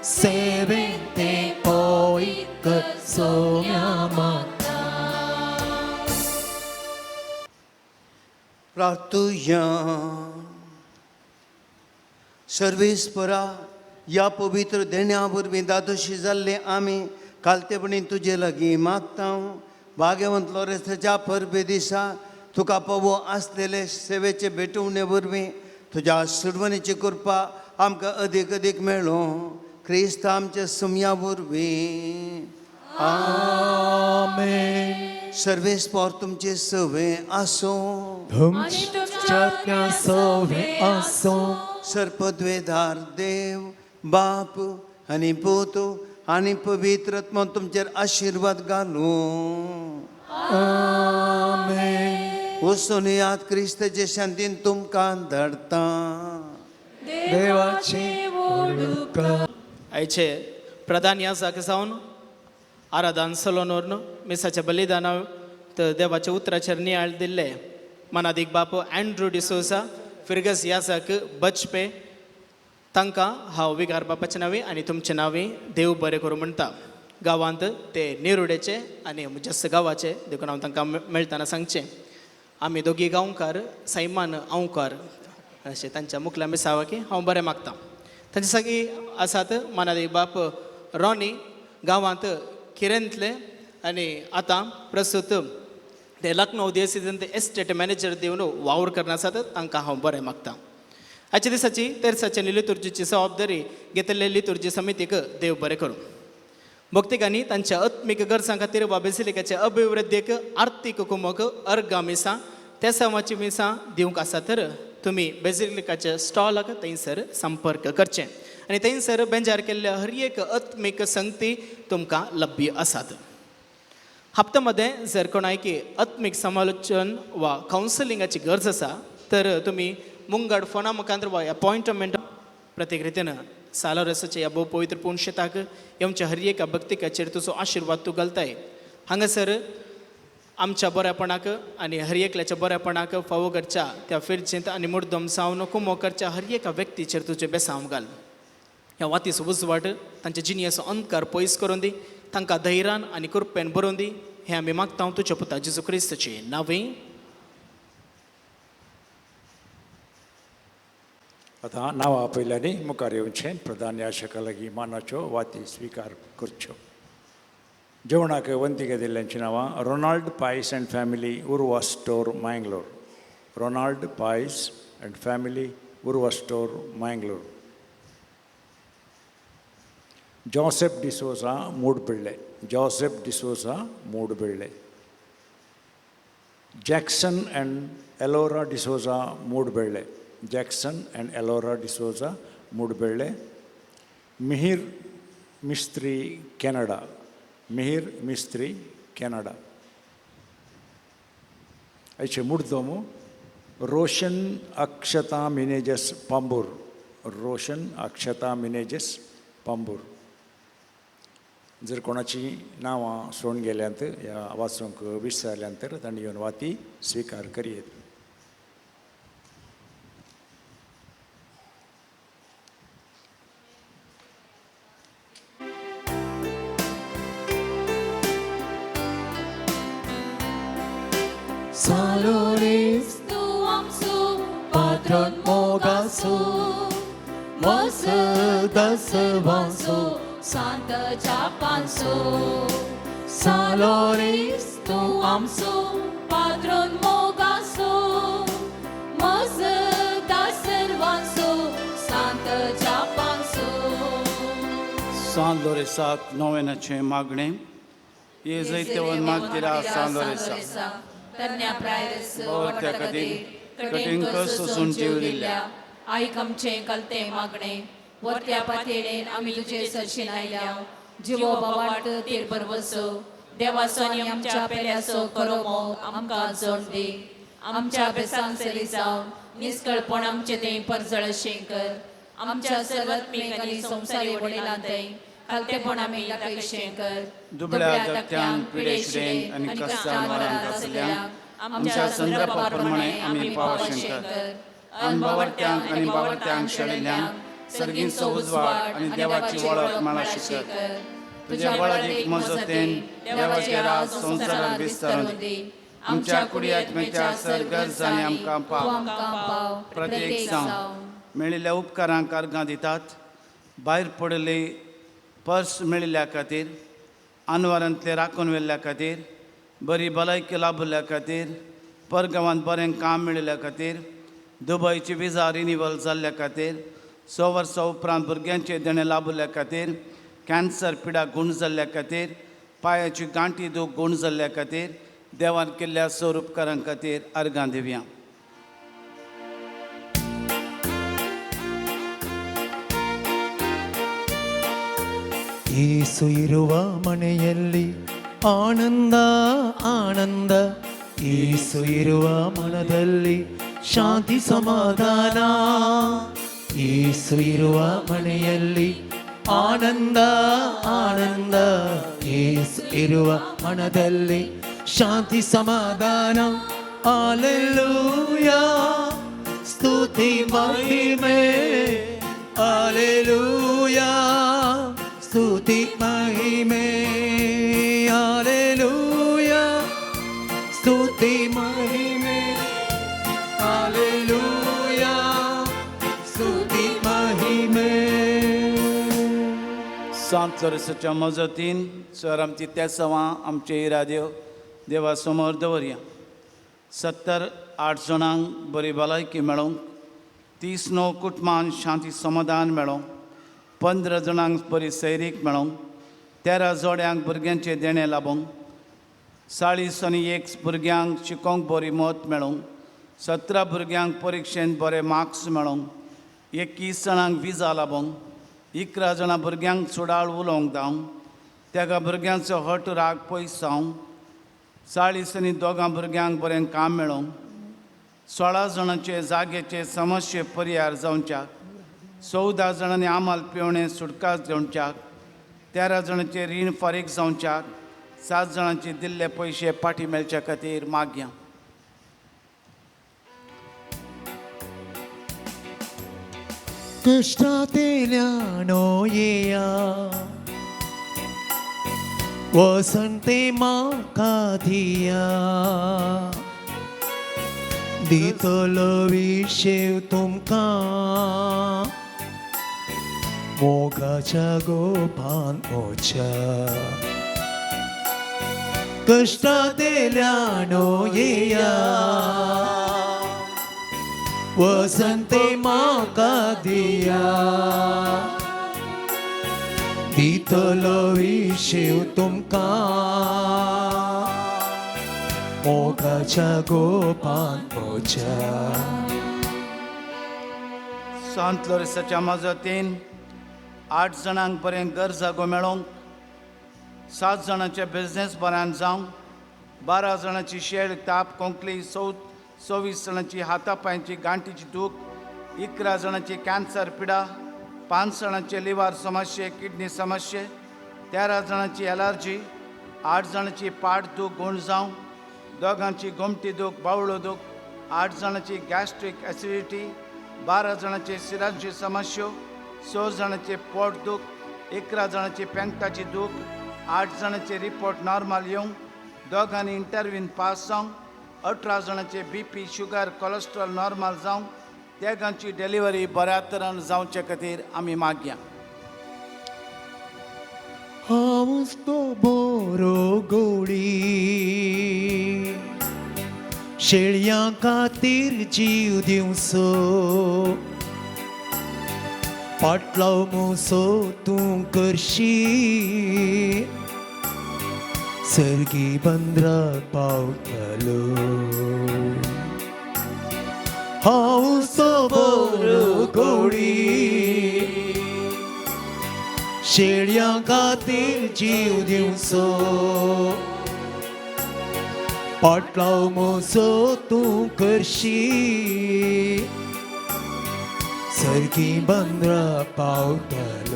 सेवेंत तें पवित्र सोम्या मागता प्रार्थुया. सर्वेस्परा ह्या पवित्र देण्या वरवीं दादोशी जाल्ले आमी कालतेपणी तुजे लागीं मागता. भाग्यवंत लोरेसाच्या परबे दिसा तुका पवो आसलेले सेवेचे भेटवणे वरवीं तुज्या सुडवणीची कृपा आमकां अदीक अदीक मेळो क्रिस्त आमच्या सुमया वरवीं. आमेन. सर्वेस्पर तुमचे सवे आसूं. तुमच्या सवे आसूं. सर्पद्वेदार देव बाप आनी पूत आनी पवित्र आत्मा तुमचेर आशिर्वाद घालूं. आमेन. वचून याद क्रिस्ताचे शांतीन तुमकां धाडटा. देवाची उपकार. आयचे प्रधान याजक जावन आराधन सलोनोर्न मिसाच्या बलिदाना देवाच्या उतराचेर नियाळ दिल्ले मनादीक बाप अँड्रू डिसोजा फिर्गस याजक बचपे तांकां हांव विगार बापाचे नांवे आनी तुमचे नांवे देव बरें करूं म्हणटा. गांवांत ते नेरुडेचे आनी म्हज्या गांवाचे देखून हांव तांकां मेळटना सांगचें आमी दोगी गांवकार सैमान अंवकार अशें तांच्या मुखल्या मिसावाकी हांव बरें मागता. तांचे सगळीं आसात मानादीक बाप रॉनी गांवांत किरेंतले आनी आतां प्रस्तुत ते लखनौ देसीजन ते एस्टेट मॅनेजर दिवन वावर करना आसात तांकां हांव बरें मागता. आयच्या दिसाची तेरसाची आनी लितुर्जीची जबाबदारी घेतलेली लितुर्जी समितीक देव बरें करूं. भक्तिकांनी तांच्या आत्मीक गरजां खातीर वा बेसिलिकाचे अभिवृद्धीक आर्थीक कुमक अर्गां मिसां तेसांवाची मिसां दिवंक आसा तर तुमी बेसिलिकाच्या स्टॉलाक थंयसर संपर्क करचें आनी थंयसर बेंजार केल्ल्या हर एक आत्मीक संगती तुमकां लभ्य आसात. हप्त्यामध्ये जर कोणाक आत्मीक समालोचन वा कावन्सिलिंगाची गरज आसा तर तुमी मुंगड फोना मुखांतर वा अपॉयंटमेंट प्रतिक्रितेन सालोरसाच्या ह्या भोव पवित्र पुणशेताक येवच्या हर एका भक्तिकाचेर तुजो आशिर्वाद तूं घालताय. हांगासर आमच्या बऱ्यापणाक आनी हर एकल्याच्या बऱ्यापणाक फावो करच्या त्या फिरचेंत आनी मुर्दम जावन कुमो करच्या हर एका व्यक्तीचेर तुजें बेसांव घाल. ह्या वातीचो उजवाड तांच्या जिणेचो अंधकार पयस करून दी तांकां धैर्यान आनी कृपेन बरोवन दी. हें आमी मागता तुज्या पुता जेजू क्रिस्ताचें नांवें. आतां नांवां पयल्यांनी मुखार येवचें प्रधान याशका लागीं मानाच्यो वाती स्विकार करच्यो. जेवणाक वंतीक दिल्ल्यांची नांवां Ronald Pais and family, Urwa store, Mangalore. Ronald Pais and family, Urwa store, Mangalore. Joseph D'Souza, Moodbille. Joseph D'Souza, Moodbille. Jackson and Ellora D'Souza, Moodbille. Jackson and Ellora D'Souza, Moodbille. Mihir Mistry, Canada. Mihir Mistry, Canada. आयचे मुर्दोमो रोशन अक्षता मिनेजस, पांबूर. रोशन अक्षता मिनेजस, पांबूर. जर कोणाची नांवां सोडून गेल्यांत या वाचूंक विसरल्यांत तर तांणी येवन वाती स्विकार करयेत. Saloris tu आमचो पात्रोन मोगासो मस दसवांसो सांत जापांसो. सालोरीस तूं आमचो पात्रोन मोगासो मस दासर्वांसो सांत जापांसो. सान लोरेसाक नोवेनाचें मागणें. ये जैतेवन मागतिरा सान लोरेसा तरण्या प्रायरस बावळत्या खातीर कठीण कश्ट सोसून जीव दिल्ल्या आईक आमचें कलतें मागणें. वरत्या पातयेन आमी तुजे सरशीन आयल्या. जिवो बावाट तेर बरवसो देवाचो आनी आमच्या पेल्याचो करो मोग आमकां जोड दी. आमच्या बेसांक सरी जावन निस्कळपण आमचें तें परजळशें कर. आमच्या सर्वात्मीक आनी संवसारी वडिलां थंय खालतेपण आमी दाखयशें कर. दुबळ्या धाकट्यांक पिडेशिडेन आनी कश्टान मरण आसल्यांक आमच्या संद्रपा प्रमाणे आमी पावशें कर. अनबावरत्यांक आनी बावरत्यांक शेळिल्ल्यांक सर्गींचो उजवाड आनी देवाची वळख मेळाशी कर. तुज्या बळादीक मजतीन देवाचे राज संवसारात विस्तारून दी. आमच्या कुडी आत्म्याच्या सरगर्ज आनी आमकां पाव प्रत्येक जावं मेळिल्ल्या उपकारांक अर्गां दितात. भायर पडिल्ली पर्स मेळिल्ल्या खातीर, आनवारांतले राखून व्हेल्ल्या खातीर, बरी भलायकी लाभिल्ल्या खातीर, परगांवांत बरें काम मेळिल्ल्या खातीर, दुबयची विजा रिनिवल जाल्ल्या खातीर, 6 वर्सां उपरांत भुरग्यांचें देणें लाभिल्ल्या खातीर, कॅन्सर पिडा गूण जाल्ल्या खातीर, पांयाची गांठी दूख गूण जाल्ल्या खातीर देवान केल्ल्या सौर उपकारां खातीर अर्गां दिवया. ಯೇಸು ಇರುವ ಮನೆಯಲ್ಲಿ ಆನಂದ ಆನಂದ. ಯೇಸು ಇರುವ ಮನದಲ್ಲಿ ಶಾಂತಿ ಸಮಾಧಾನ. ಯೇಸು ಇರುವ ಮನೆಯಲ್ಲಿ ಆನಂದ ಆನಂದ. ಯೇಸು ಇರುವ ಮನದಲ್ಲಿ ಶಾಂತಿ ಸಮಾಧಾನ. ಹಾಲೆಲೂಯಾ, ಸ್ತುತಿ ಮಹಿಮೆ. ಹಾಲೆಲೂಯಾ, ಸ್ತುತಿ ಮಹಿಮೆ. ಹಾಲೆಲೂಯಾ, ಸ್ತುತಿ ಮಹಿಮೆ. ಹಾಲೆಲೂಯಾ, ಸ್ತುತಿ ಮಹಿಮೆ. सांत लोरेसाच्या मजतीन सर आमची तेसवां आमचे इराद्यो देवा समोर दवरया. 78 जाणांक बरी भलायकी मेळोंक, 39 कुटुंबान शांती समाधान मेळोंक, 15 जाणांक बरी सैरीक मेळोंक, 13 जोड्यांक भुरग्यांचें देणें लाबोंक, 41 भुरग्यांक शिकोंक बरी मत मेळोंक, 17 भुरग्यांक परिक्षेंत बरे मार्क्स मेळोंक, 21 जाणांक विजा लाबोंक, 11 जाणां भुरग्यांक सुडाळ उलोवंक जावं, तेगा भुरग्यांचो हट राग पयस जावं, 42 भुरग्यांक बरें काम मेळोंक, 16 जाणांचे जाग्याचे समस्ये परिहार जावच्याक, 14 जाणांनी आमाल पिवणें सुटकास घेवच्याक, 13 जाणांचे रीण फारीक जावच्याक, 7 जाणांचे दिल्ले पयशे फाटीं मेळच्या खातीर मागया. ಕೃಷ್ಣತೆಲ್ಯಾನೋ ಯೇಯ ವಸಂತೆ ಮಾ ಕಾಧಿಯ दितलो विशेव तुमकां मोगाच्या गोपान ओच्या कश्टांतल्यानो येया वसंते म्हाका दिया दितलो विशेव तुमकां मोगाच्या गोपान ओच्या. सांत लोरेसाच्या मजतीन 8 जाणांक बरें घर जागो मेळोंक, 7 जाणांचे बिजनेस बऱ्यान जावंक, 12 जाणांची शेळ ताप कोंकली, 24 जाणांची हाता पांयची गांठीची दूख, 11 जाणांची कॅन्सर पिडा, 5 जाणांचे लिव्हर समस्ये किडनी समस्ये, 13 जाणांची एलर्जी, 8 जाणांची पाठ दूख गुण जावं, 2 गोमटी दूख बावळो दूख, 8 जाणांची गॅस्ट्रीक एसिडिटी, 12 जाणांची सिरांची समस्यो, 6 जाणांचे पोट दूख, 11 जाणांची पेंकटाची दूख, 8 जाणांचे रिपोर्ट नॉर्मल येवंक, 2 इंटरव्यून पास जावंक, 18 जाणांचे B P sugar cholesterol normal जावंक, 3 डिलिव्हरी बऱ्या तरान जावचे खातीर आमी मागया. हांवच तो बरो गोडी शेळयां खातीर जीव दिवचो पाटलाव मोसो तूं करशी सर्गी बंद्रा पावतलो. हांव तो बरो गोडी शेळयां खातीर जीव दिवचो पाटलाव मोसो तूं करशी सर्गी बंद्रा पावतलो.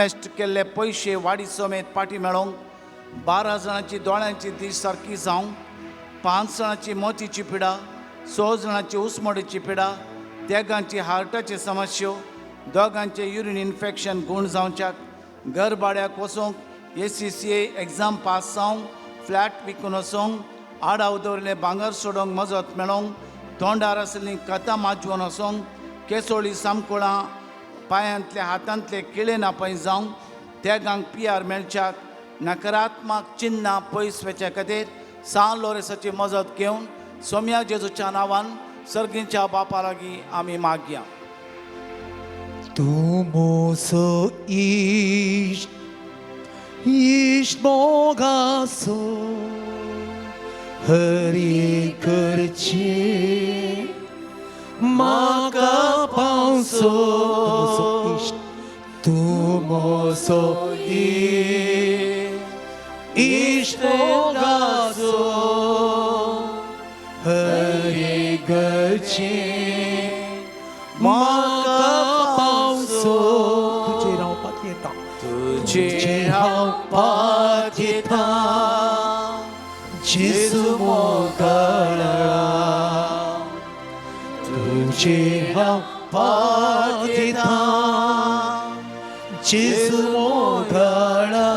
इन्वेस्ट केल्ले पयशे वाडी समेत पाटी मेळोंक, 12 जाणांची दोळ्यांची दीस सारकी जावंक, 5 जाणांची मोतीची पिडा, 6 जाणांची उस्मोडीची पिडा, 3 हार्टाची समस्यो, 2 युरीन इन्फेक्शन गूण जावच्याक, घर भाड्याक वचोंक, ACCA exam pass जावंक, फ्लॅट विकून वचोंक, आडाव दवरिल्लें भांगर सोडोवंक मजत मेळोंक, तोंडार आशिल्लीं कथां माजवून वचोंक, केसोळी सामकुळां पांयांतले हातांतले किळे नापय जावंक, 3 PR मेळच्याक, नकारात्मक चिन्नां पयस वचच्या खातीर सांत लोरेसाची मजत घेवन सोम्या जेजूच्या नांवान सर्गीच्या बापा लागीं आमी मागया. तूं मोसो इश्ट इश्ट मोगासो हरी करची म्हाका पावसो. तूं मोसो इश्ट मोगासो हरी करची म्हाका पावसो. तुजेर हांव पातयेतां तुजेर हांव पातयेतां जेजू मोगाळा तुजेर हांव पातयेतां जेजू मोगाळा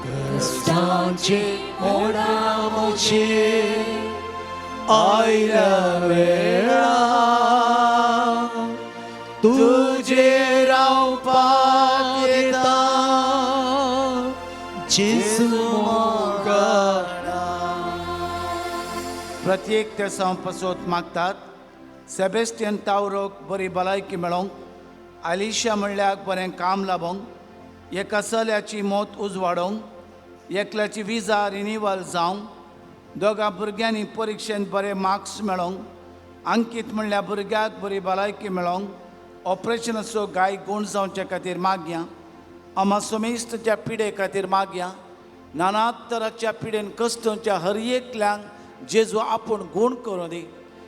कश्टांचे मोडा म्हजेर आयल्या वेळा तुजेर हांव पातयेतां जेजू मोगाळा. प्रत्येक तेसांव पसोत मागतात सेबेस्टियन तावरोक बरी भलायकी मेळोंक, आलिशा म्हणल्याक बरें काम लाबोंक, एका चल्याची मौत उजवाडोंक, एकल्याची विजा रिनिवल जावंक, 2 भुरग्यांनी परिक्षेंत बरे मार्क्स मेळोंक, अंकीत म्हणल्या भुरग्याक बरी भलायकी मेळोंक, ऑपरेशनाचो गाय गूण जावचे खातीर मागया, आमा समेस्तच्या पिडे खातीर मागया, नाना तराच्या पिडेन कश्टच्या हर एकल्यांक जेजू आपूण गूण करूं दी.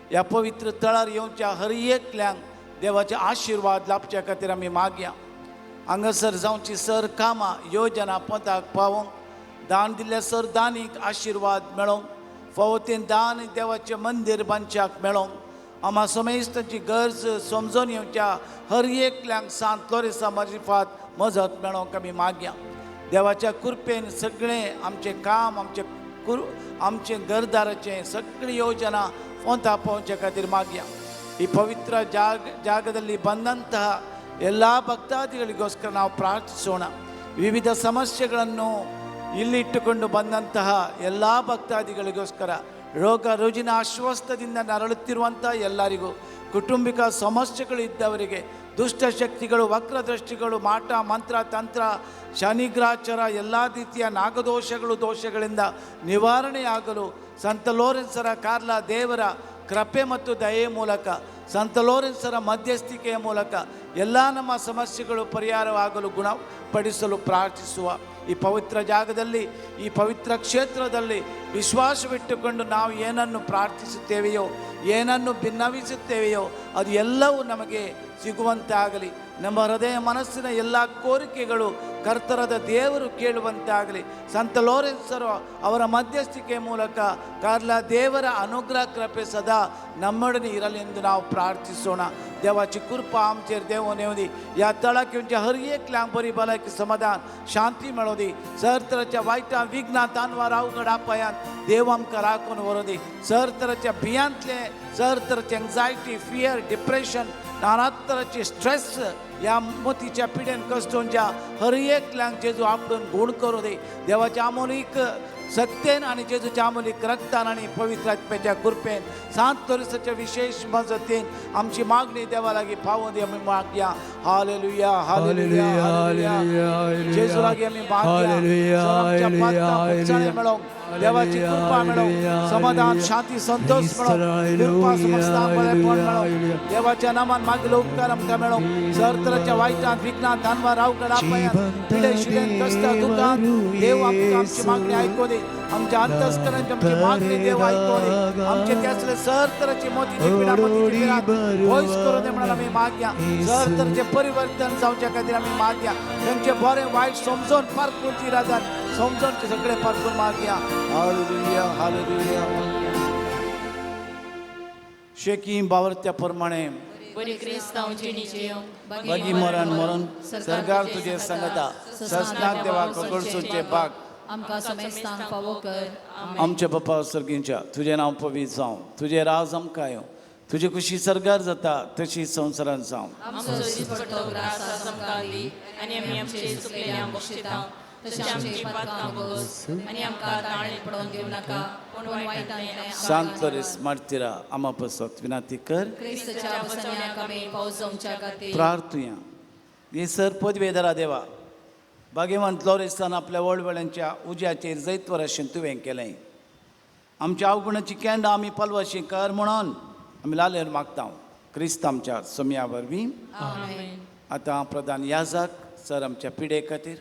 ह्या पवित्र तळार येवच्या हर एकल्यांक देवाचे आशिर्वाद लाभच्या खातीर आमी मागया. हांगासर जावची सर कामां योजना पोंताक पावोवंक, दान दिल्ल्या सर दानीक आशिर्वाद मेळोवंक, फावो तें दान देवाचें मंदीर बांदच्याक मेळोवंक, आमा समेस्तांची गरज समजून येवच्या हर एकल्यांक सांत लोरेसा मारिफात मजत मेळोवंक आमी मागया. देवाच्या कृपेन सगळें आमचें काम, आमचें आमचें घरदाराचें सगळी योजना पोंता पावच्या खातीर मागया. ಈ ಪವಿತ್ರ ಜಾಗದಲ್ಲಿ ಬಂದಂತಹ ಎಲ್ಲ ಭಕ್ತಾದಿಗಳಿಗೋಸ್ಕರ ನಾವು ಪ್ರಾರ್ಥಿಸೋಣ. ವಿವಿಧ ಸಮಸ್ಯೆಗಳನ್ನು ಇಲ್ಲಿಟ್ಟುಕೊಂಡು ಬಂದಂತಹ ಎಲ್ಲ ಭಕ್ತಾದಿಗಳಿಗೋಸ್ಕರ, ರೋಗ ರುಜಿನ ಅಸ್ವಸ್ಥದಿಂದ ನರಳುತ್ತಿರುವಂಥ ಎಲ್ಲರಿಗೂ, ಕುಟುಂಬಿಕ ಸಮಸ್ಯೆಗಳು ಇದ್ದವರಿಗೆ, ದುಷ್ಟಶಕ್ತಿಗಳು, ವಕ್ರದೃಷ್ಟಿಗಳು, ಮಾಟ ಮಂತ್ರ ತಂತ್ರ ಶನಿಗ್ರಾಚಾರ ಎಲ್ಲ ರೀತಿಯ ನಾಗದೋಷಗಳು ದೋಷಗಳಿಂದ ನಿವಾರಣೆಯಾಗಲು ಸಂತ ಲೋರೆನ್ಸರ ಕಾರ್ಲ ದೇವರ ಕೃಪೆ ಮತ್ತು ದಯೆಯ ಮೂಲಕ, ಸಂತ ಲೋರೆನ್ಸರ ಮಧ್ಯಸ್ಥಿಕೆಯ ಮೂಲಕ ಎಲ್ಲ ನಮ್ಮ ಸಮಸ್ಯೆಗಳು ಪರಿಹಾರವಾಗಲು ಗುಣಪಡಿಸಲು ಪ್ರಾರ್ಥಿಸುವ ಈ ಪವಿತ್ರ ಜಾಗದಲ್ಲಿ, ಈ ಪವಿತ್ರ ಕ್ಷೇತ್ರದಲ್ಲಿ ವಿಶ್ವಾಸವಿಟ್ಟುಕೊಂಡು ನಾವು ಏನನ್ನು ಪ್ರಾರ್ಥಿಸುತ್ತೇವೆಯೋ, ಏನನ್ನು ಭಿನ್ನವಿಸುತ್ತೇವೆಯೋ ಅದು ಎಲ್ಲವೂ ನಮಗೆ ಸಿಗುವಂತಾಗಲಿ. ನಮ್ಮ ಹೃದಯ ಮನಸ್ಸಿನ ಎಲ್ಲ ಕೋರಿಕೆಗಳು ಕರ್ತರದ ದೇವರು ಕೇಳುವಂತಾಗಲಿ. ಸಂತ ಲೋರೆನ್ಸರು ಅವರ ಮಧ್ಯಸ್ಥಿಕೆಯ ಮೂಲಕ ಕಾರ್ಲ ದೇವರ ಅನುಗ್ರಹ ಕೃಪೆ ಸದಾ ನಮ್ಮೊಡನೆ ಇರಲಿ ಎಂದು ನಾವು ಪ್ರಾರ್ಥಿಸೋಣ. देवाची कृपा आमचेर देंवोन येवंदी, ह्या तळाक येवच्या हर एकल्यांक बरी भलायकी समाधान शांती मेळों दी. सर तराच्या वायटां विघ्नां तानवार अवघड आपायान देव आमकां राखून व्हरूं दी. सर तराच्या भियांतले, सर तराचे एन्जायटी, फियर, डिप्रेशन, नाना तराचे स्ट्रेस ह्या मोतीच्या पिडेन कश्टोंच्या हर एकल्यांक जेजू आपडून गूण करूं दी. देवाच्या आमोलीक सत्तेन आनी जेजूच्या आमोलीक रक्तान आनी पवित्र आत्म्याच्या कृपेन सांत लोरेसाच्या विशेष मजतीन आमची मागणी देवा लागीं पावोवं दी. आमी मागया. Hallelujah, hallelujah, hallelujah. जेजू लागीं आमी मागया. आमच्या पातकां भोगसाणे मेळोवंक, देवाची कृपा मेळोवंक, समाधान शांती संतोष मेळोवंक, कृपा समजता बरेपण मेळोवंक, देवाच्या नामान मागिल्लो उपकार आमकां मेळोवंक. सर तराच्या वायटांत विघ्नांत तानवार अवघड आपायान पिडे शिडेन कश्टां दुखांत देव आमकां आमची मागणी आयकूं दी. आमच्या अंतस्करणाची आमची मागणी देव आयकूं दी. आमचे त्यासले सर तराची मोतीची पिडा, मोतीची पिडा पयस करूं दी म्हणून आमी मागया. सर तराचें परिवर्तन जावच्या खातीर आमी मागया. तांचे बरें वायट समजून पारखून ती राजान समजून ते सगळे पारखून मागया. Hallelujah, hallelujah. शेकी बावरत्या प्रमाणे बरी क्रिस्तांव जिणेचें बागी मरण मरण सरकार तुजे सांगता ससनाक देवा कगळसूचे बाग आमकां समेस्तांक फावो कर. आमच्या बापा सर्गींच्या तुजें नांव पवित्र जावं, तुजें राज आमकां येवं, तुजी खुशी सरकार जाता तशी संवसारांत जावं. आमचो दिसपट्टो ग्रास आज आमकां दी आनी आमी आमचे चुकलेल्या बक्षिता तशें आमची पातकां भोगोस आनी आमकां ताळें पडोवन दिवं नाका पूण वायटांतलें सांत लोरेस मार्तिरा आमा पसत विनंती कर. क्रिस्ताच्या बसवण्याक आमी पावस जावच्या खातीर प्रार्थुया. हे सर पदवेधरा देवा, भाग्यवंत लोरेसान आपल्या वळवळ्यांच्या उज्याचेर जैतवर अशें तुवें केलें. आमच्या अवगुणाची केंडां आमी पालवाशी कर म्हणून आमी लालेर मागता क्रिस्त आमच्या सोम्या वरवीं. आतां प्रधान याजक सर आमच्या पिडे खातीर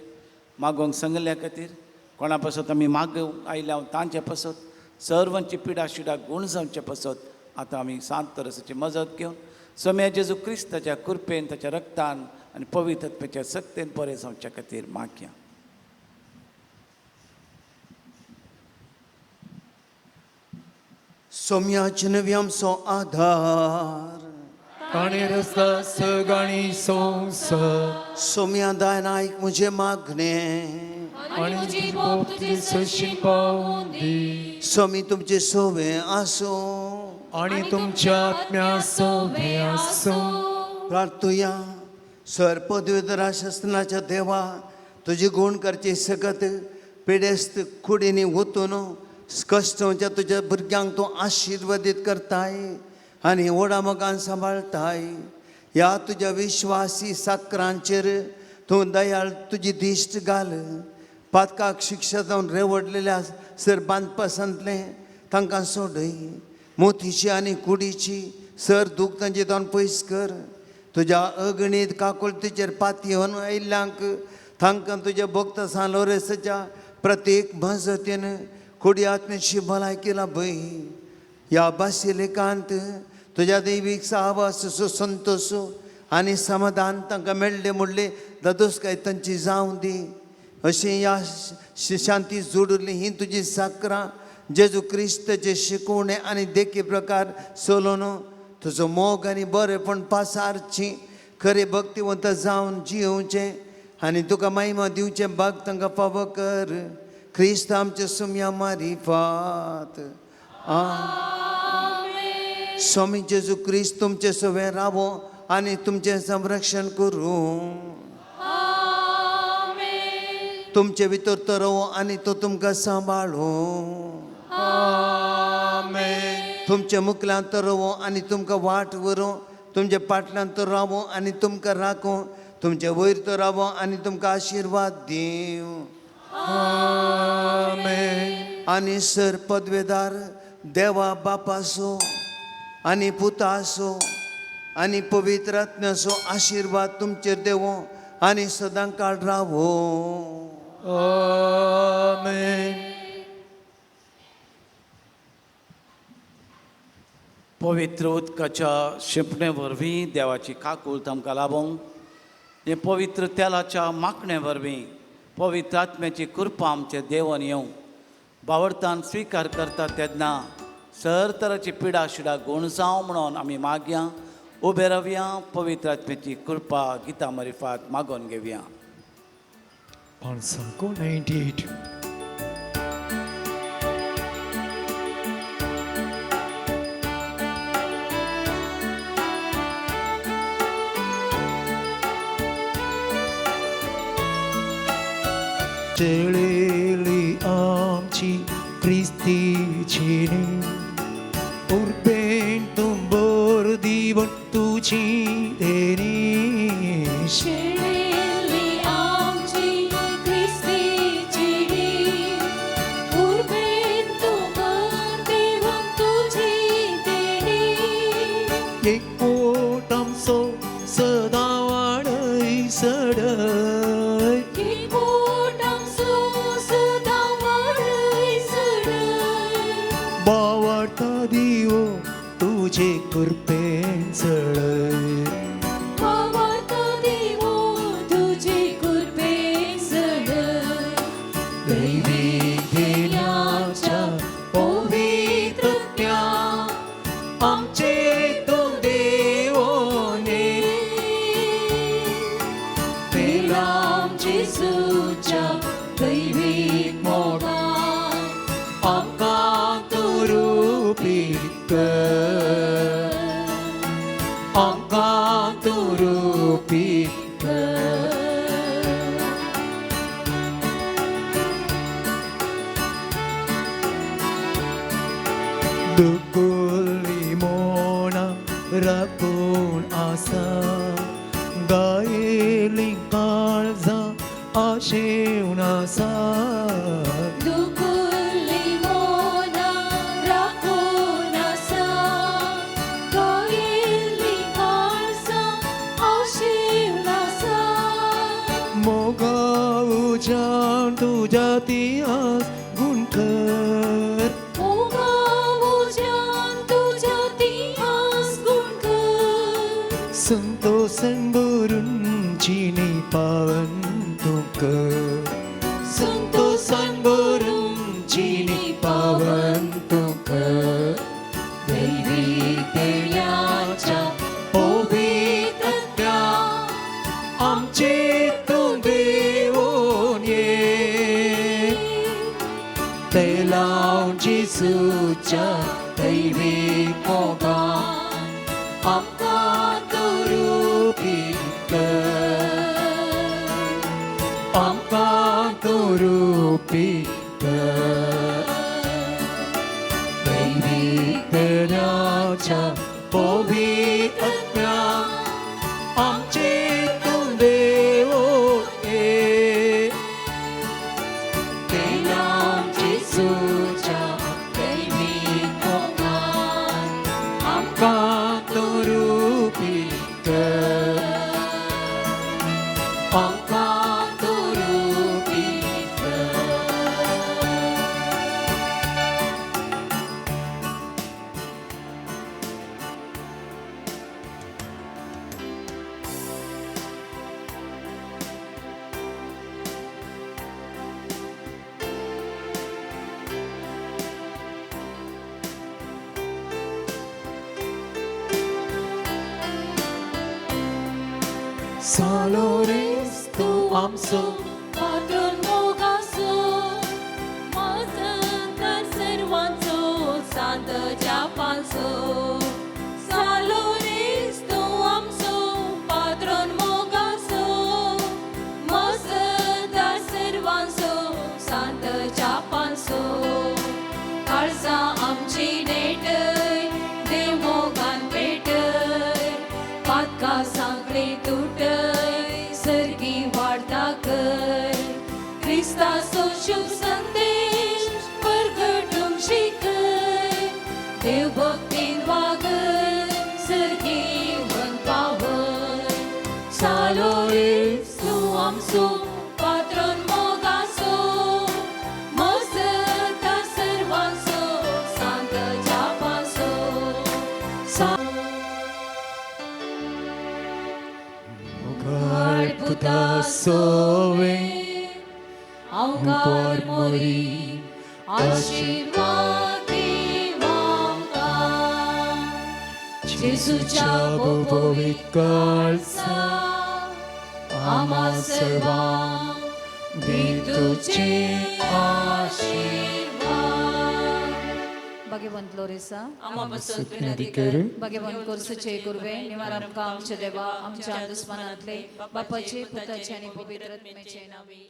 मागोवंक सांगिल्ल्या खातीर कोणा पासत आमी माग आयल्या तांचे पासत सर्वांची पिडा शिडा गूण जावचे पासत आतां आमी सांत तरसाची मजत घेवन सोम्या जेजू क्रिस्ताच्या कृपेन ताच्या रक्तान आनी पवित्र आत्म्याच्या सक्तेन बरें जावच्या खातीर मागया. सोम्याचे नवी आमचो आधार ताणें रस्ता सगाणी संस सोम्या दायन आयक म्हजें मागणें आनी तुजी मोग तुजी सशी पावूं दी. सोमी तुमचें सोवे आसूं आनी तुमच्या आत्म्या सोवे आसूं. प्रार्थुया. सर पदवीधरा शासनाच्या देवा, तुजी गूण करची सकत पिडेस्त कुडींनी वतून कश्टच्या तुज्या भुरग्यांक तूं आशिर्वादीत करताय आनी व्हडा मोगान सांबाळटाय. ह्या तुज्या विश्वासी साकरांचेर तूं दयाळ तुजी दिश्ट घाल. पातकाक शिक्षा जावन रेवडलेल्या सर बांदपासांतलें तांकां सोडय. मोतीची आनी कुडीची सर दूख तांचे जावन पयस कर. तुज्या अगणीत काकुळतीचेर पातयेवन आयिल्ल्यांक तांकां तुज्या भक्त सान लोरेसाच्या प्रत्येक मजतीन कुडी आत्म्याची भलायकी लाभय. ह्या बासिलिकांत तुज्या दैवीक सहवासाचो संतोश आनी समाधान तांकां मेळ्ळें म्हणलें दादोसकाय तांची जावं दी. अशी ह्या शांती जोडुल्ली ही तुजी साकरां जेजू क्रिस्ताचे शिकवणे आनी देखी प्रकार चलोवन तुजो मोग आनी बरेपण पासारची खरे भक्तिवंत जावन जियोवचें आनी तुका महिमा दिवचें भाग तांकां फावो कर. क्रिस्त आमचे सुमया मारिफात. स्वामी जेजू क्रिस्त तुमचे सवें रावो आनी तुमचें संरक्षण करूं. तुमचे भितर तो रावो आनी तो तुमकां सांबाळूं. तुमच्या मुखल्यान तो रावो आनी तुमकां वाट व्हरूं. तुमच्या पाटल्यान तो रावो आनी तुमकां राखूं. तुमचे वयर तो रावो आनी तुमकां आशिर्वाद दिवं. आनी सर पदवेदार देवा बापासो आनी पुतासो आनी पवित्र आत्म्याचो आशिर्वाद तुमचेर देवो आनी सदां काळ रावो. आमेन. पवित्र उदकाच्या शिंपणे वरवीं देवाची काकूळत आमकां लाबोवंक, हे पवित्र तेलाच्या मागणे वरवीं पवित्र आत्म्याची कृपा आमचे देवन येवंक बावडतान स्विकार करता तेन्ना सर तराची पिडा शिडा गुण जावं म्हणून आमी मागया. उबे रावया, पवित्र आत्म्याची कृपा गिता मारिफात मागोवन घेवया. 98. शेळेली आमची क्रिस्तीची उर्बेन तुंबोर दिवन तुजी देणी. शेळेली आमची क्रिस्तीची उर्बेन तुंबोर दिवन तुजी देणी. एकवट आमचो सदां वाडय सडय. बावडता दिवो तुजे कृपेन चळय. बावडता दिवो तुजे कृपेन चळय. दैवी देण्याच्या पवित्रत्या आमचे तूं देवोने. तेलाम जेजूच्या दैवीक मोगान आमकां तूं रुपीत कर. आमकां तूं रुपीत कर. दुकुली मोना राखून आसा गायेली काळजां आशेवन आसा. दुकुली मोना राखून आसा गायेली काळजां आशेवन आसा. मोगा उज्यान तुज्या तियास गुण कर. मोगा उज्यान तुज्या तियास गुण कर. संतोषन भरून जिणी पावन तूं कर. संतोषान भरून जिणी पावन तूं कर. दैवी देण्याच्या पवित्रत्या आमचे तूं देवोन ये. तेलाव जेजूच्या दैवीक मोगान आमकां तूं रुपीत कर. आमकां तूं रुपीत कर. दैवीक देण्याच्या पवित्रत्या आमचे तूं देवोन ये. तेलाम जेजूच्या दैवीक मोगान सालोरेस तूं आमचो पात्रोन मोगासो मजंतर सर्वांचो सांत जापांचो सालोरेस तूं आमचो पात्रोन मोगासो मजंतर सर्वांचो सांत जापांचो काळजां आमची नेटय देव मोगान पेटय पातकां सांगली तुटय सर्गी वाडता कर क्रिस्ताचो शुभ संदेश परगटूंक शिकय देव भक्तीन वागय सर्गी वन पावय सालोरेस तूं आमचो पात्रोन मोगासो मजता सर्वांचो सांत जापांचो मुखार पुता सोवे अवकार मोरी आशीर्वाद देव आमकां जेजूच्या बोबोवीत काळजा आम्हा सर्वांक दी तुझे आशीर्वाद भगवंत लोरेसा आम्हा पासून विनंती कर भगवंत कोर्सचे कुर्वे निवार आमकां आमच्या देवा आमच्या दुस्मानांतले बापाचे पुताचे आनी पवित्र आत्म्याचे नांवी.